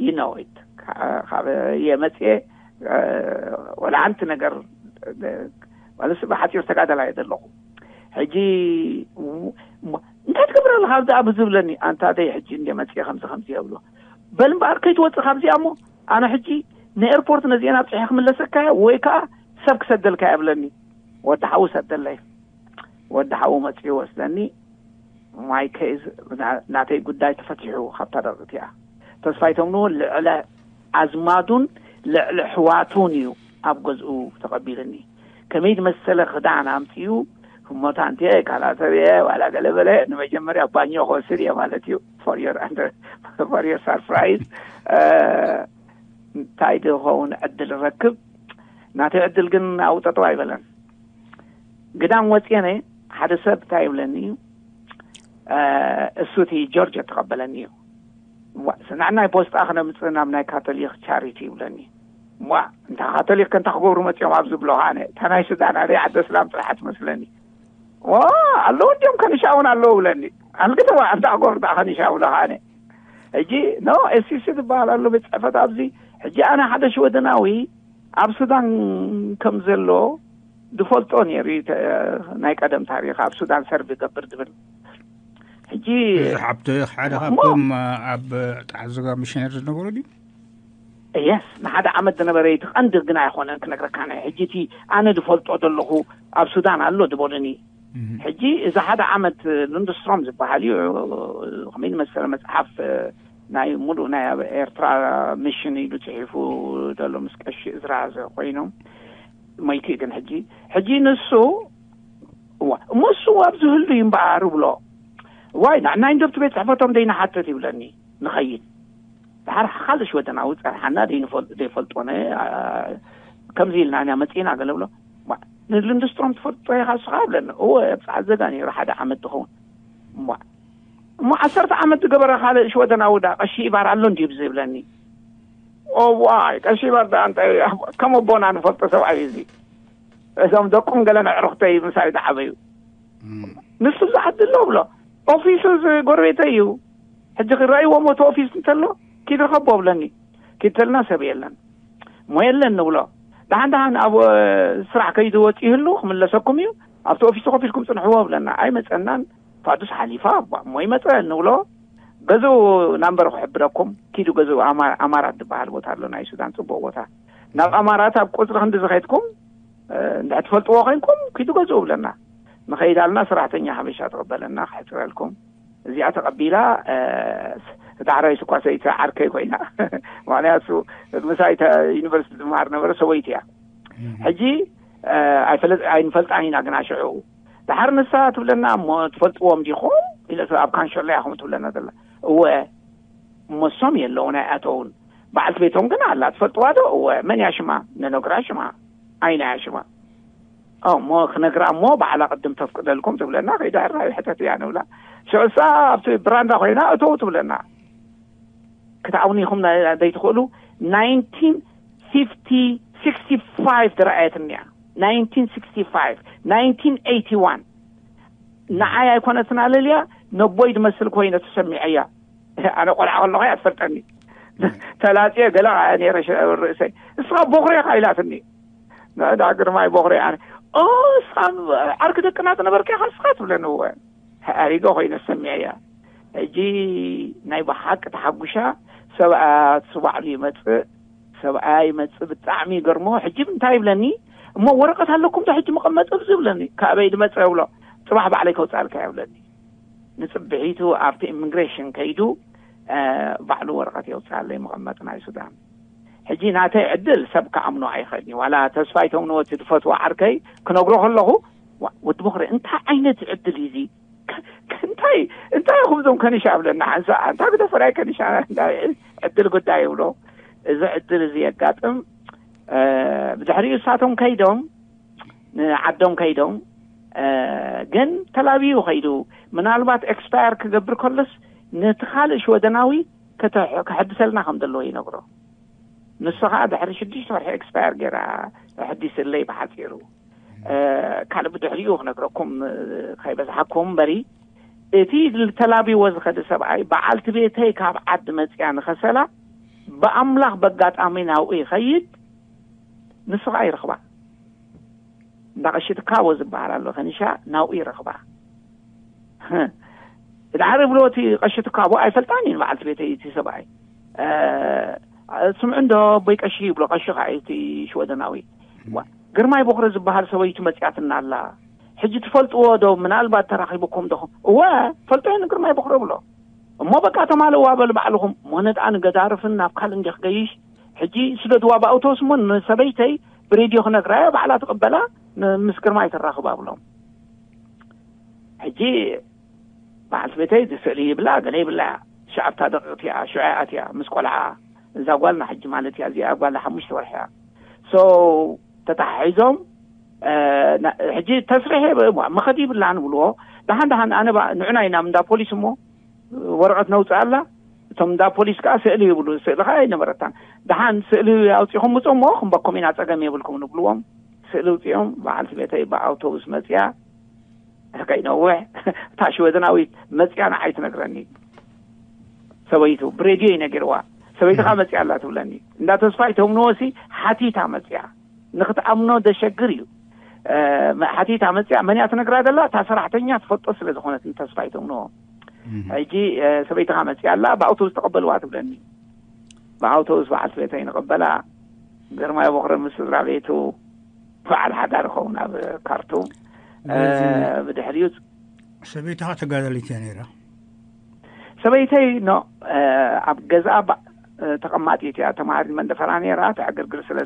you know it። ካ-፣ ካብ የመጽኤ፣ እ፣ ወላ ሓንቲ ነገር፣ እ፣ ማለት ብሓጺር ተጋደላይ እየ ዘለኹ። ሕጂ ው-፣ ሞ-፣ እንታይ ትገብር ኣለኻ ኣብዚ ኣብ ዝብለኒ፣ ኣንታ ደይ ሕጂ እንደ መጽኤ ከምዚ ከምዚ የብሎ። በል እምበኣር ከይትወጽእ ካብዚኣ እሞ፣ ኣነ ሕጂ ንኤርፖርት ነዚአን ኣብጽሐ ክምለሰካ እየ ወይ ከኣ ሰብ ክሰደልካ እየ ብለኒ። ወዲ ሓዉ ሰደለይ። ወዲ ሓዉ መጺኡ ወስደኒ። ማይ ኬዝ፣ ና-፣ ናተይ ጉዳይ ተፈቲሑ ካብታ ደቂቕ እቲኣ። ተስፋይ ተምኑ ልዕሊ ኣዝማዱን ልዕሊ ኣሕዋቱን እዩ ኣብ ገዝኡ ተቐቢልኒ። ከመይ ዝመሰለ ክዳን ኣምጺኡ፣ ህሞታንቲ እየ፣ ካላተር እየ፣ ዋላ ገለ በለ፣ ንመጀመርያ ባኞ ክወስድ እየ ማለት እዩ። For your under-፣ for your surprise፣ እ፣ እንታይ ዝኸውን ዕድል ረክብ። ናተይ ዕድል ግን ኣብኡ ጠጠው ኣይበለን። ግዳም ወፅየ ነይ፣ ሓደ ሰብ እንታይ ይብለኒ እዩ፣ እ፣ እሱ እቲ ጆርጆ ተቐበለኒ እዩ። ዋ፣ ንዕናይ ፖስጣ ክነምፅእ ናብ ናይ ካቶሊክ ቻሪቲ ይብለኒ። ዋ፣ እንታ ካቶሊክ ከ እንታይ ክገብሩ መፅኦም ኣብ ዝብሎ ከኣነ፣ እታ ናይ ሱዳን ኣደይ ዓደ ስላም ጥራሕ ትመስለኒ። ዋ፣ ኣለዉ እንዲዮም ከኒሻ እውን ኣለዉ ብለኒ። ኣልግተዋ፣ እንታይ ክገብሩ ደኣ ከኒሻ ብሎ ከኣነ። ሕጂ፣ ኖ፣ ኤስሲሲ ዝበሃል ኣሎ ቤት ጽሕፈት ኣብዚ። ሕጂ ኣነ ሓደ ሽወደናዊ ኣብ ሱዳን ከም ዘሎ ዝፈልጦ ነይሩ እዩ፣ ተ-፣ ናይ ቀደም ታሪኽ ኣብ ሱዳን ሰርቭ ይገብር ዝብል። ሕጂ ብዙሕ ኣብቲ ሓደ እሞ ካብቶም ኣብ ጣዕዘጋ ሚሽነር ዝነበሩ ድዩ? የስ፣ ንሓደ ዓመት ዝነበረ እቲ ቀንዲ ግን ኣይኮነን ክነግረካ። ናይ ሕጂ እቲ ኣነ ዝፈልጦ ዘለኹ ኣብ ሱዳን ኣሎ ዝበሉኒ። እህ። ሕጂ እዚ ሓደ ዓመት ሉንድስትሮም ዝበሃል እዩ፣ ከመይ ዝመሰለ መጽሓፍ ናይ ሙሉእ ናይ ኣብ ኤርትራ ሚሽን ኢሉ ጽሒፉ ዘሎ ምስ ቀሺ እዝራ ኮይኖም፣ መይቱ እዩ ግን ሕጂ። ሕጂ ንሱ፣ እዋ፣ እሞ እሱ ኣብ ዝህሉ እዩ እምበኣር ብሎ። ዋይ፣ ንዕናይ እንዶ ኣብቲ ቤት ጽሕፈቶም ደይንሓትት ይብለኒ፣ ንኸይድ። ድሓር ካልእ ሽወደናዊ ጸርሓና፣ ደይንፈል-፣ ደይፈልጦነ፣ ኣ፣ ከምዚ ኢልና ኢና መጺእና ገለ ብሎ። ዋ፣ ንልንድስትሮም ትፈልጦ ኢኻ ንስኻ? ይብለኒ። እወ፣ ኣብ ጸዓት ዘጋ ነይሩ ሓደ ዓመት ዝኸውን። ዋ፣ እሞ ዓሰርተ ዓመት ዝገበረ ካልእ ሽወደናዊ ዳ ቀሺ ኢባር ኣሎ እንድዩ ብዚ ይብለኒ። ኦ፣ ዋይ፣ ቀሺ ኢባር ዳ እንታይ፣ ከም ኣቦና ንፈልጦ ሰብኣይ እዚ። እዞም ደቁም ገለ ኣዕሩኽተይ ምሳይ ዝዓበዩ። እም። ንሱ ብዙሓት ኣሎ ብሎ። ኦፊሱ እዚ ጎረቤተይ እዩ። ሕጂ ክረኣይዎ ሞቶ ኦፊስ እንተሎ፣ ኪድ ርኸቦ ብለኒ። ኪድ ተልና ሰብ የለን። እሞ የለን ንብሎ። ደሓን ደሓን ኣብ፣ እ፣ ስራሕ ከይዱ ወፂኡ ይህሉ፣ ክምለሰኩም እዩ። ኣብቲ ኦፊስ ኮፍ ኢልኩም ፅንሕዎ ብለና። ኣይመፀናን። ፋዱስ ሓሊፋ፣ እሞ ይመፀ ንብሎ። ገዝኡ ናምበር ክሕብረኩም፣ ኪዱ ገዝኡ ኣማ-፣ ኣማራት ዝበሃል ቦታ ኣሎ፣ ናይ ሱዳን ፅቡቕ ቦታ። ናብ ኣማራት ኣብ ቁፅሪ ክንዲ ዝኸድኩም፣ እ፣ እንድሕር ትፈልጥዎ ኮይንኩም፣ ኪዱ ገዝኡ ብለና። ንኸይድ ኣልና፣ ሰራሕተኛ ሓበሻ ትቕበለና፣ ክሕፅረልኩም። እዚኣ ተቐቢላ፣ እ፣ ዳሕራይ ስኳ ሰይቲ ዓርከይ ኮይና። ምኽንያቱ፣ ምሳይ ተ-፣ ዩኒቨርሲቲ ትምሃር ነበረ፣ ሰበይቲ እያ። እህ። ሕጂ፣ እ፣ ኣይፈለጥ-፣ ኣይንፈልጣን ኢና ግና ሽዑ። ደሓር ንሳ ትብለና፣ "እሞ ትፈልጥዎም ዲኹም?" ኢለ፣ "ኣብ ካንሸሎ ኢኹም?" ትብለና ዘላ። "እወ፣ እሞ እሶም የለውን፣ ኣይኣተውን። በዓልቲ ቤቶም ግን ኣላ፣ ትፈልጥዋ ዶ?" "እወ፣ መን እያ ሽማ?" "ንነግራ ሽማ፣ ኣይና እያ ሽማ?" "ኦ፣ እሞ ክነግራ እሞ ባዕላ ቅድም ተፍቅደልኩም" ትብለና፣ ከይዳ ሕራይ ሕተት እያ ንብላ። ሽዑ እሳ ኣብቲ ብራንዳ ኮይና፣ "እተው" ትብለና። ክትኣምኑ ኢኹም ና-፣ ዘይትኽእሉ፣ ናይንቲን ፊፍቲ፣ ሲክስቲ ፋይቭ ዝረኣየትኒ እያ። ናይንቲን ሲክስቲ ፋይቭ፣ ናይንቲን ኤይቲ ዋን። ንዓይ ኣይኮነትን ኣለልያ፣ ነቦይ ዝመስል ኮይነ ተሰሚዐያ። ኣነ ቆልዓ ከለኹ እያ ትፈልጠኒ። ተላጽየ ገለ ከኣ ነይረ ሸ-፣ ርእሰይ። "እስኻ ቦኽሪ ኢኻ" ኢላትኒ። ንዕዳ ግርማይ ቦኽሪ ኣነ። "ኦ፣ እስኻ ዓርኪ ደቅና ዝነበርካ ኢኻ እስኻ?" ትብለኒ። እወ። ኣሪገ ኮይነ ሰሚዐያ። ሕጂ ናይ ብሓቂ ተሓጉሻ፣ ሰብኣያ እሱ ባዕሉ ይመጽእ፣ ሰብኣያ ይመጽእ፣ ብጣዕሚ ይገርሞ። ሕጂ እንታይ ይብለኒ፣ "እሞ ወረቐት ኣለኩም ዶ ሕጂ መቐመጢ?" ኣብዚ ይብለኒ። "ካበይ ዝመጽእ?" እብሎ። "ጽባሕ ባዕለይ ከውጽኣልካ" ይብለኒ። ንጽብሒቱ ኣብቲ ኢሚግሬሽን ከይዱ፣ እ፣ ባዕሉ ወረቐት የውጽኣለይ መቐመጢ ናይ ሱዳን። ሕጂ ናተይ ዕድል ሰብ ክኣምኖ ኣይኽእልን እዩ። ዋላ ተስፋይ ተምንዎ እቲ ዝፈትዎ ዓርከይ ክነግሮ ከለኹ፣ ወዲ ምኽሪ እንታይ ዓይነት ዕድል እዩ እዚ? እንታይ እንታይ ኢኹም እዞም ከኒሻ ኣብለና ሓንሳ እንታይ ግደፈራይ ከኒሻ ዕድል ጉዳይ ይብሎ። እዚ ዕድል እዚ የጋጥም። ብድሕሪኡ እሳቶም ከይዶም ንዓዶም ከይዶም ግን ተላብዩ ከይዱ ምናልባት ኤክስፓየር ክገብር ከሎስ ነቲ ካልእ ሽወደናዊ ከሕድሰልና ከም ዘለዎ ይነግሮ። ንሱ ከዓ ድሕሪ ሽዱሽተ ወርሒ ኤክስፓየር ገይራ ሕዲስለይ ብሓፂሩ። ካልእ ብድሕሪኡ ክነግረኩም ከይበዝሓኩም እምበሪ እቲ ተላቢዎ ዝኸደ ሰብኣይ በዓልቲ ቤተይ ካብ ዓዲ መፅያ ንኸሰላ ብኣምላኽ በጋጣሚ ናብኡ ይኸይድ። ንሱ ከዓ ይረኽባ። እንዳ ቀሺ ትካቦ ዝበሃል ኣሎ ከኒሻ ናብኡ ይረኽባ። ድሓር ብሎ እቲ ቀሺ ትካቦ ኣይፈልጣን እዩ በዓልቲ ቤተይ እቲ ሰብኣይ። ስምዑ እንዶ ኣቦይ ቀሺ ይብሎ። ቀሺ ከዓ እቲ ሽወደናዊ ግርማይ ቦኽረ ዝበሃል ሰበይቱ መፅያትና ኣላ። ሕጂ ትፈልጥዎ ዶ ምናልባት ተራኺብኩም ዶ? እወ ፈልጦ ንግርማይ ቦኽረ ብሎ። እሞ በቃ ተማልእዋ በሉ ባዕልኹም። እሞ ነጣ ንገዳርፍን ናብ ካልእ እንዲ ክገይሽ ሕጂ ስደድዋ ብኣውቶቡስ እሞ ንሰበይተይ ብሬድዮ ክነግራዮ ባዕላ ትቕበላ ምስ ግርማይ ተራኽባ ብሎም። ሕጂ በዓልቲ ቤተይ ስእሊ ይብላ ገለ ይብላ። ሸዓብታ ደቂቕ እያ ሽዑ ኣትያ ምስ ቆልዓ እዛ ጓልና ሕጂ ማለት እያ እዚኣ ጓል ሓሙሽተ ወርሒ እያ። ሶ ተተሓሒዞም ሕጂ ተስርሐ መኸዲ ይብላን ብልዎ። ደሓን ደሓን ኣነ ንዑና ኢና እንዳ ፖሊስ እሞ ወረቐት ነውፅእ ኣላ። እቶም እንዳ ፖሊስ ከዓ ስእሊ ይብሉ። ስእሊ ከዓ ኣይነበረታን። ደሓን ስእሊ ኣውፂኹም ምፁ እሞ ክንበኩም ኢና ፀገም የብልኩም ንብልዎም። ስእሊ ውፅኦም በዓልቲ ቤተይ ብኣውቶቡስ መፅያ ከይነውሕ እታ ሽወደናዊት መፅያ ንዓይ ትነግረኒ። ሰበይቱ ብሬድዮ እዩ ነጊርዋ። ሰበይትኻ መፅያ ኣላ ትብለኒ። እንዳ ተስፋይ ተምንዎ ሲ ሓቲታ መፅያ። ንክትኣምኖ ደሸግር እዩ። ሓቲታ መፅያ መን እያ ትነግራ ዘላ? እታ ሰራሕተኛ ትፈልጦ ስለ ዝኾነት ንተስፋይ ተምንዎ። ሕጂ ሰበይትኻ መፅያ ኣላ ብኣውቶቡስ ተቐበልዋ ትብለኒ። ብኣውቶቡስ በዓልቲ ቤተይ ንቐበላ። ግርማይ ቦኽረ ምስ ስድራ ቤቱ በዓል ሓዳር ኸውን ኣብ ካርቱም። ብድሕሪኡ ሰበይትኻ ተጋዳሊት እያ ነይራ። ሰበይተይ ኖ ኣብ ገዛ ተቐማጢት እያ። ተማሃሪት መንደፈራ ነይራ። ተዕግርግር ስለ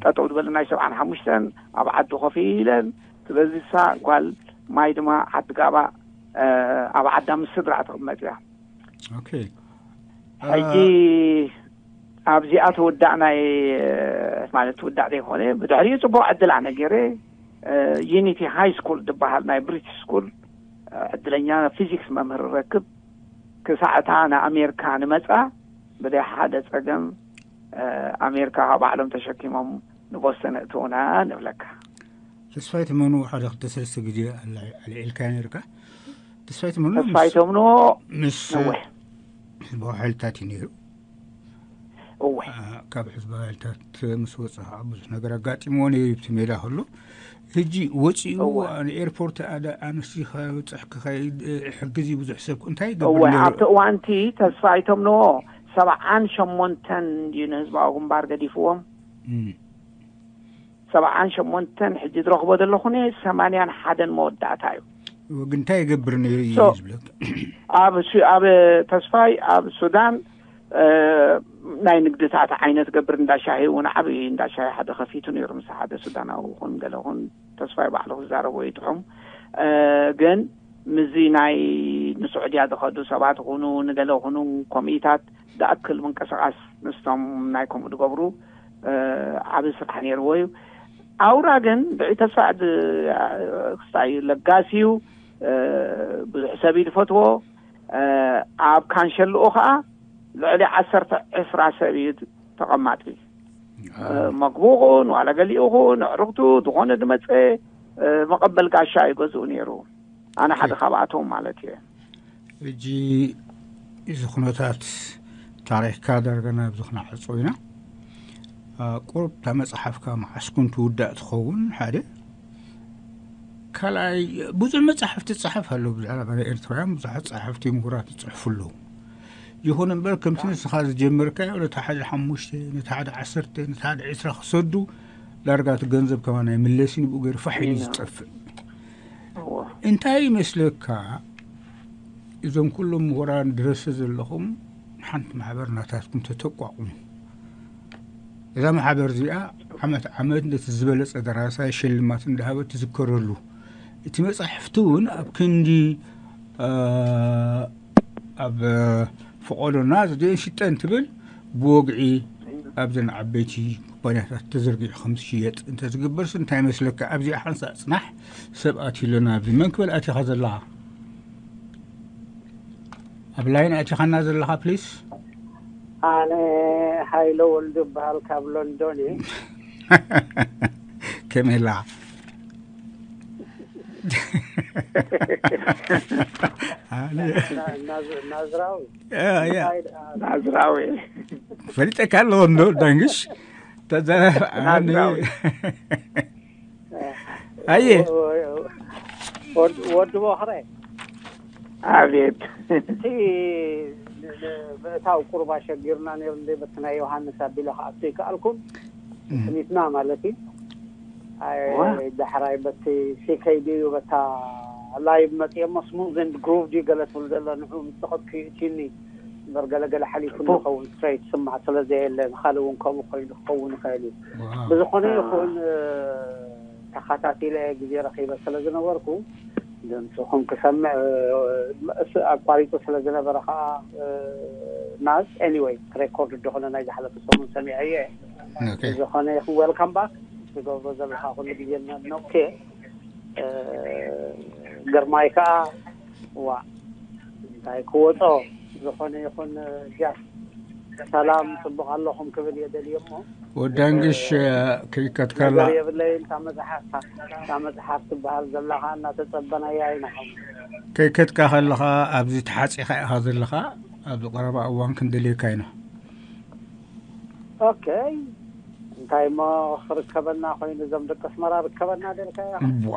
ጠጠው ዝበለ ናይ ሰብዓን ሓሙሽተን ኣብ ዓዲ ኮፍ ኢለን። ስለዚ እሳ ጓል ማይ ድማ ዓዲ ጋባ ኣብ ዓዳ ምስ ስድራ ትቕመጥ እያ። ኦኬ። ሕጂ ኣብዚኣ ትውዳእ ናይ ማለት ትውዳእ ዘይኮነ ብድሕሪኡ ፅቡቅ ዕድል ኣነ ገይረ ዩኒቲ ሃይ ስኩል ዝበሃል ናይ ብሪቲሽ ስኩል ዕድለኛ ፊዚክስ መምህር ረክብ ክሳዕታ ንኣሜሪካ ንመፃ ብደይ ሓደ ፀገም ኣሜሪካ ካብ ባዕሎም ተሸኪሞም ንቦስተን እትውና ንብለካ። ተስፋይ ተመኑ ሓደ ክልተ ሰለስተ ግዜ ኣልዒልካ ነርካ። ተስፋይ ተመኑ ተስፋይ ተምኖ ምስ ነዊሕ ህዝባዊ ሓይልታት እዩ ነይሩ። እወ ካብ ህዝባዊ ሓይልታት ምስ ወፀ ከዓ ብዙሕ ነገር ኣጋጢምዎ ነይሩ። ብቲ ሜዳ ከሎ ሕጂ ወፂኡ እወ። ንኤርፖርት ኣደ ኣንስቲ ከብፅሕ ክኸይድ ሕግዚ ብዙሕ ሰብ እንታይ ይገብር እወ ነይሩ? ኣብቲ እዋንቲ ተስፋይ ተምኖ ሰብዓን ሸሞንተን እዩ ንህዝባዊ ግንባር ገዲፍዎም። እም። ሰብዓን ሸሞንተን ሕጂ ዝረኽቦ ዘለኹኒ ሰማንያን ሓደን መወዳእታ እዩ። ግን እንታይ ይገብር ነይሩ እዩ So- ዝብለካ። ኣብ ሱ- ኣብ ተስፋይ ኣብ ሱዳን እ፣ ናይ ንግድታት ዓይነት ገብር እንዳሻሂ እውን ዓብዪ እንዳሻሂ ሓደ ከፊቱ ነይሩ ምስ ሓደ ሱዳናዊ ኹን ገለ ኹን ተስፋይ ባዕሉ ክዛረቦ ይጥዑም እ፣ ግን ምስዚ ናይ ንስዑድያ ዝኸዱ ሰባት ኹኑ ንገለ ኹኑ ኮሚታት ዝኣክል ምንቅስቃስ ምስቶም ናይ ከምኡ ዝገብሩ እ፣ ዓብዪ ስራሕ ነይርዎ እዩ። ኣውራ ግን ብዒ ተስፋ ክስታይ ለጋሲ እዩ። እ፣ ብዙሕ ሰብ እዩ ዝፈትዎ። ኣብ ካንሸልኡ ከዓ ልዕሊ ዓሰርተ ዕስራ ሰብ እዩ ተቐማጢ። መግቡ ኹን ዋላ ገሊኡ ኹን ኣዕርኽቱ ዝኾነ ዝመፀ መቐበል ጋሻ እዩ ገዝኡ ነይሩ። ኣነ ሓደ ካብኣቶም ማለት እየ። ሕጂ እዚ ኩነታት ታሪኽካ ዳርጋ ናብዚ ክነዓጾ ኢና። ቁሩብ እታ መፅሓፍካ መዓስ ኩን ትውዳእ ትኸውን ሓደ ካልኣይ ብዙሕ መፅሓፍቲ ይፅሓፍ ኣሎ ብዛዕባ ናይ ኤርትራውያን ብዙሓት ፀሓፍቲ ምሁራት ይፅሕፉ ኣለዉ። ይኹን እምበር ከምቲ ንስኻ ዝጀመርካዮ ነቲ ሓደ ሓሙሽተ ነቲ ሓደ ዓሰርተ ነቲ ሓደ ዕስራ ክሰዱ ዳርጋ እቲ ገንዘብ ከማን ኣይምለስን ብኡ ገይሩ ፋሕ ኢሉ እዩ ዝጠፍእ። እንታይ ይመስለካ እዞም ኩሎም ምሁራን ድረሰ ዘለኹም ሓንቲ ማሕበር ናታትኩም ተተቋቑሙ እዛ ማሕበር እዚኣ ዓመት ዓመት ነቲ ዝበለጸ ደራሳይ ሽልማት እንዳሃበት ትዝከረሉ። እቲ መጻሕፍቲ እውን ኣብ ክንዲ፣ እ፣ ኣብ ፈቐዶና ዝደን ሽጠን ትብል ብወግዒ ኣብዘን ዓበይቲ ኩባንያታት ተዘርጊሑ ከም ዝሽየጥ እንተዝግበርስ እንታይ ይመስለካ? ኣብዚኣ ሓንሳእ ጽናሕ፣ ሰብ ኣትዩለና ኣብዚ። መን ክበል ኣቲኻ ዘለኻ? ኣብ ላይን ኣቲኻና ዘለኻ ፕሊስ? ኣነ ሃይለ ወልዱ እበሃል ካብ ሎንዶን እየ። ከመይ ኣላ? ኣነ ና-፣ ናዝ-፣ ናዝራዊ። ያ፣ ያ። እንታይ ደኣ? ናዝራዊ። ፈሊጠካ ኣለኹ እንዶ ዳንግሽ። ተዘ-፣ ኣነ ናዝራዊ። ኣየ። ወድ-፣ ወዲ ቦኽረ። ኣቤት። እቲ ን-፣ ን-፣ ምእታው ቁሩብ ኣሸጊሩና ነይሩ እንደ በቲ ናይ ዮሃንስ ኣቢለ ክኣቱ ይከኣልኩን። እህ። ስኒትና ማለት እዩ። ኣይ፣ ዋ። ዳሕራይ በቲ ሲ ኬይ ዲ እዩ በታ ላይቭ መጽየ እሞ ስሙዝ ኤንድ ግሩቭ ድዩ ገለ ትብል ዘሎ ንዑ ምስ ተኸትኩ ይእትዩኒ። እምበር ገለ ገለ ሓሊፉ ጽቡቅ። ዝኸውን ስትሬት ስማዕ ስለ ዘየለ ንኻልእ እውን ከምኡ ኮይኑ ክኸውን ይኽእል እዩ። ዋው። ብዝኾነ ኣዎ። ይኹን፣ እ፣ ተኸታቲለ ግዜ ረኺበ ስለ ዝነበርኩ ድምፅኹም ክሰምዕ፣ እ፣ እስ-፣ ኣቋሪጡ ስለ ዝነበረ ከዓ፣ እ፣ ናዝ፣ ኤኒዌይ፣ ሬኮርድ እንደኾነ ናይ ዝሓለፈ ሰሙን ሰሚዐ እየ። ኦኬ። ብዝኾነ ይኹን ዌልካም ባክ። ትገብሮ ዘለኻ ኩሉ ግዜ ነድነቕ እየ። እ፣ ግርማይ ከዓ ዋ እንታይ ክወጾ። ዝኾነ ይኹን ጃስ ሰላም ጽቡቕ ኣለኹም ክብል እየ ደልየ እሞ፣ ወዳንግሽ፣ እ፣ ክሪከትካላ ነገር የብለይን። እታ መጽሓፍ፣ እታ መጽሓፍ ትበሃል ዘላ ኸኣ እናተጸበናያ ኢና። ከይከትካ ከለኻ ኣብዚ ተሓጺኻ ኢኻ ዘለኻ፣ ኣብዚ ቀረባ እዋን ክንደልየካ ኢና። ኦኬ። እንታይ እሞ ክርከበና ኮይኑ፣ እዞም ደቂ ኣስመራ ርከበና ደልካ ኢኻ? እዋ፣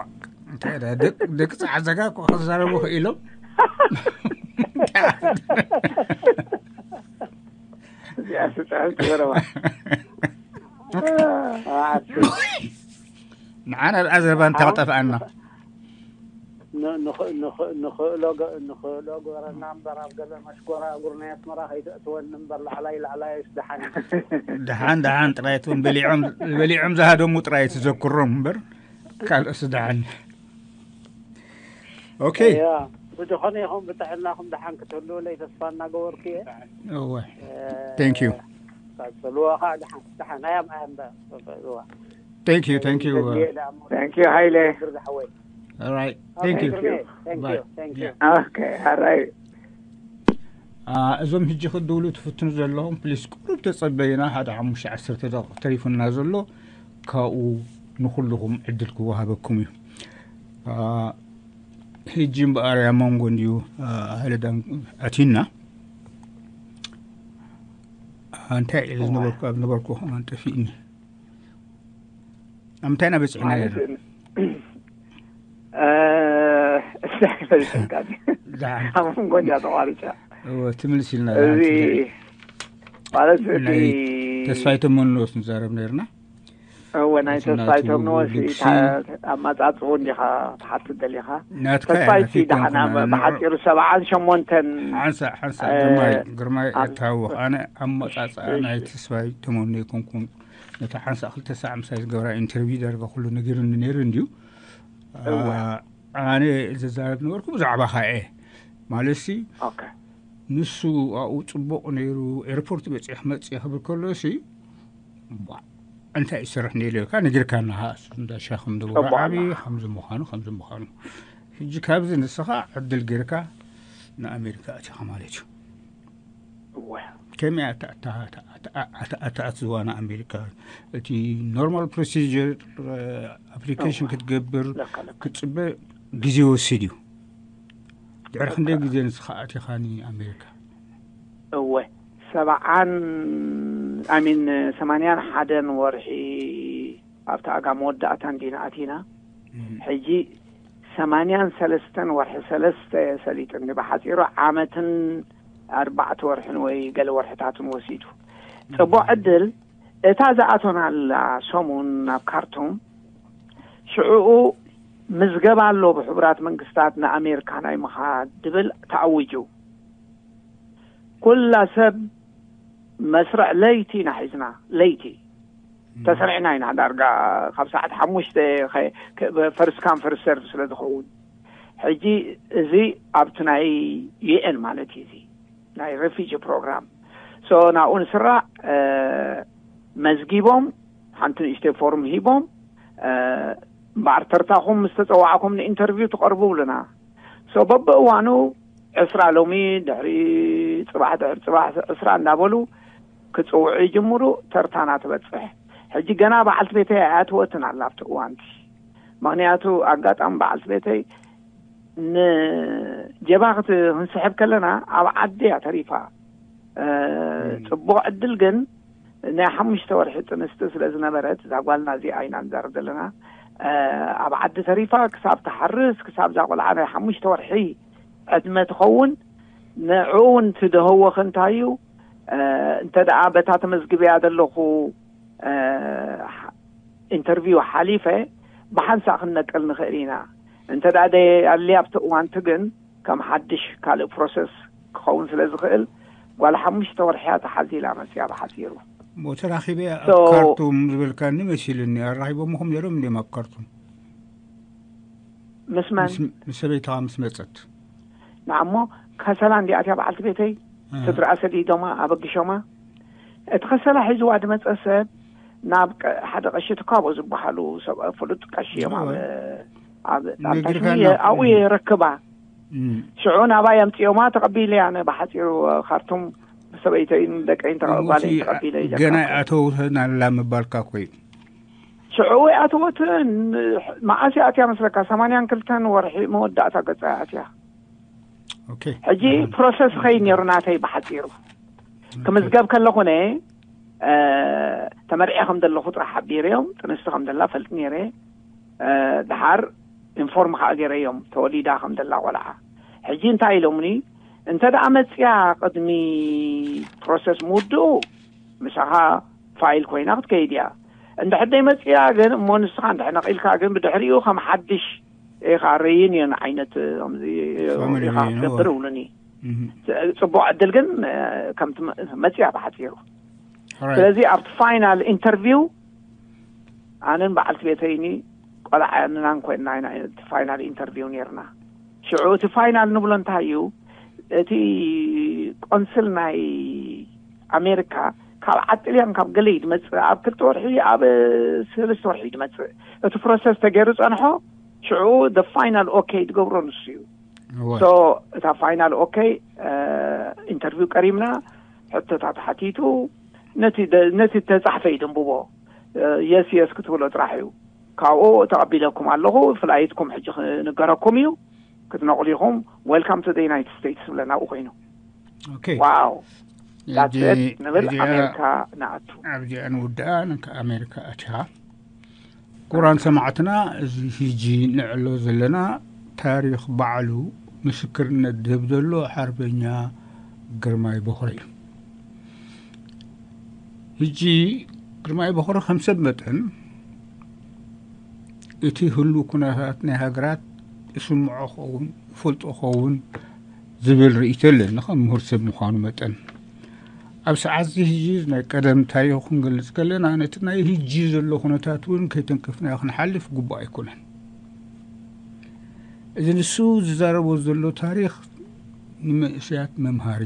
እንታይ ደኣ፣ ደቅ-፣ ደቂ ጻዕዘጋ እኮ ክዛረቡ ክኢሎም። እዚኣ ስጣል ትገረባ። ንዓና ደኣ ዘረባ እንታይ ክጠፍኣና? ን-፣ ንኽ-፣ ንኽ-፣ ንኽእሎ ገ-፣ ንኽእሎ ግበረና እምበር፣ ኣብ ገለ መሽጎራ እግሩ ናይ ኣስመራ ከይተእትወኒ እምበር፣ ላዕላይ ላዕላይ ኣይስ ደሓን። ደሓን ደሓን ጥራይ እቶም በሊዖም፣ በሊዖም ዝሃደሙ ጥራይ ትዘክሮም እምበር፣ ካልኦስ ደሓን። ኦኬ። እያ፣ ብዝኾነ ይኹን ብጥዕናኹም ደሓን ክትህልዉለይ ተስፋ እናገበርኩ እየ። እወ። እ፣ Thank you። ቀጽልዎ ኸዓ ደሓን፣ ደሓን፣ ኣያም፣ ኣያም፣ በ-፣ በ-፣ እዋ። Thank you፣ thank you። ዘድልየ ደኣ እሞ Thank you፣ ሃይለ። ግርዛ ሓወይ። All right። ኦኬ፣ Thank you። ግርሜ፣ thank Bye። you፣ thank you። Yeah። ኦኬ፣ all right። አ፣ እዞም ሕጂ ክድውሉ ትፍትኑ ዘለኹም፣ ፕሊስ፣ ቁሩብ ተጸበዩና፣ ሓደ ሓሙሽተ ዓሰርተ ደቂቕ ተሪፉና ዘሎ፣ ካብኡ ንኹልኹም ዕድል ክወሃበኩም እዩ። አ፣ ሕጂ እምበኣር ኣብ መንጎ እንድዩ፣ አ፣ ሃይለ ዳን-፣ ኣቲና። አ፣ እንታይ ኢለ ዝነበርኩ፣ ኣብ ነበርኩ ከማን ጠፊእኒ። ኣብ ምንታይ ኢና በጺሕና ኣነ ነርና? ስ-፣ እ፣ እንታይ ፈሊጠካ? ደሓን። ኣብ መንጎ እንድያ ተቋሪጸ። እወ፣ ትምልስ ኢልና፣ እዚ ደሓን ትምልስ። ማለት እቲ ናይ ተስፋይ ተመንዎስ ንዛረብ ነርና። እወ፣ ናይ ንሱ ተስፋይ ናቱ ተምንዎስ ልግሲ። ታ-፣ ኣመጻጽኡ እንዲኻ ትሓትት ደሊኻ? ናትካ ተስፋይ እያ፣ እቲ ደሓን ፊትኩም ኣብ፣ ከማን ንዑ። ብሓጺሩ ሰብዓን ሸሞንተን፣ ሓንሳእ፣ ሓንሳእ፣ እ፣ ግርማይ፣ ግርማይ ኣብ ኣታውኽ። ኣነ ኣመጻጽኣ እሺ። ናይ ተስፋይ ተመንዎ ኣይኮንኩን። ነታ ሓንሳእ ክልተ ሳዕ ምሳይ ዝገብራ ኢንተርቪው ዳርጋ ኩሉ ነጊሩኒ ነይሩ እንድዩ። እወ። ኣ-፣ ኣነ ዝዛረብ ነበርኩ ብዛዕባኻ እየ። ማለትሲ፣ ኦኬ። ንሱ ኣብኡ ጽቡቕ ነይሩ፣ ኤርፖርት በጺሕ መጽእ ክብል ከሎሲ፣ ቧ፣ እንታይ ይሰርሕ ነይሩ ኢልካ ነጊርካና፣ ሃ፣ እሱ እንዳ ሻህ ከም ዝነበሮ ጽቡቕ ዓቢ፣ ኣላ። ከምዚ ምዃኑ፣ ከምዚ ምዃኑ። ሕጂ ካብዚ ንስኻ ዕድል ጌርካ ንኣሜሪካ ኣቲኻ ማለት እዩ። እወ። ከመይ ኣታ-፣ ኣታ-፣ ኣታ-፣ ኣታ-፣ ኣታ-፣ ኣታ-፣ ኣትዝዋ ንኣሜሪካ? እቲ ኖርማል ፕሮሲጀር፣ እ፣ ኣፕሊኬሽን እወ። ክትገብር ለካ፣ ለካ። ክትጽበ ግዜ ይወስድ እዩ። ድሕሪ ክንደይ ለካ። ግዜ ንስኻ ኣቲኻ ንኣሜሪካ? እወ፣ ሰብዓን፣ ኣይ ሚን፣ ሰማንያን ሓደን ወርሒ ኣብቲ ኣጋ መወዳእታ እንዲና ኣቲና። እም። ሕጂ ሰማንያን ሰለስተን ወርሒ ሰለስተ ሰሊጡኒ፣ ብሓጺሩ ዓመትን ኣርባዕተ ወርሕን ወይ ገለ ወርሕታትን ወሲዱ። ጽቡቕ እም። ዕድል፣ እታ ዝኣቶናላ ሰሙን ናብ ካርቱም፣ ሽዑኡ ምዝገባ ኣሎ ብሕቡራት መንግስታት ንኣሜሪካ ናይ ምኻድ ድብል ተኣዊጁ። ኩላ ሰብ መስርዕ ለይቲ ኢና ሒዝና፣ ለይቲ። ተሰሪዕና ኢና ዳርጋ ካብ ሰዓት ሓሙሽተ ፈርስት ካም ፈርስት ሰርቭ ስለ ዝኸውን። ሕጂ እዚ ኣብቲ ናይ ዩኤን ማለት እዩ፣ እዚ ናይ ሬፊጂ ፕሮግራም። ሶ ናብኡ ንስራዕ። መዝጊቦም ሓንቲ ንእሽተይ ፎርም ሂቦም፣ እምበኣር ተርታኹም ምስ ተፀዋዕኩም ንኢንተርቪው ትቐርቡ ብሉና። ሶ በብእዋኑ ዕስራ ሎሚ፣ ድሕሪ ፅባሕ፣ ድሕሪ ፅባሕ ዕስራ እንዳበሉ ክፅውዑ ይጅምሩ። ተርታና ትበፅሕ። ሕጂ ገና በዓልቲ ቤተይ ኣይኣተወትን ኣላ ኣብቲ እዋንቲ። ምኽንያቱ ኣጋጣሚ በዓልቲ ቤተይ ንጀባ ክት-፣ ክንስሕብ ከለና ኣብ ዓዲ እያ ተሪፋ። እ፣ እም። ጽቡቕ ዕድል ግን ናይ ሓሙሽተ ወርሒ ጥንስቲ ስለ ዝነበረት፣ እዛ ጓልና እዚኣ ኢና ንዛረብ ዘለና፣ እ፣ ኣብ ዓዲ ተሪፋ ክሳብ ትሓርስ፣ ክሳብ እዛ ቆልዓ ናይ ሓሙሽተ ወርሒ ዕድመ ትኸውን፣ ንዕኡ እውን ትደህወ ክንታይ እዩ፣ እ፣ እንተ ደኣ በታ ተመዝግበያ ዘለኹ፣ እ፣ ኢንተርቪው ሓሊፈ ብሓንሳእ ክንነቅል ንኽእል ኢና። እንተ ደኣ ደይ-፣ ኣድልያ ኣብቲ እዋንቲ ግን ከም ሓድሽ ካልእ ፕሮሰስ ክኸውን ስለ ዝኽእል፣ ጓል ሓሙሽተ ወርሒ እያ ተሓዚላ መጽያ ብሓጺሩ። ሞ ተራኺበ ኣብ ሶ ካርቱም ዝበልካኒ መሲልኒ። ኣራኺቦምኹም ነይሮም እንድዮም ኣብ ካርቱም? ምስ መን? ምስ፣ ምስ ሰበይትኻ ምስ መጸት? ንዓሞ ከሰላ እንዲ ኣትያ በዓልቲ ቤተይ፣ እ። ስድራኣ ሰዲዶማ፣ ኣበግሾማ። እቲ ከሰላ ሒዝዋ ዝመጸ ሰብ ናብ ቀ-፣ ሓደ ቀሺ ትካቦ ዝበሃሉ ሰብ፣ ፍሉጥ ቀሺ እዮም። ኣብ፣ እወ። ኣብ፣ ኣብ ነጊርካና። ታሽሙ የ-፣ ኣብኡ እም። የረክባ። እም። ሽዑ ናባይ ኣምጺኦማ፣ ተቐቢለ ኣነ ብሓጺሩ ካርቱም ሰበይተይን ደቀይን ተቐባለይ እሞሲ ተቐቢለ ኢለካ ገና እኮ። ኣተውተን ኣላ ምባልካ እኮ እዩ። ሽዑ ኣይኣተወትን። መዓስ እያ ኣትያ መስለካ? ሰማንያን ክልተን ወርሒ መወዳእታ ገጻ እያ ኣትያ። ኦኬ። ሕጂ ፕሮሰስ ኸይድ ነይሩ ናተይ ብሓጺሩ። ኦኬ። ክምዝገብ ከለኹ ነ፣ እ፣ ተመርዕየ ከም ዘለኹ ጥራሕ ሓቢረዮም፣ ጥንስቲ ከም ዘላ ፈልጥ ነይረ። እ፣ ድሓር ኢንፎርም ከኣ ገይረዮም፣ ተወሊዳ ከም ዘላ ቆልዓ። ሕጂ እንታይ ኢሎምኒ? እንተ ደኣ መጽያ ቅድሚ ፕሮሰስ ምውድኡ፣ ምሳኻ ፋይል ኮይና ክትከይድ እያ። እንድሕር ደይ መጽያ ግን፣ እሞ ንስኻ እንድሕር ነቒልካ ግን፣ ብድሕሪኡ ከም ሓድሽ ኢኻ ሬዩኒየን ዓይነት፣ ከምዚ ፋሚሊ ኢኻ ሬዩኒየን፣ ክትገብር እወ። ይብሉኒ። እህ። ጽ-፣ ጽቡቕ ዕድል ግን፣ እ፣ ከምቲ መ-፣ መጽያ ብሓጺሩ። ኦራይት። ስለዚ ኣብቲ ፋይናል ኢንተርቪው ኣነን በዓልቲ ቤተይኒ ቆልዓ ያንናን ኮይንና ኢና እቲ ፋይናል ኢንተርቪው ነይርና። ሽዑ እቲ ፋይናል ንብሎ እንታይ እዩ? እቲ ቆንስል ናይ ኣሜሪካ ካብ ዓጥልያን ካብ ገለ እዩ ዝመጽእ። ኣብ ክልተ ወርሒ፣ ኣብ ሰለስተ ወርሒ እዩ ዝመጽእ። እቲ ፕሮሰስ ተገይሩ ጸንሖ፣ ሽዑ the final okay ዝገብሮ ንሱ እዩ። እወ። ሶ እታ ፋይናል ኦኬ፣ እ፣ ኢንተርቪው ቀሪብና፣ ሕቶታት ሓቲቱ፣ ነቲ ደ-፣ ነቲ ተጻሕፈ እዩ ደንብቦ። እ፣ የስ፣ የስ ክትብሎ ጥራሕ እዩ። ካብኡ ተቐቢለኩም ኣለኹ፣ ፍላይትኩም ሕጂ ክንገረኩም እዩ፣ ክትነቕሉ ኢኹም፣ ዌልካም ቱ ዩናይትድ ስቴትስ ዝብለና ኣብኡ ኮይኑ። ኦኬ። ዋው፣ ሕጂ፣ that's it ንብል፣ ሕጂ ኣሜሪካ ንኣቱ። ኣብዚኣ ንውድኣ፣ ንካ ኣሜሪካ ኣቲኻ። ክቡራን ሰማዕትና፣ እዚ ሕጂ ንዕሎ ዘለና ታሪኽ ባዕሉ ምስክርነት ዝህብ ዘሎ ሓርበኛ ግርማይ በኹሪ እዩ። ሕጂ ግርማይ በኹሪ ከም ሰብ መጠን፣ እቲ ህሉ ኩነታት ናይ ሃገራት ይስምዖ ኸውን፣ ይፈልጦ ኸውን ዝብል ርእይቶ ኣለኒ፣ ከም ምሁር ሰብ ምዃኑ መጠን። ኣብ ሰዓት እዚ ሕጂ ናይ ቀደም ታሪኹ ክንገልጽ ከለና፣ ነቲ ናይ ሕጂ ዘሎ ኩነታት እውን ከይተንከፍናዮ ክንሓልፍ ግቡእ ኣይኮነን። እዚ ንሱ ዝዛረቦ ዘሎ ታሪኽ ንመንእሰያት መምሃሪ።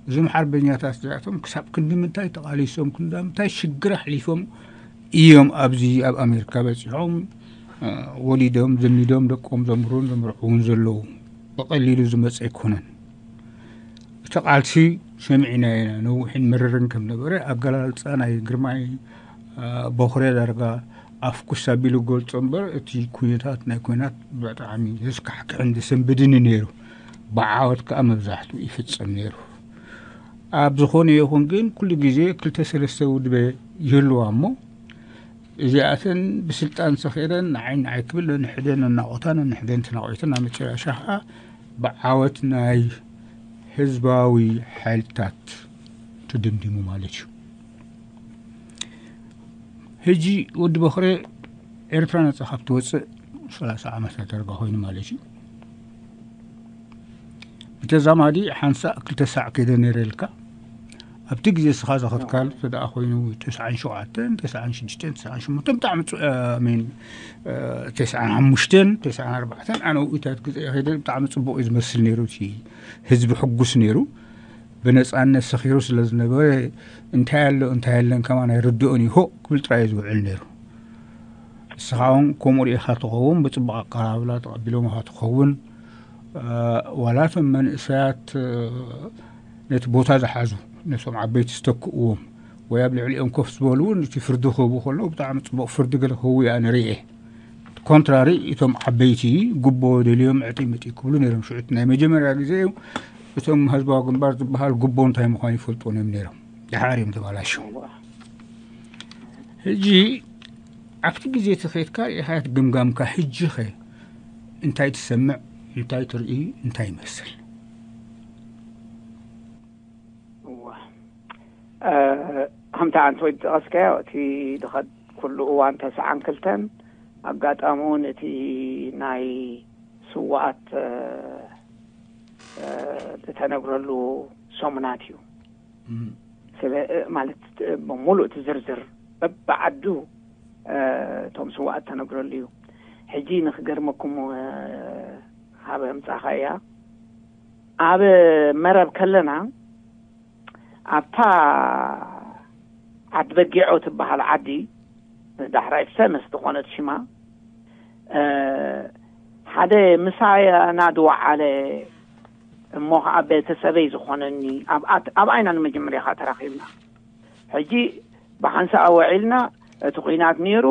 እዞም ሓርበኛታት እዚኣቶም ክሳብ ክንዲ ምንታይ ተቓሊሶም፣ ክንዳ ምንታይ ሽግር ኣሕሊፎም እዮም ኣብዚ ኣብ ኣሜሪካ በጺሖም፣ እ፣ ወሊዶም፣ ዘሚዶም፣ ደቆም ዘምህሩን ዘምርዕውን ዘለዉ። ብቐሊሉ ዝመጸ ኣይኮነን። እቲ ቃልሲ ሰሚዕናዮ ኢና፣ ነዊሕን መረርን ከም ነበረ ኣገላልጻ ናይ ግርማይ፣ እ፣ በኹሪ ዳርጋ ኣፍኩስ ኣቢሉ ገልጾ እምበር፣ እቲ ኩነታት ናይ ኲናት ብጣዕሚ ዘስካሕክሕን ዘሰንብድን እዩ ነይሩ። ብዓወት ከኣ መብዛሕትኡ ይፍጸም ነይሩ። ኣብ ዝኾነ ይኹን ግን፣ ኩሉ ግዜ ክልተ ሰለስተ ውድበ ይህልዋ እሞ፣ እዚኣተን ብስልጣን ሰኺረን ንዓይ ንዓይ ክብል ነንሕደን ነናቖታ፣ ነንሕደን ተናቒተን፣ ኣብ መጨረሻ ከኣ ብዓወት ናይ ህዝባዊ ሓይልታት ተደምዲሙ ማለት እዩ። ሕጂ ወዲ በኽረ ኤርትራ ነጻ ካብ ትወጽእ ሰላሳ ዓመታት ዳርጋ ኮይኑ ማለት እዩ። ብተዛማዲ ሓንሳእ ክልተ ሳዕ ከይደ ነይረ ኢልካ፣ ኣብቲ ግዜ እስኻ ዘኸትካሉ ተደኣ ኮይኑ፣ ተስዓን ሸውዓተን፣ ተስዓን ሽዱሽተን፣ ተስዓን ሸሞንተን፣ ብጣዕሚ ጽ-፣ እ፣ ሚን፣ እ፣ ተስዓን ሓሙሽተን፣ ተስዓን ኣርባዕተን፣ ኣነ ውኢታት ግዜ ከይደ ብጣዕሚ ጽቡቕ እዩ ዝመስል ነይሩ። እቲ ህዝቢ ሕጉስ ነይሩ። ብነጻነት ሰኺሩ ስለ ዝነበረ፣ እንታይ ኣሎ እንታይ የለን ከማን ኣይርድኦን እዩ፣ ሆ ክብል ጥራይ እዩ ዝውዕል ነይሩ። ንስኻ እውን ከምኡ ርኢኻ ትኸውን፣ ብጽቡቕ ኣቀራብላ ተቐቢሎምኻ ትኸውን። እ፣ ዋላ እቶም መንእሰያት፣ እ፣ ነቲ ቦታ ዝሓዙ፣ ነቶም ዓበይቲ ዝተክእዎም ወይ ኣብ ልዕሊኦም ኮፍ ዝበሉ እውን እቲ ፍርዲ ክህቡ ከለዉ ብጣዕሚ ጽቡቕ ፍርዲ ገለ ክህቡ እያ ንርእየ። ኮንትራሪ፣ እቶም ዓበይቲ ጉቦ ደልዮም ዕጢ ምጢ ክብሉ ነይሮም። ሽዑ እቲ ናይ መጀመርያ ግዜ እዩ። እቶም ህዝባዊ ግንባር ዝበሃል ጉቦ እንታይ ምዃኑ ይፈልጡ እዮም ነይሮም። ድሓር እዮም ተባላሸው። ሕጂ ኣብቲ ግዜ እቲ ኸይድካ ርኢኻ ግምጋምካ፣ ሕጂ ኸ እንታይ ትሰምዕ፣ እንታይ ትርኢ፣ እንታይ ይመስል? እዋ፣ እ፣ ከምቲ ኣንተ ወይ ዝጠቐስካዮ፣ እቲ ድኸድ ኩሉ እዋን ተስዓን ክልተን፣ ኣጋጣሚ እውን እቲ ናይ ስዋኣት፣ እ፣ እ፣ ዝተነግረሉ ሰሙናት እዩ። ስለ፣ እ፣ ማለት፣ እ፣ ብሙሉእ እቲ ዝርዝር በብዓዱ፣ እ፣ እቶም ስዋኣት ተነግረሉ እዩ። ሕጂ ንኽገርመኩም፣ እ፣ ሃበ ምጻኻ እያ። ኣብ መረብ ከለና፣ ኣብታ ዓዲ በጊዖ ትበሃል ዓዲ፣ ዳሕራይ ፈመስ ዝኾነት ሽማ፣ እ፣ ሓደ ምሳና ዝወዓለ እሞ ኸዓ ቤተሰበይ ዝኾነኒ፣ ኣብ ኣት-፣ ኣብ ዓይና ንመጀመርያ ኸዓ ተራኺብና። ሕጂ ብሓንሳእ ወዒልና፣ እቲ ኲናት ነይሩ፣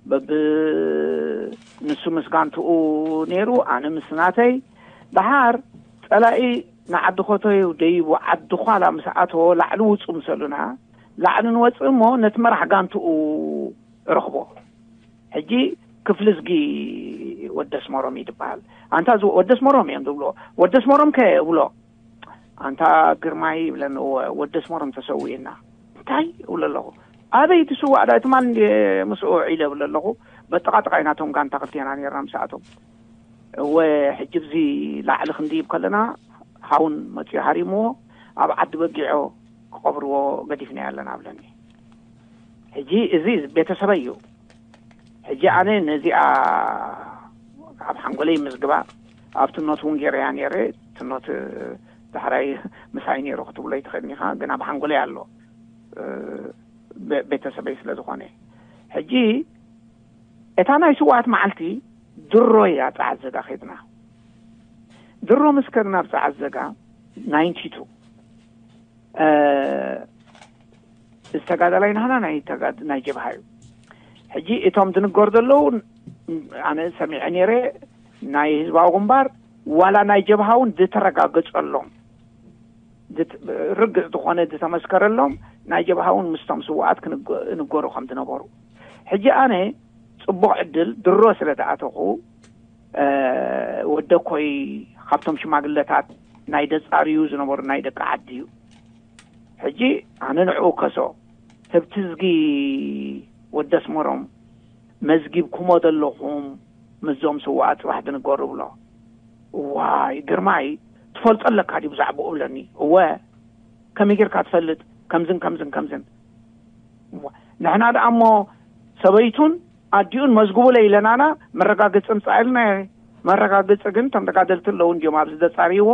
በብ-፣ ንሱ ምስ ጋንትኡ ነይሩ፣ ኣነ ምስ ናተይ። ደሓር ጸላኢ ንዓዲ ኾተዩ ደይቡ፣ ዓዲ ዃላ ምስ ኣተወ፣ ላዕሊ ውጹ ምሰሉና። ላዕሊ ንወጽእ እሞ ነቲ መራሕ ጋንትኡ ረኽቦ። ሕጂ ክፍልዝጊ ወደስመሮም እዩ ዝበሃል። ኣንታ እዚ ወደስመሮም እዮም ዝብልዎ። ወደስመሮም ከ እብሎ። ኣንታ ግርማይ ይብለኒ፣ እወ፣ ወደስመሮም ተሰዊእና። እንታይ እብሎ ኣለኹ? ኣበይ ትስዋእ ዳ? ትማል እንድየ ምስኡ ውዒለ እብል ኣለኹ። በጠቓጥቓ ኢና እቶም ጋንታ ክልቴና ነይርና ምስኣቶም። እወ፣ ሕጂ ብዚ ላዕሊ ክንድይብ ከለና፣ ሃውን መጺኡ ሃሪምዎ፣ ኣብ ዓዲ በጊዖ ክቐብርዎ ገዲፍናዮ ኣለና እብለኒ። ሕጂ እዚ ቤተሰበይ እዩ። ሕጂ ኣነ ነዚኣ ኣብ ሓንጎለይ ምስግባ፣ ኣብ ትኖት እውን ገይረያ ነይረ። ትኖት ዳሕራይ ምሳይ ነይሩ ክትብሎ ይትኽእልኒ ኢኻ፣ ግን ኣብ ሓንጎለይ ኣሎ፣ እ፣ ቤ-፣ ቤተሰበይ ስለ ዝኾነ። ሕጂ እታ ናይ ስውኣት መዓልቲ ድሮ እያ ጸዓት ዘጋ ኸድና። ድሮ ምስ ከድና ኣብ ጸዓት ዘጋ፣ ናይንቲ ቱ፣ እ፣ እዚ ተጋዳላይ ናህና ናይ ተጋ-፣ ናይ ጀብሃ እዩ። ሕጂ እቶም ዝንገሩ ዘለዉ፣ ኣነ ሰሚዐ ነይረ፣ ናይ ህዝባዊ ግንባር፣ ዋላ ናይ ጀብሃ እውን ዝተረጋገጸሎም፣ ዝት-፣ ርግእ ዝኾነ ዝተመስከረሎም፣ ናይ ጀብሃ እውን ምስቶም ስውኣት ክንገ-፣ ክንገሩ ከም ዝነበሩ። ሕጂ ኣነ ጽቡቕ ዕድል ድሮ ስለ ዝኣተኹ፣ እ፣ ወደኮይ ካብቶም ሽማግለታት ናይ ደጻርዩ ዝነበሩ ናይ ደቂ ዓዲ እዩ። ሕጂ ኣነ ንዕኡ ከሶ፣ ህብትዝጊ ወደስመሮም መዝጊብኩሞ ዘለኹም ምስዞም ስውኣት ጽባሕ ድንገሩ ብሎ። ዋይ ግርማይ፣ ትፈልጦ ኣለካ ድዩ ብዛዕባኡ እብለኒ። እወ፣ ከመይ ጌርካ ትፈልጥ? ከምዝን ከምዝን ከምዝን። እወ፣ ንሕና ደኣ እሞ ሰበይቱን ኣዲኡን መዝግቡለይ ኢለናና፣ መረጋገጺ ምጻእ ኢልና። መረጋገጺ ግን እቶም ተጋደልቲ ኣለዉ እንድዮም ኣብዚ ዘጻርይዎ።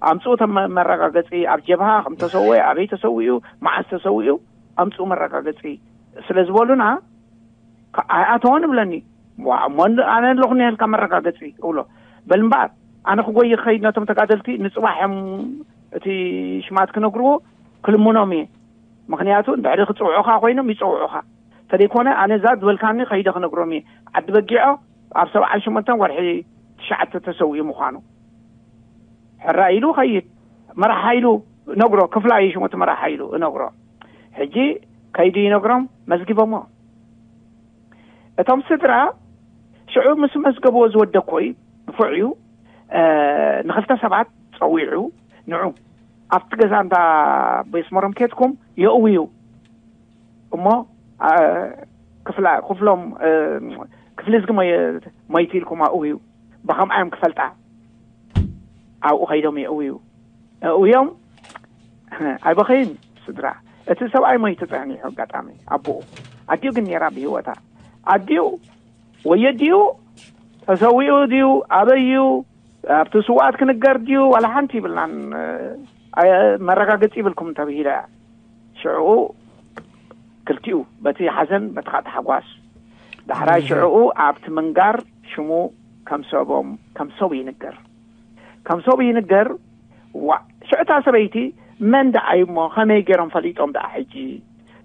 ኣምጽኡ እቶም መ-፣ መረጋገጺ፣ ኣብ ጀብሃ ከም ተሰወየ፣ ኣበይ ተሰዊኡ፣ መዓስ ተሰዊኡ፣ ኣምጽኡ መረጋገጺ ስለ ዝበሉና፣ ከ-፣ ኣይኣተወን እብለኒ። ዋ፣ እሞ ን-፣ ኣነ ኣለኹ እኒሀልካ መረጋገጺ እብሎ። በል እምበኣር፣ ኣነ ክጎይ ክኸይድ ነቶም ተጋደልቲ ንጽባሕ እዮም እቲ ሽማት ክነግርዎ ክልምኖም እየ። ምኽንያቱ እንድሕሪ ክጽውዑኻ ኮይኖም ይጸውዑኻ። ተደይኮነ ኣነ እዛ ዝበልካኒ ከይደ ክነግሮም እየ። ዓዲ በጊዖ ኣብ ሰብዓን ሸሞንተን ወርሒ ትሽዓተ ተሰዊኡ ምዃኑ። ሕራ ኢሉ ኸይድ። መራሕ ሓይሉ ነግሮ፣ ክፍላ እዩ ሽሙ እቲ መራሕ ሓይሉ እነግሮ። ሕጂ ከይዱ ይነግሮም፣ መዝጊቦሞ። እቶም ስድራ ሽዑ ምስ መዝገቦ ዝወደኮይ ንፉዕ እዩ፣ እ፣ ንኽልተ ሰባት ጸዊዑ፣ ንዑ ኣብቲ ገዛ እንዳ ቤስመሮም ኬድኩም የእውዩ እሞ፣ እ፣ ክፍላ-፣ ክፍሎም፣ እ፣ ክፍሊ ዝጊ ሞይ-፣ ሞይቱ ኢልኩም ኣእውዩ፣ ብኸምኣ እዮም ክፈልጣ። ኣብኡ ኸይዶም የእውዩ። ኣእውዮም፣ ኣይበኸይን ስድራ። እቲ ሰብኣይ ሞይቱ ጸኒሑ ኣጋጣሚ ኣቦኡ። ኣዲኡ ግን ነይራ ብህይወታ። ኣዲኡ ወይ ኣዲኡ ተሰዊኡ ድዩ ኣበይ እዩ ኣብቲ ስውኣት ክንገር ድዩ ዋላ ሓንቲ ይብልናን። መረጋገፂ ይብልኩም ተብሂለ እያ። ሽዕኡ ክልቲኡ በቲ ሓዘን በቲ ከዓ ተሓጓስ ዳሕራይ ሽዕኡ ኣብቲ ምንጋር ሽሙ ከም ሰቦም ከም ሰቡ ይንገር። ከም ሰቡ ይንገር። ዋ ሽዕታ ሰበይቲ መን ደኣ እዩ እሞ ከመይ ገይሮም ፈሊጦም ደኣ ሕጂ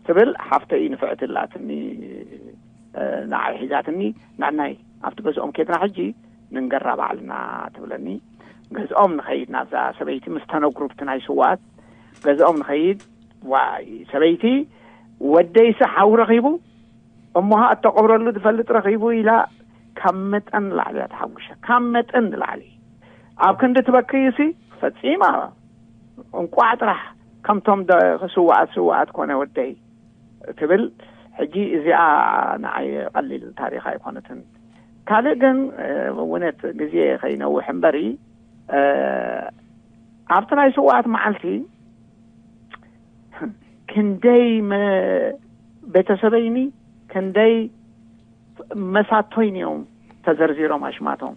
ትብል ሓፍተይ ንፍዕቲ ላትኒ። ንዓይ ሒዛትኒ ንዕናይ ኣብቲ ገዝኦም ኬድና ሕጂ ንንገራ ባዕልና ትብለኒ። ገዝኦም ንኸይድ ናብዛ ሰበይቲ ምስ ተነግሩ ብቲ ናይ ስዋት ገዝኦም ንኸይድ። ዋይ ሰበይቲ ወደይሲ ሓው ረኺቡ እሞሃ እተቐብረሉ ዝፈልጥ ረኺቡ ኢላ ካብ መጠን ንላዕሊ እያ ተሓጉሻ። ካብ መጠን ንላዕሊ ኣብ ክንዲ ትበክይሲ ፈጺማ እንቋዕ ጥራሕ ከምቶም ስዋኣት ስዋኣት ኮነ ወደይ ትብል። ሕጂ እዚኣ ንዓይ ቀሊል ታሪኽ ኣይኮነትን። ካልእ ግን እውነት ግዜ ከይነውሕ እምበሪ ኣብቲ ናይ ስዋኣት መዓልቲ ክንደይ ቤተሰበይኒ ክንደይ መሳቶይን እዮም ተዘርዚሮም ኣሽማቶም።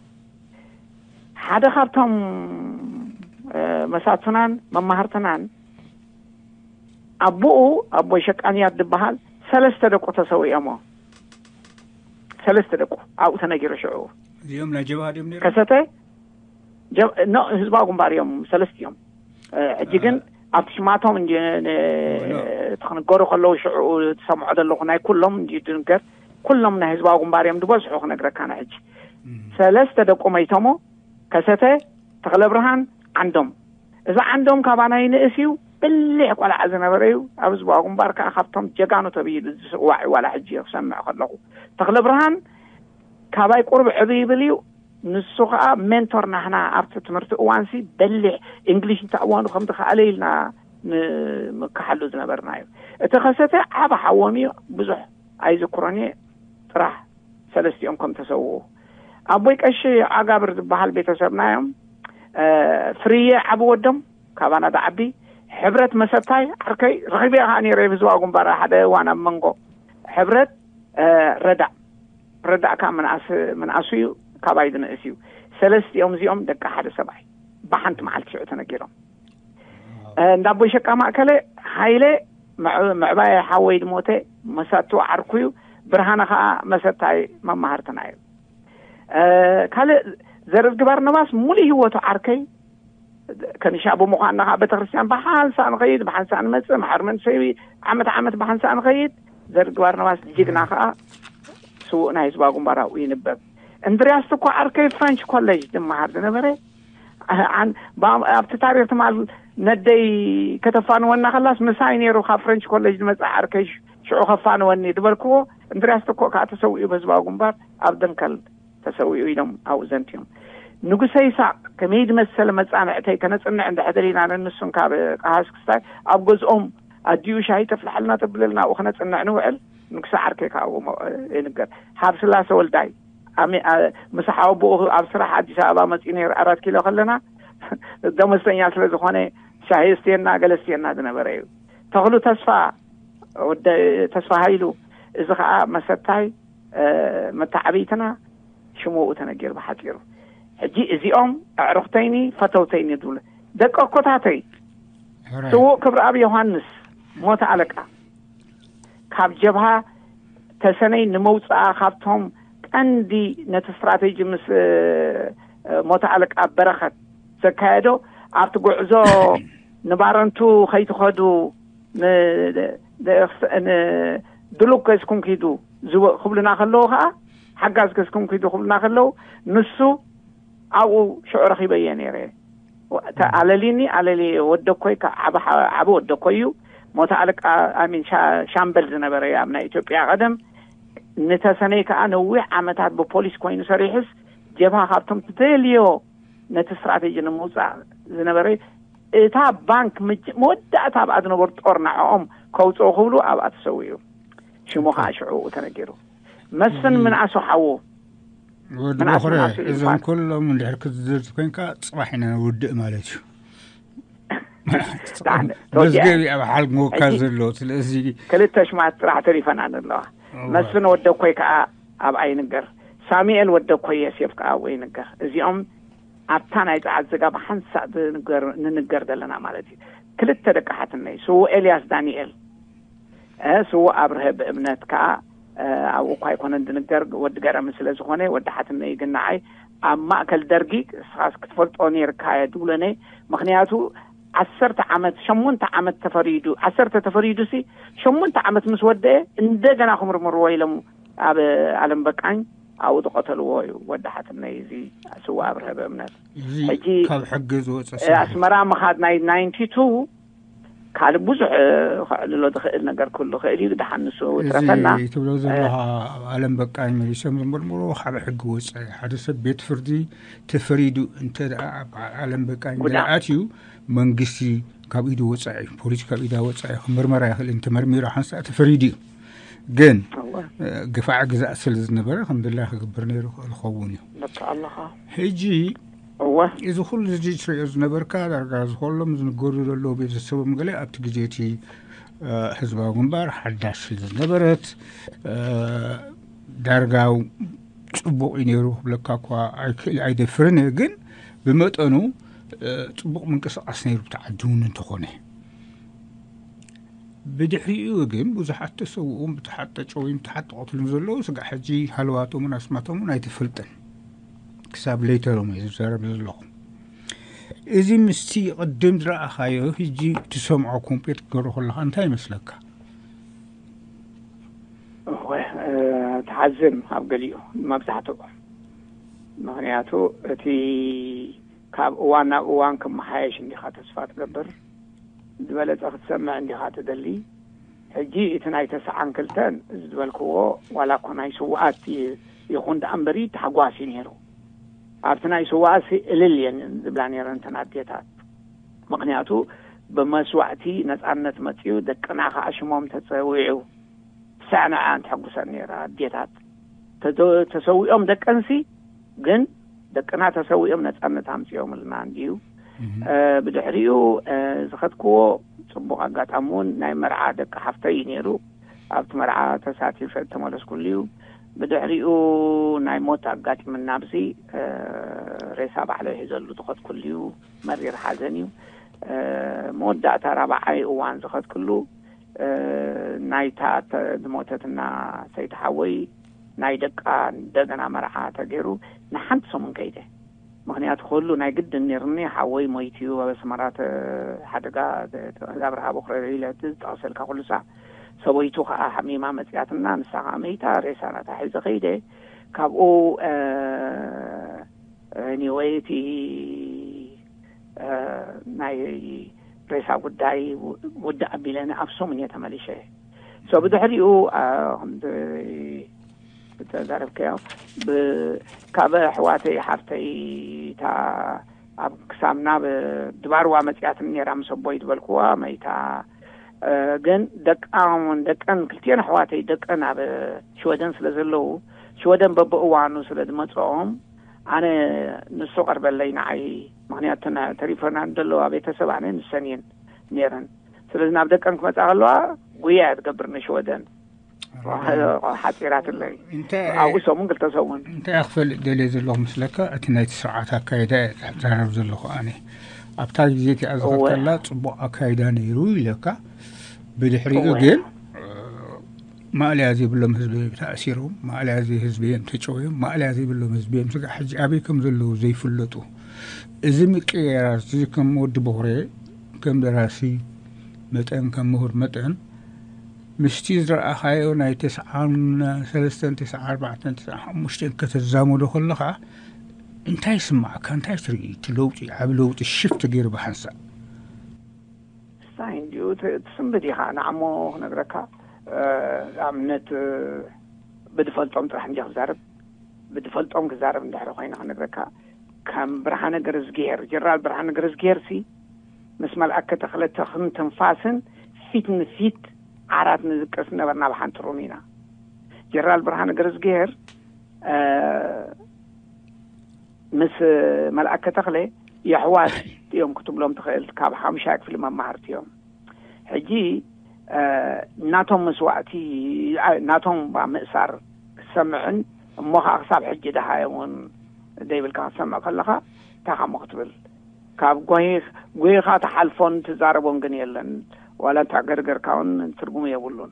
ሓደ ካብቶም መሳቱናን መማህርትናን ኣቦኡ ኣቦይ ሸቃንያት ዝበሃል ሰለስተ ደቁ ተሰዊኦሞ። ሰለስተ ደቁ ኣብኡ ተነጊሩ ሽዑ እዚኦም ናይ ጀብሃ ድዮም ነይሮም? ከሰተ ህዝባዊ ግንባር እዮም ሰለስቲኦም። ሕጂ ግን ኣብቲ ሽማቶም እ ክንገሩ ከለዉ ሽዑ ዝሰምዖ ዘለኹ ናይ ኩሎም እ ድንገር ኩሎም ናይ ህዝባዊ ግንባር እዮም ዝበዝሑ ክነግረካ ና ሕጂ ሰለስተ ደቁ መይቶሞ ከሰተ ተኽለ ብርሃን ዓንዶም። እዚ ዓንዶም ካባና ይንእስ እዩ። ብሊሕ ቆልዓ ዝነበረ እዩ። ኣብ ህዝባዊ ግንባር ከዓ ካብቶም ጀጋኑ ተብሂሉ ዝስዋዕ እዩ። ዋላ ሕጂ ክሰምዕ ከለኹ ተኽለ ብርሃን ካባይ ቁርብ ዕብ ይብል እዩ። ንሱ ከዓ ሜንቶር ናህና ኣብቲ ትምህርቲ እዋንሲ በሊሕ እንግሊሽ እንተእዋኑ ከም ዝከኣለ ኢልና ንምካሓሉ ዝነበርና እዩ። እቲ ከሰተ ዓብ ሓዎም እዩ። ብዙሕ ኣይዝክሮን እየ። ጥራሕ ሰለስቲኦም ከም ተሰውኡ ኣቦይ ቀሺ ዓጋብር ዝበሃል ቤተሰብና እዮም። ፍርየ ዓቢ ወዶም ካባና ዝዓቢ ሕብረት መሰታይ ዓርከይ ረኺበ ከዓ ነይረ ብዝዋ ጉንባር ሓደ እዋን ኣብ መንጎ ሕብረት ረዳእ ረዳእ ከዓ ምንኣስ ምንኣሱ እዩ። ካባይ ዝንእስ እዩ። ሰለስቲኦም እዚኦም ደቂ ሓደ ሰብኣይ ብሓንቲ መዓልቲ ሽዑ ተነጊሮም። እንዳ ኣቦይ ሸቃ ማእከለ ሃይለ ምዕባየ ሓወይ ድሞተ መሳቱ ዓርኩ እዩ። ብርሃነ ከዓ መሰታይ መማህርትና እዩ። ካልእ ዘርድ ግባር ነባስ ሙሉእ ህይወቱ ዓርከይ ከኒሻ ብምዃንና ከዓ ቤተክርስትያን ብሓንሳእ ንኸይድ ብሓንሳእ ንመፅእ ማሕር መንሰይ ዓመት ዓመት ብሓንሳእ ንኸይድ። ዘርድ ግባር ነባስ ጅግና ከዓ ስዉእ ናይ ህዝባዊ ግንባር ኣብኡ ይንበብ። እንድርያስ እኮ ዓርከይ ፍረንች ኮሌጅ ዝመሃር ዝነበረ ኣብቲ ታሪክ ትማል ነደይ ከተፋንወና ከላስ ምሳይ ነይሩ ካብ ፍረንች ኮሌጅ ዝመፅእ ዓርከይ ሽዑ ከፋንወኒ ዝበልክዎ እንድርያስ እኮ ከዓ ተሰዊኡ በህዝባዊ ግንባር ኣብ ደንከል ተሰዊኡ ኢሎም ኣብኡ ዘንትዮም። ንጉሰ ይሳቅ ከመይ ዝመሰለ መፃንዕተይ ከነፅንዕ እንድሕር ደሊና ነንሱን ካብ ቀሃስ ክስታይ ኣብ ገዝኦም ኣዲኡ ሻሂ ተፍልሓልና ተብለልና ኣብኡ ክነፅንዕ ንውዕል። ንጉሰ ዓርከይ ከዓ ኣብኡ ይንገር። ሃብ ስላሰ ወልዳይ ምስ ሓወቦኡ ኣብ ስራሕ ኣዲስ ኣበባ መፂኡ ነይሩ። ኣራት ኪሎ ከለና ደመስተኛ ስለ ዝኾነ ሻሂ እስትየና ገለ እስትየና ዝነበረ እዩ። ተኽሉ ተስፋ ወደ ተስፋ ሃይሉ እዚ ከዓ መሰታይ መተዓብይትና ሽሙ ተነጊሩ ብሓፂሩ። ሕጂ እዚኦም ኣዕሩኽተይኒ ፈተውተይኒ ዝብሉ ደቂ ኣኮታተይ ስዉእ ክብረኣብ ዮሃንስ ሞተ ኣለቃ ካብ ጀብሃ ተሰነይ ንመውፅኣ ካብቶም ቀንዲ ነቲ ስትራቴጂ ምስ ሞተ ኣለቃ በረኸት ዘካየዶ ኣብቲ ጉዕዞ ንባረንቱ ከይትኸዱ ድሉክ ከስኩም ኪዱ ክብሉና ከለዉ ከዓ ሓጋዝ ከስኩም ኪዱ ክብሉና ከለዉ ንሱ ኣብኡ ሽዑ ረኺበየ ነይረ። ኣለሊኒ ኣለሊ ወደኮይ ዓቢ ወደኮይ እዩ። ሞተ ኣለቃ ኣሚን ሻምበል ዝነበረ ኣብ ናይ ኢትዮጵያ ቀደም ንተሰነይ ከዓ ነዊሕ ዓመታት ብፖሊስ ኮይኑ ሰሪሕስ ጀብሃ ካብቶም ትደልዮ ነቲ ስትራቴጂ ንምውፃእ ዝነበረ እታ ባንክ መወዳእታ ኣብኣ ዝነበሩ ጦር ንዕኦም ከውፅኡ ክብሉ ኣብኣ ተሰዊኡ ሽሙ ከዓ ሽዑ ተነጊሩ። መስፍን ምንኣሱ ሓዉ ወዲ ቦኽረ እዞም ኩሎም እንድሕር ክትዝርዝር ኮይንካ ፅባሕ ኢና ንውድእ ማለት እዩ። መዝገብ ኣብ ሓልጎካ ዘሎ። ስለዚ ክልተ ሽማት ጥራሕ ተሪፈና ዘለዋ። መስፍን ወደኮይ ከዓ ኣብኣ ይንገር፣ ሳሙኤል ወደኮይ የሴፍ ከዓ ኣብኡ ይንገር። እዚኦም ኣብታ ናይ ፀዓት ዝጋ ብሓንሳእ ንንገር ዘለና ማለት እዩ። ክልተ ደቂ ሓትነይ፣ ስዉእ ኤልያስ ዳንኤል፣ ስዉእ ኣብርሀ ብእምነት ከዓ ኣብኡ እኳ ኣይኮነን ዝንገር፣ ወዲ ገረሚ ስለ ዝኾነ፣ ወዲ ሓትነይ ግን ንዓይ ኣብ ማእከል ደርጊ እስኻስ ክትፈልጦ ነይርካ እየ ድብለኒ። ምኽንያቱ ዓሰርተ ዓመት፣ ሸሞንተ ዓመት ተፈሪዱ፣ ዓሰርተ ተፈሪዱ ሲ ሸሞንተ ዓመት ምስ ወደአ እንደገና ክምርምርዎ ኢሎም ኣብ ኣለም በቃኝ ኣብኡ ዝቐተልዎ እዩ። ወዲ ሓትነይ እዚ ስዋ ኣብርሀ ብእምነት እዚ ሕጂ ካብ ሕጊ ዝወፀ ኣስመራ ምኻድ ናይ ናይንቲ ቱ ካልእ ብዙሕ ከዕልሎ ዝኽእል ነገር ክህሉ ክእል እዩ። ድሓን ንሱ ትረፈና። ትብሎ ዘለኻ ኣብ ኣለም በቃኝ መሊሶም ዝምርምርዎ ካብ ሕጊ ወፀ ሓደ ሰብ ቤት ፍርዲ ተፈሪዱ እንተ ደኣ ኣብ ኣለም በቃኝ ጉዳም ኣትዩ መንግስቲ ካብ ኢዱ ወፃኢ ፖሊስ ካብ ኢዳ ወፃኢ ክምርመራ ይኽእል እንተመርሚሩ ሓንሳእ ተፈሪዱ እዩ። ግን ግፋዕ ግዛእ ስለ ዝነበረ ከም ድላይ ክግበር ነይሩ ክእል ኸውን እዩ። ሕጂ እወ እዚ ኩሉ እዚ ትሪኦ ዝነበርካ ዳርጋ ዝኮሎም ዝንገሩ ዘለዉ ቤተሰቦም ገለ ኣብቲ ግዜ እቲ ህዝባዊ ግንባር ሓዳሽ ስለ ዝነበረት ዳርጋ ጽቡቕ እዩ ነይሩ ክብለካ እኳ ኣይክእል ኣይደፍርን እየ። ግን ብመጠኑ ጽቡቕ ምንቅስቃስ ነይሩ ብቲ ዓዲ እውን እንተኾነ ብድሕሪኡ ግን ብዙሓት ተሰውኡን ብተሓት ጠጨውዩን ብተሓት ተቐትሉን ዘለዉ ስጋዕ ሕጂ ሃለዋቶምን ኣስማቶምን ኣይትፈልጥን። ክሳብ ለይተሎም እየ ዝዛረብ ዘለኹ። እዚ ምስቲ ቅድም ዝረኣኻዮ ሕጂ ትሰምዖ ኮምፔት ክገብሮ ከለኻ እንታይ ይመስለካ? እወ፣ ትሓዝን ኣብ ገሊኡ መብዛሕትኡ። ምኽንያቱ እቲ ካብ እዋን ናብ እዋን ክመሓየሽ እንዲኻ ተስፋ ትገብር፣ ዝበለጸ ክትሰምዕ እንዲኻ ትደሊ። ሕጂ እቲ ናይ ተስዓን ክልተን ዝበልክዎ ዋላ እኮ ናይ ስውኣት ይኹን ደኣ እምበሪ ታሕጓስ እዩ ነይሩ። ኣብቲ ናይ ስውኣት እልል እየን ዝብላ ነይረን እተን ኣዴታት። ምኽንያቱ ብመስዋእቲ ነጻነት መጺኡ ደቅና ከዓ ሽሞም ተጸዊዑ ሰዕናኣን ተሐጉሰን ነይራ ኣዴታት። ተሰዊኦም ደቀንሲ ግን ደቅና ተሰዊኦም ነጻነት ኣምጺኦምልና እንድዩ። ብድሕሪኡ ዝኸድክዎ ጽቡቕ ኣጋጣሚ እውን ናይ መርዓ ደቂ ሓፍተይ እዩ ነይሩ። ኣብቲ መርዓ ተሳቲፈ እተመለስኩሉ እዩ። ብድሕሪኡ ናይ ሞት ኣጋጢምና ኣብዚ ሬሳ ባዕለይ ሒዘሉ ዝኸድኩሉ እዩ። መሪር ሓዘን እዩ። መወዳእታ ራብዓይ እዋን ዝኸድክሉ ናይታ ዝሞተትና ሰይቲ ሓወይ ናይ ደቃ እንደገና መርዓ ተገይሩ ንሓንቲ ሰሙን ከይደ። ምኽንያቱ ክህሉ ናይ ግድን ነይርኒ። ሓወይ ሞይቱ እዩ ኣብ ኣስመራ ሓደጋ ኣብርሃ ቦኽረ ኢለ ዝጠቕሰልካ ኩሉ ሳዕ ሰበይቱ ከዓ ሓሚማ መፅያትና፣ ንሳ ከዓ መይታ ሬሳ ናታ ሒዘ ከይደ። ካብኡ ኒወይ እቲ ናይ ሬሳ ጉዳይ ውድእ ኣቢለኒ ኣብ ሰሙን እየ ተመሊሸ። ሶ ብድሕሪኡ ከምዚ ዝተዛረብከዮ ካብ ኣሕዋተይ ሓፍተይ እታ ኣብ ክሳብ ናብ ድባርዋ መፅያትኒ ነይራ ምስ ኣቦይ ዝበልክዋ መይታ። ግን ደቃ እውን ደቀን ክልቲኦን ኣሕዋተይ ደቀን ኣብ ሽወደን ስለ ዘለዉ ሽወደን በብእዋኑ ስለ ዝመፅኦም ኣነ ንሱ ቀርበለይ ንዓይ። ምኽንያቱ ተሪፈና ዘለዋ ቤተሰብ ኣነ ንሰን እየን ነይረን። ስለዚ ናብ ደቀን ክመፃ ከለዋ ጉያ እያ ትገብር ንሽወደን ሓፂራትለይ። ኣብኡ ሰሙን ክልተ ሰሙን እንታይ ክፈልጥ ደልየ ዘለኹ ምስለካ እቲ ናይቲ ስርዓት ኣካይዳ እየ ዛረብ ዘለኹ ኣነ። ኣብታ ግዜ እቲኣ ዝኸተላ ፅቡቕ ኣካይዳ ነይሩ ኢለካ። ብድሕሪኡ ግን ማእለያ ዘይብሎም ህዝቢ እዮም ተኣሲሮም፣ ማእለያ ዘይ ህዝቢ እዮም ተጨውዮም፣ ማእለያ ዘይብሎም ህዝቢ እዮም ስጋዕ ሕጂ ኣበይ ከም ዘለዉ ዘይፍለጡ። እዚ ምቅየራት እዚ ከም ወዲ ቦኽሬ ከም ደራሲ መጠን ከም ምሁር መጠን ምስቲ ዝረኣኻዮ ናይ ተስዓን ሰለስተን ተስዓ ኣርባዕተን ተስዓ ሓሙሽተን ከተዛመዶ ከለኻ እንታይ ይስማዓካ? እንታይ ትርኢ? እቲ ለውጢ ዓቢ ለውጢ ሽፍት ገይሩ ብሓንሳእ ስታይ እንዲኡ ትስምብድ ኢኻ ንዓሞ ክነግረካ ንኣብነት ብድፈልጦም ጥራሕ እንዲ ክዛረብ ብድፈልጦም ክዛረብ እንድሕሪ ኮይነ ክነግረካ ከም ብርሃነ ገረዝግሄር ጀነራል ብርሃነ ገረዝግሄር ሲ ምስ መልኣከ ተኽለ ተኽን ትንፋስን ፊት ንፊት ዓራት ንዝቅስ ነበርና ብሓንቲ ሩም ኢና። ጀነራል ብርሃነ ገረዝግሄር ምስ መልኣከ ተኽለ የሕዋት እዮም ክትብሎም ትኽእል። ካብ ሓሙሻይ ክፍሊ መማህርቲ እዮም። ሕጂ ናቶም መስዋእቲ ናቶም ምእሳር ክሰምዕን እሞ ከዓ ክሳብ ሕጂ ደሃየ እውን ደይብልካ ክትሰምዕ ከለካ እንታይ ካሞ ክትብል ካብ ጎይኻ ትሓልፎን ትዛረቦን ግን የለን። ዋላ እንታ ገርገርካ እውን ትርጉሙ የብሉን።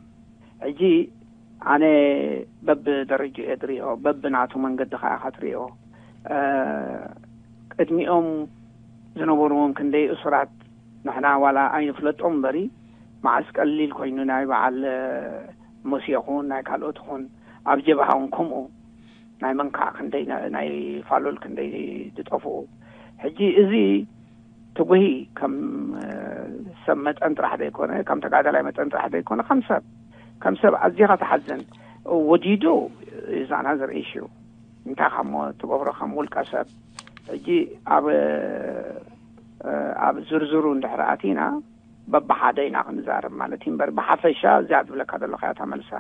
ሕጂ ኣነ በብደረጅኡ እየ ዝሪኦ፣ በብናቱ መንገዲ ከዓ ኢኻ ትሪኦ። ቅድሚኦም ዝነበሩ እውን ክንደይ እሱራት ንሕና ዋላ ኣይንፍለጦም እምበሪ፣ መዓስ ቀሊል ኮይኑ ናይ በዓል ሙሴ ይኹን ናይ ካልኦት ይኹን ኣብ ጀብሃ እውን ከምኡ ናይ መንካዕ ክንደይ ናይ ፋሉል ክንደይ ዝጠፍኡ። ሕጂ እዚ ትጉሂ ከም ሰብ መጠን ጥራሕ ዘይኮነ፣ ከም ተጋዳላይ መጠን ጥራሕ ዘይኮነ፣ ከም ሰብ ከም ሰብ ኣዚኻ ትሓዝን። ወዲዱ is another issue። እንታይ ካሞ ትገብሮ ከም ውልቀ ሰብ። ሕጂ ኣብ ኣብ ዝርዝሩ እንድሕር ኣቲና በብሓደ ኢና ክንዛረብ ማለት እዩ እምበር፣ ብሓፈሻ እዚኣ ዝብለካ ዘለካ እያ እታ መልሳ።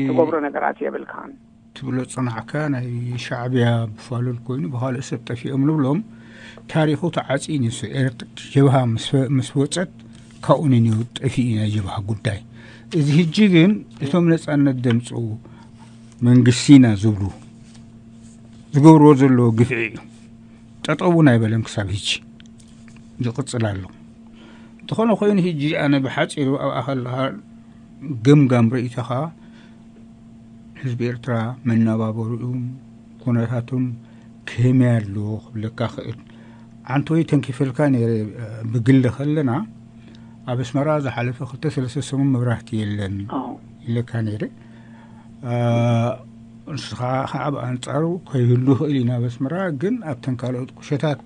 ትገብሮ ነገራት የብልካን። ትብሎ ፅናዕካ ናይ ሻዕብያ ብፋሉል ኮይኑ ብካልእ ሰብ ጠፊኦም ንብሎም። ታሪኹ ተዓፂ ንሱ ጀብሃ ምስ ወፀት ካብኡ ንንዩ ጠፊኡ ናይ ጀብሃ ጉዳይ። እዚ ህጂ ግን እቶም ነፃነት ደምፁ መንግስቲና ዝብሉ ዝገብርዎ ዘለዎ ግፍዒ እዩ። ጠጠው እውን ኣይበለን ክሳብ ህጂ ይቕፅል ኣሎ። እንተኾነ ኮይኑ ህጂ ኣነ ብሓፂሩ ኣብኣ ከለኻ ገምጋም ርእይቶኻ ህዝቢ ኤርትራ መነባበሪኡን ኩነታቱን ከመይ ኣሎ ክብለካ ክእል። ዓንተወይ ተንኪፈልካ ነይረ። ብግሊ ከለና ኣብ ኣስመራ ዝሓለፈ ክልተ ሰለስተ ሰሙን መብራህቲ የለን ኢለካ ነይረ። ንስኻ ከዓ ብኣንፃሩ ከይህሉ ይኽእል እዩ ናብ ኣስመራ፣ ግን ኣብተን ካልኦት ቁሸታት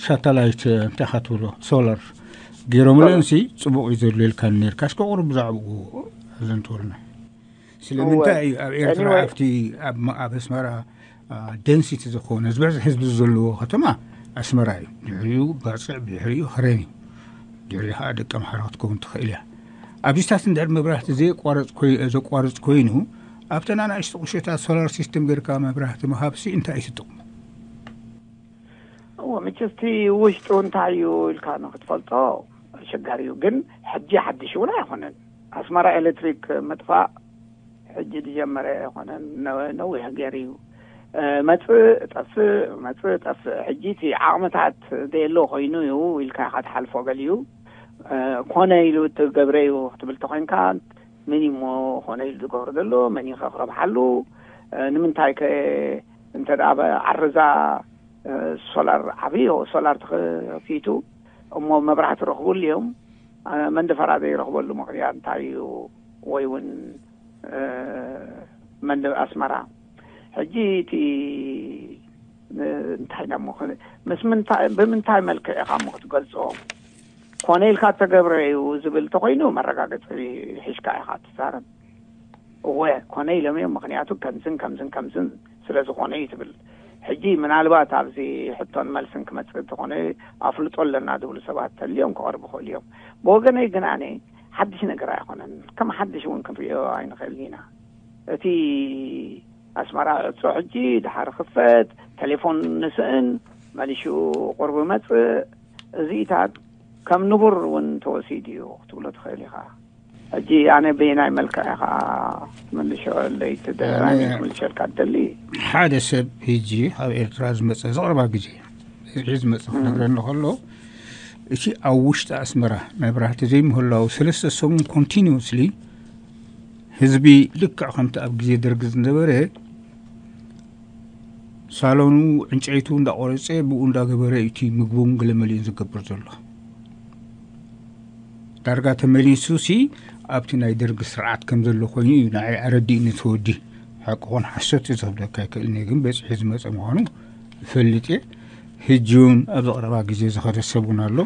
ሳተላይት እንታይ ኢኻ ትብሎ ሶላር ገይሮምለንሲ ፅቡቕ እዩ ዘሎ ኢልካ ነርካ። እስከ ቁሩብ ብዛዕባኡ ኣዘንትወልና። ስለምንታይ እዩ ኣብ ኤርትራ ኣብቲ ኣብ ኣስመራ ደንሲቲ ዝኾነ ዝበዝሕ ህዝቢ ዘለዎ ከተማ ኣስመራ እዩ። ድሕሪኡ ባፅዕ፣ ድሕሪኡ ከረን እዩ። ድሕሪኡ ከዓ ደቂ ኣምሓራ ክትከውን ትኽእል እያ። ኣብዚታት እንድሕር መብራህቲ ዘየቋረፅ ዘቋርፅ ኮይኑ ኣብተን ኣናእሽቲ ቁሸታት ሶላር ሲስተም ገይርካ መብራህቲ ምሃብሲ እንታይ እዩ ትጥቕሙ? እዎ፣ መቸስ እቲ ውሽጡ እንታይ እዩ ኢልካ ንክትፈልጦ ኣሸጋሪ እዩ። ግን ሕጂ ሓድሽ እውን ኣይኮነን። ኣስመራ ኤሌክትሪክ ምጥፋእ ሕጂ ዝጀመረ ኣይኮነን፣ ነዊሕ ገይሩ እዩ። መፅእ ጠፍእ፣ መፅእ ጠፍእ። ሕጂ እቲ ዓቕምታት ዘየሎ ኮይኑ እዩ ኢልካ ኢኻ ትሓልፎ። ገሊኡ ኮነ ኢሉ ትገብረ እዩ ክትብል ተኮይንካ፣ መን እሞ ኮነ ኢሉ ዝገብሮ ዘሎ? መን እዩ ከ ክረብሓሉ? ንምንታይ ከ እንተ ደኣ ዓርዛ ሶላር ዓብዮ ሶላር ተኸፊቱ እሞ መብራህቲ ረኽቡሉ እዮም። መንደፈራ ዘይረኽበሉ ምኽንያት እንታይ እዩ? ወይ እውን መንደ ኣስመራ ሕጂ እቲ እንታይ ዳ እሞ ምስ ምንታይ፣ ብምንታይ መልክዕ ኢኻ እሞ ክትገልጾ? ኮነ ኢልካ እተገብረ እዩ ዝብል ተኮይኑ መረጋገፂ ሒዝካ ኢኻ ትዛረብ። እወ ኮነ ኢሎም እዮም፣ ምክንያቱ ከምዝን ከምዝን ከምዝን ስለ ዝኾነ እዩ ትብል። ሕጂ ምናልባት ኣብዚ ሕቶን መልስን ክመፅእ እንተኾነ ኣፍልጦ ኣለና ዝብሉ ሰባት ተልዮም ክቐርቡ ክእሉ እዮም። ብወገነይ ግን ኣነ ሓድሽ ነገር ኣይኮነን፣ ከም ሓድሽ እውን ክንሪኦ ኣይንኽእልን ኢና። እቲ ኣስመራ ዕፆ ሕጂ ድሓር ክፈት፣ ቴሌፎን ንስእን መሊሹ ቁርቢ መፅእ፣ እዚኢታት ከም ንቡር እውን ተወሲዱ እዩ ክትብሎ ትኽእል ኢኻ። ሕጂ ኣነ በየናይ መልክዕ ኢኻ ትምልሾ ኣለይ ትደ-፣ ኣነ ኣይ ትምልሸልካ ትደሊ? ሓደ ሰብ ሕጂ ኣብ ኤርትራ ዝመጸ፣ ዘቕረባ ግዜ ሕጂ ዝመጸ ክነግረኒ ከሎ፣ እቲ ኣብ ውሽጢ ኣስመራ መብራህቲ ዘይምህላው ሰለስተ ሰሙን ኮንቲኒስሊ ህዝቢ ልክዕ ከምቲ ኣብ ግዜ ደርጊ ዝነበረ ሳሎኑ ዕንጨይቱ እንዳቆረፀ ብኡ እንዳገበረ እቲ ምግቡን ገለመሊኡን ዝገብር ዘሎ። ዳርጋ ተመሊሱ ሲ ኣብቲ ናይ ደርጊ ስርዓት ከም ዘሎ ኮይኑ እዩ ንዓይ ኣረዲእኒ እቲ ወዲ። ሓቂ ኮን ሓሶት እዩ ዝኽብደካ ኣይክእልን እየ፣ ግን በፂሑ ዝመፀ ምዃኑ እፈልጥ እየ። ሕጂ እውን ኣብ ዘቕረባ ግዜ ዝኸደ ሰብ እውን ኣሎ።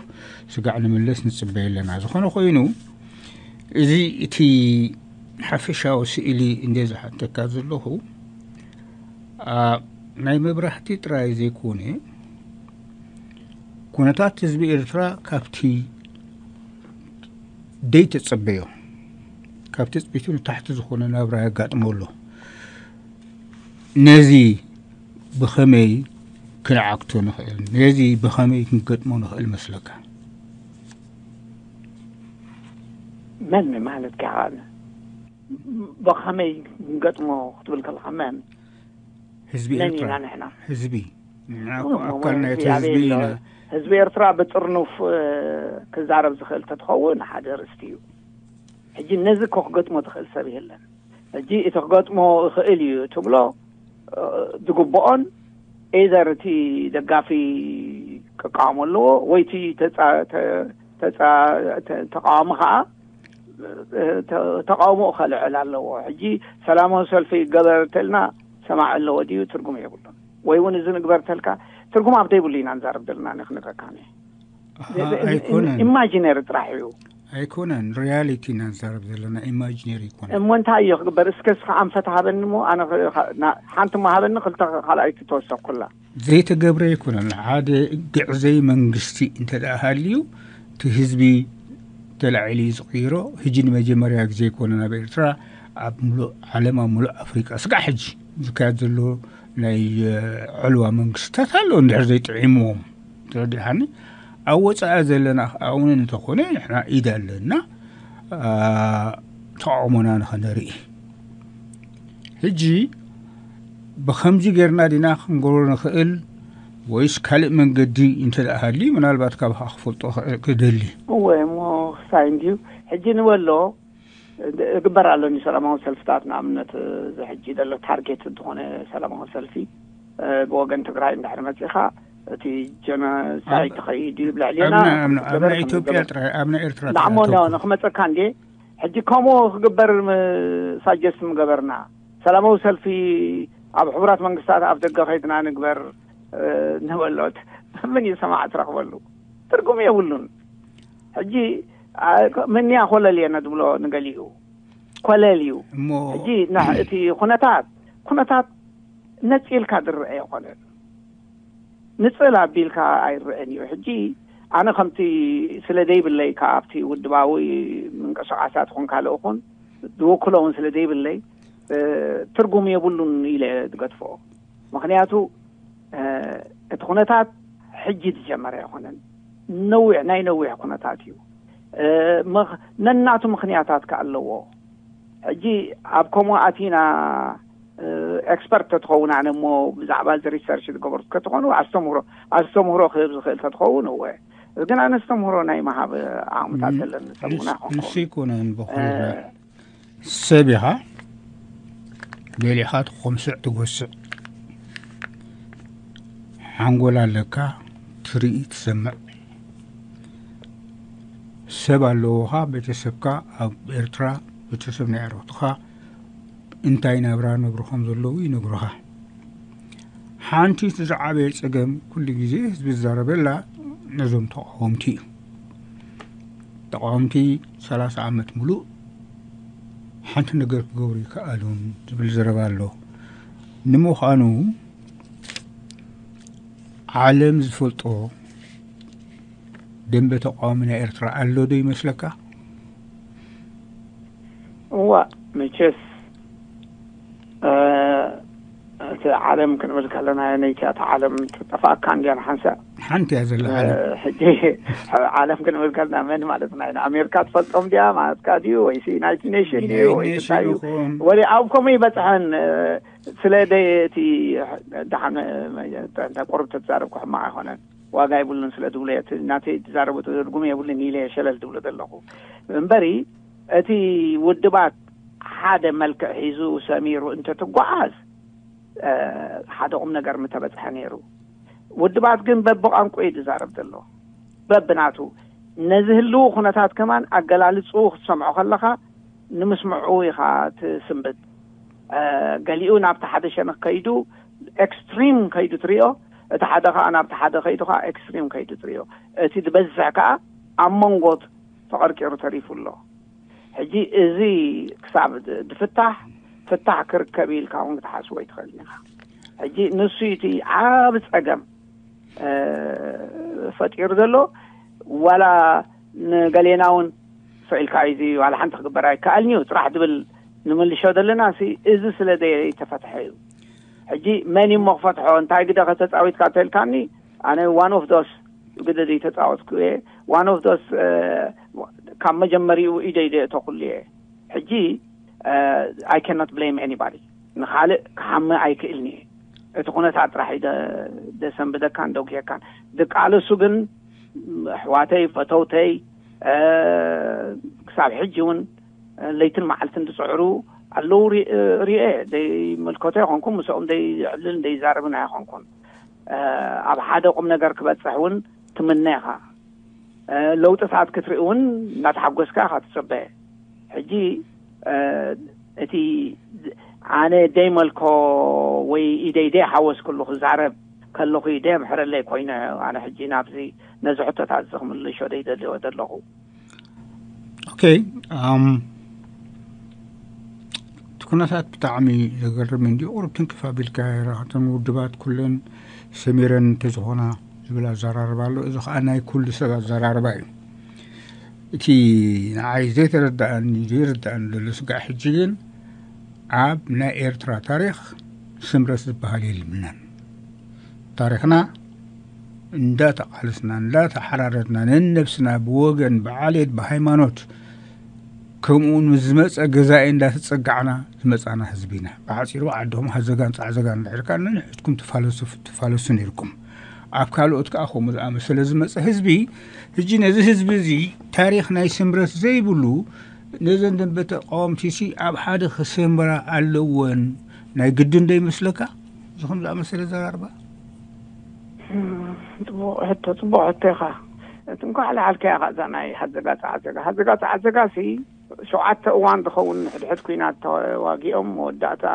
ስጋዕ ንምለስ ንፅበየ ኣለና። ዝኾነ ኮይኑ እዚ እቲ ሓፈሻዊ ስእሊ እንደ ዝሓተካ ዘለኹ፣ ኣ፣ ናይ መብራህቲ ጥራይ ዘይኮነ፣ ኩነታት ህዝቢ ኤርትራ ካብቲ ደይ ተጸበዮ፣ ካብ ትጽቢቱ ንታሕቲ ዝኾነ ናብራ የጋጥሞ ኣሎ። ነዚ ብኸመይ ክንዓግቶ ንኽእል? ነዚ ብኸመይ ክንገጥሞ ንኽእል መስለካ? መን ማለት ከዓነ ብኸመይ ክንገጥሞ ክትብል ከለካ መን? ህዝቢ መን ኤርትራ። ኢና ንሕና? ህዝቢ ንሕና እሞ እኮ ኣካል ናይቲ ህዝቢ ህዝቢ ኣበይ ኣሎ? ኢና። ህዝቢ ኤርትራ ብጥርኑፍ እ፣ ክዛረብ ዝኽእል ተትኸውን ሓደ ርስቲ እዩ። ሕጂ ነዚ እኮ ክገጥሞ ትኽእል ሰብ የለን። ሕጂ እቲ ክገጥሞ ይኽእል እዩ ትብሎ እ፣ ዝግብኦን ኤዘር እቲ ደጋፊ ክቃወሞ ኣለዎ ወይ እቲ ተጻ- ተ- ተጻ- ተ- ተቃዋሚ ከዓ እ፣ ተ- ተቃውሞ ከልዕል ኣለዎ። ሕጂ ሰላማዊ ሰልፊ ገበር ተልና ሰማዕ ኣለዎ ድዩ? ትርጉም የብሉን። ወይ እውን እዚ ንግበር ተልካ ትርጉም ኣብ ዘይብሉ ኢና ንዛረብ ዘለና። ንክነገርካ ኣይኮነን። ኢማጂነሪ ጥራሕ እዩ። ኣይኮነን፣ ሪያሊቲ ኢና ንዛረብ ዘለና፣ ኢማጂነሪ ኣይኮነን። እሞ እንታይ እዮ ክግበር? እስከ እስኻ ኣንፈት ሃበኒ እሞ ኣነ ኸ- ና- ሓንቲ እሞ ሃበኒ፣ ክልተ ካልኣይቲ ተወሰኩላ። ዘይተገብረ ኣይኮነን። ሓደ ግዕዘይ መንግስቲ እንተ ደኣ ሃልዩ፣ እቲ ህዝቢ ተላዒሉ እዩ ዝቕይሮ። ሕጂ ንመጀመርያ ግዜ ኣይኮነን ኣብ ኤርትራ፣ ኣብ ምሉእ ዓለም፣ ኣብ ምሉእ ኣፍሪቃ ስጋዕ ሕጂ ዝካየድ ዘሎ ናይ እ፣ ዕልዋ መንግስታት ኣሎ። እንድሕር ዘይጥዒምዎም፣ ተረዲእካኒ? ኣብ ወፃኢ ዘለና እውን እንተኾነ ንሕና ኢድ ኣለና፣ እ፣ ተቃውሞና ንኸነርኢ። ሕጂ ብኸምዚ ጌርና ዲና ክንገብሮ ንኽእል ወይስ ካልእ መንገዲ እንተ ደኣ ሃልዩ፣ ምናልባት ካብኻ ክፈልጦ ክእል- ክደሊ። እወ እሞ ክሳይ እንድዩ። ሕጂ ንበሎ እግበር ኣሎ ንሰላማዊ ሰልፍታት፣ ንኣብነት እዚ ሕጂ ዘሎ ታርጌት ዝኾነ ሰላማዊ ሰልፊ እ፣ ብወገን ትግራይ እንድሕር መፂኻ እቲ ጀኖሳይድ ኣብ- ተኸይዱ እዩ ብልዕልና ኣብ ናይ- ኣብ ናይ- ኣብ ገበር ናይ ኢትዮጵያ ገበር- ጥራይ፣ ኣብ ናይ ኤርትራ ዳዕሞ ጥራይ እንዶ ተኮ- ንክመፀካ እንዴ? ሕጂ ከምኡ ክግበር ም- ሳጀስት ምገበርና። ሰላማዊ ሰልፊ ኣብ ሕቡራት መንግስታት ኣብ ደገ ከይድና ንግበር እ፣ ንበሎት ምን እዩ ሰማዕ ትረኽበሉ? ትርጉም የብሉን። ሕጂ አ፣ ምንያ ኮለል እየ ነድብሎ ንገሊኡ ኮለል እዩ። እሞ ሕጂ ና- እቲ ኩነታት ኩነታት ነፂልካ ዝረአ ይኮነን፣ ንፅል ኣቢልካ ኣይረአን እዩ። ሕጂ ኣነ ከምቲ ስለ ዘይብለይ ካብቲ ውድባዊ ምንቅስቃሳት ኹን ካልእ ኹን ዝውክሎ እውን ስለ ዘይብለይ እ፣ ትርጉም የብሉን ኢለ ዝገድፎ። ምክንያቱ እ፣ እቲ ኩነታት ሕጂ ዝጀመረ ኣይኮነን፣ ነዊሕ ናይ ነዊሕ ኩነታት እዩ። እ፣ ምኽ- ነናቱ ምክንያታት ከ ኣለዎ። ሕጂ ኣብ ከምኡ ኣቲና እ፣ ኤክስፐርት ተትኸውን ኣነ እሞ ብዛዕባ እዚ ሪሰርች ዝገበርኩ ከተኾኑ ኣስተምህሮ ኣስተምህሮ ክህብ ዝኽእል ተትኸውን እወ፣ ግን ኣነ ኣስተምህሮ ናይ መሃብ ዓቕምታት ም- ዘለኒ ሰብ እውን ንስ- ንሱ ኣይኮንኩን። ይኮነን በኩልና እ፣ ሰብ ኢኻ፣ ገሊኻ ትኾምስዕ ትጎስዕ፣ ሓንጎል ኣለካ፣ ትርኢ ትሰምዕ፣ ሰብ ኣለዎኻ፣ ቤተሰብካ ኣብ ኤርትራ፣ ቤተሰብ ናይ ኣሮትኻ እንታይ ናብራ ነብሩ ከም ዘለዉ ይነግሩኻ። ሓንቲ እቲ ዝዓበየ ጸገም ኩሉ ግዜ ህዝቢ ዝዛረበላ ነዞም ተቃወምቲ እዩ። ተቃወምቲ ሰላሳ ዓመት ሙሉእ ሓንቲ ነገር ክገብሩ ይከኣሉን ዝብል ዘረባ ኣሎ። ንምዃኑ ዓለም ዝፈልጦ ደንበ ተቃዋሚ ናይ ኤርትራ ኣሎ ዶ ይመስለካ? እዋ መቸስ እ፣ እቲ ዓለም ክንብል ከለና ነይቲ እታ ዓለም ተጠፋእካ እንዲያ ንሓንሳእ ሓንቲ እያ ዘላ እ፣ ዓለም። ሕጂ ዓለም ክንብል ከለና መን ማለትና ኢና? ኣሜሪካ ትፈልጦም ድያ ማለትካ ድዩ ወይስ ዩናይትድ ኔሽን ድዩ ዩናይትድ ወይ ኔሽን እንታይ እዩ? ይኹን። ወደ ኣብ ከምኡ ይበፅሐን እ፣ ስለ ደ እቲ ደሓን እ፣ እንተ ቁሩብ ተዛረብኩ ሕማቕ ኣይኮነን፣ ዋጋ የብሉን ስለ ዝብሉ እቲ ናተይ ዝዛረቡ ትርጉም የብሉን ኢለ ሸለል ዝብሎ ዘለኹ እምበሪ እቲ ውድባት ሓደ መልክዕ ሒዙ ሰሚሩ እንተትጓዓዝ እ፣ ሓደ ቁም ነገር ምተበፅሐ ነይሩ። ውድባት ግን በብቋንቋ እዩ ዝዛረብ ዘሎ፣ በብናቱ። ነዚ ህልው ኩነታት ከማን ኣገላልፅኡ ክትሰምዖ ከለኻ ንምስምዑ ኢኻ ትስንብድ። እ፣ ገሊኡ ናብቲ ሓደ ሸነኽ ከይዱ ኤክስትሪም ከይዱ ትሪኦ፣ እቲ ሓደ ከዓ ናብቲ ሓደ ከይዱ ከዓ ኤክስትሪም ከይዱ ትሪኦ። እቲ ዝበዝሕ ከዓ ኣብ መንጎ ተቐርቂሩ ተሪፉ ኣሎ። ሕጂ እዚ ክሳብ ድ- ድፍታሕ ፍታሕ ክርከብ ኢልካ እውን ክትሓስቦ ኣይትኽእልን ኢኻ። ሕጂ ንሱ እቲ ዓብ ፀገም እ፣ ፈጢሩ ዘሎ ዋላ ንገሌና እውን ፈኢልካ እዩ እዚ ዋላ ሓንቲ ክግበር ኣይከኣልን እዩ ጥራሕ ዝብል ንምልሾ ዘለና ሲ እዚ ስለ ዘይተፈትሐ እዩ። ሕጂ መን እዩ እሞ ክፈትሖ? እንታይ ግደ ከተጻዊትካ ተልካኒ? ኣነ one of those ግደ ዘይተጻወትኩ እየ። One of those ካብ መጀመሪኡ ኢደይ ደእተኹሉ እየ። ሕጂ I cannot blame anybody። ንኻልእ ክሓምእ ኣይክእልን እየ። እቲ ኩነታት ጥራሕ እዩ ደ- ደሰንብደካን ደጉየካን። ድቃልሱ ግን ኣሕዋተይ፣ ፈተውተይ፣ ክሳብ ሕጂ እውን ለይትን መዓልትን ዝፅዕሩ ኣለዉ። ሪኤ ዘይምልከቶ ኣይኮንኩን፣ ምስኦም ዘይዕልል ዘይዛረብን ኣይኮንኩን። ኣብ ሓደ ቁም ነገር ክበፅሕ እውን ትምነ ኢኻ። ለውጥታት ክትርኢ እውን እናተሓጎስካ ኢኻ ትፅበ። ሕጂ እቲ ኣነ ደይመልኮ ወይ ኢደይ ደይሓወስኩሉ ክዛረብ ከለኹ ደየምሕረለይ ኮይኑ፣ ኣነ ሕጂ ናብዚ ነዚ ሕቶታት እዚ ክምልሾ ደይደልዮ ዘለኹ። ኦኬ። እቲ ኩነታት ብጣዕሚ ዘገርም እንዲ ቁሩብ ትንክፍ ኣቢልካ። ራኸተን ውድባት ኩለን ሰሚረን እንተዝኾና ዝብል ኣዘራርባ ኣሎ። እዚ ከዓ ናይ ኩሉ ሰብ ኣዘራርባ እዩ። እቲ ንዓይ ዘይተረዳእኒ ዘይርዳእኒ ዘሎ ስጋዕ ሕጂ ግን ኣብ ናይ ኤርትራ ታሪክ ስምረት ዝበሃል የልብናን። ታሪክና እንዳተቃለስና እንዳተሓራረድና ነንነብስና ብወገን ብዓሌት ብሃይማኖት ከምኡውን ምስ ዝመፀ ገዛኢ እንዳተፀጋዕና ዝመፃና ህዝቢ ኢና። ብሓፂሩ ዓዶም ሃዘጋን ፃዕዘጋን ድሕርካ ነንሕድኩም ትፋለሱ ትፋለሱ ነይርኩም። ኣብ ካልኦት ከዓ ከምኡ ዝኣመሰለ ዝመፀ ህዝቢ። ሕጂ ነዚ ህዝቢ እዚ ታሪክ ናይ ስምረት ዘይብሉ ነዘን ደንበ ተቃወምቲ ሲ ኣብ ሓደ ክሰምራ ኣለወን ናይ ግድን ዶ ይመስለካ? ዝኹም ዝኣመሰለ ዘራርባ ጽቡቕ ሕቶ፣ ጽቡቕ ሕቶ ኢኻ። እቲ እንኳዕ ልዓልከያ ኸኣ እዛ ናይ ሃዘጋ ጸዓዘጋ ሃዘጋ ጸዓዘጋ ሲ ሸውዓተ እዋን ዝኸውን ሕድሕድ ኩናት ተዋጊኦም፣ መወዳእታ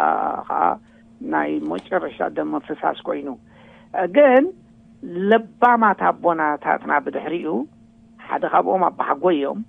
ኸኣ ናይ መጨረሻ ደም ምፍሳስ ኮይኑ። ግን ለባማት ኣቦናታትና ብድሕሪኡ ሓደ ካብኦም ኣባሓጎይ እዮም።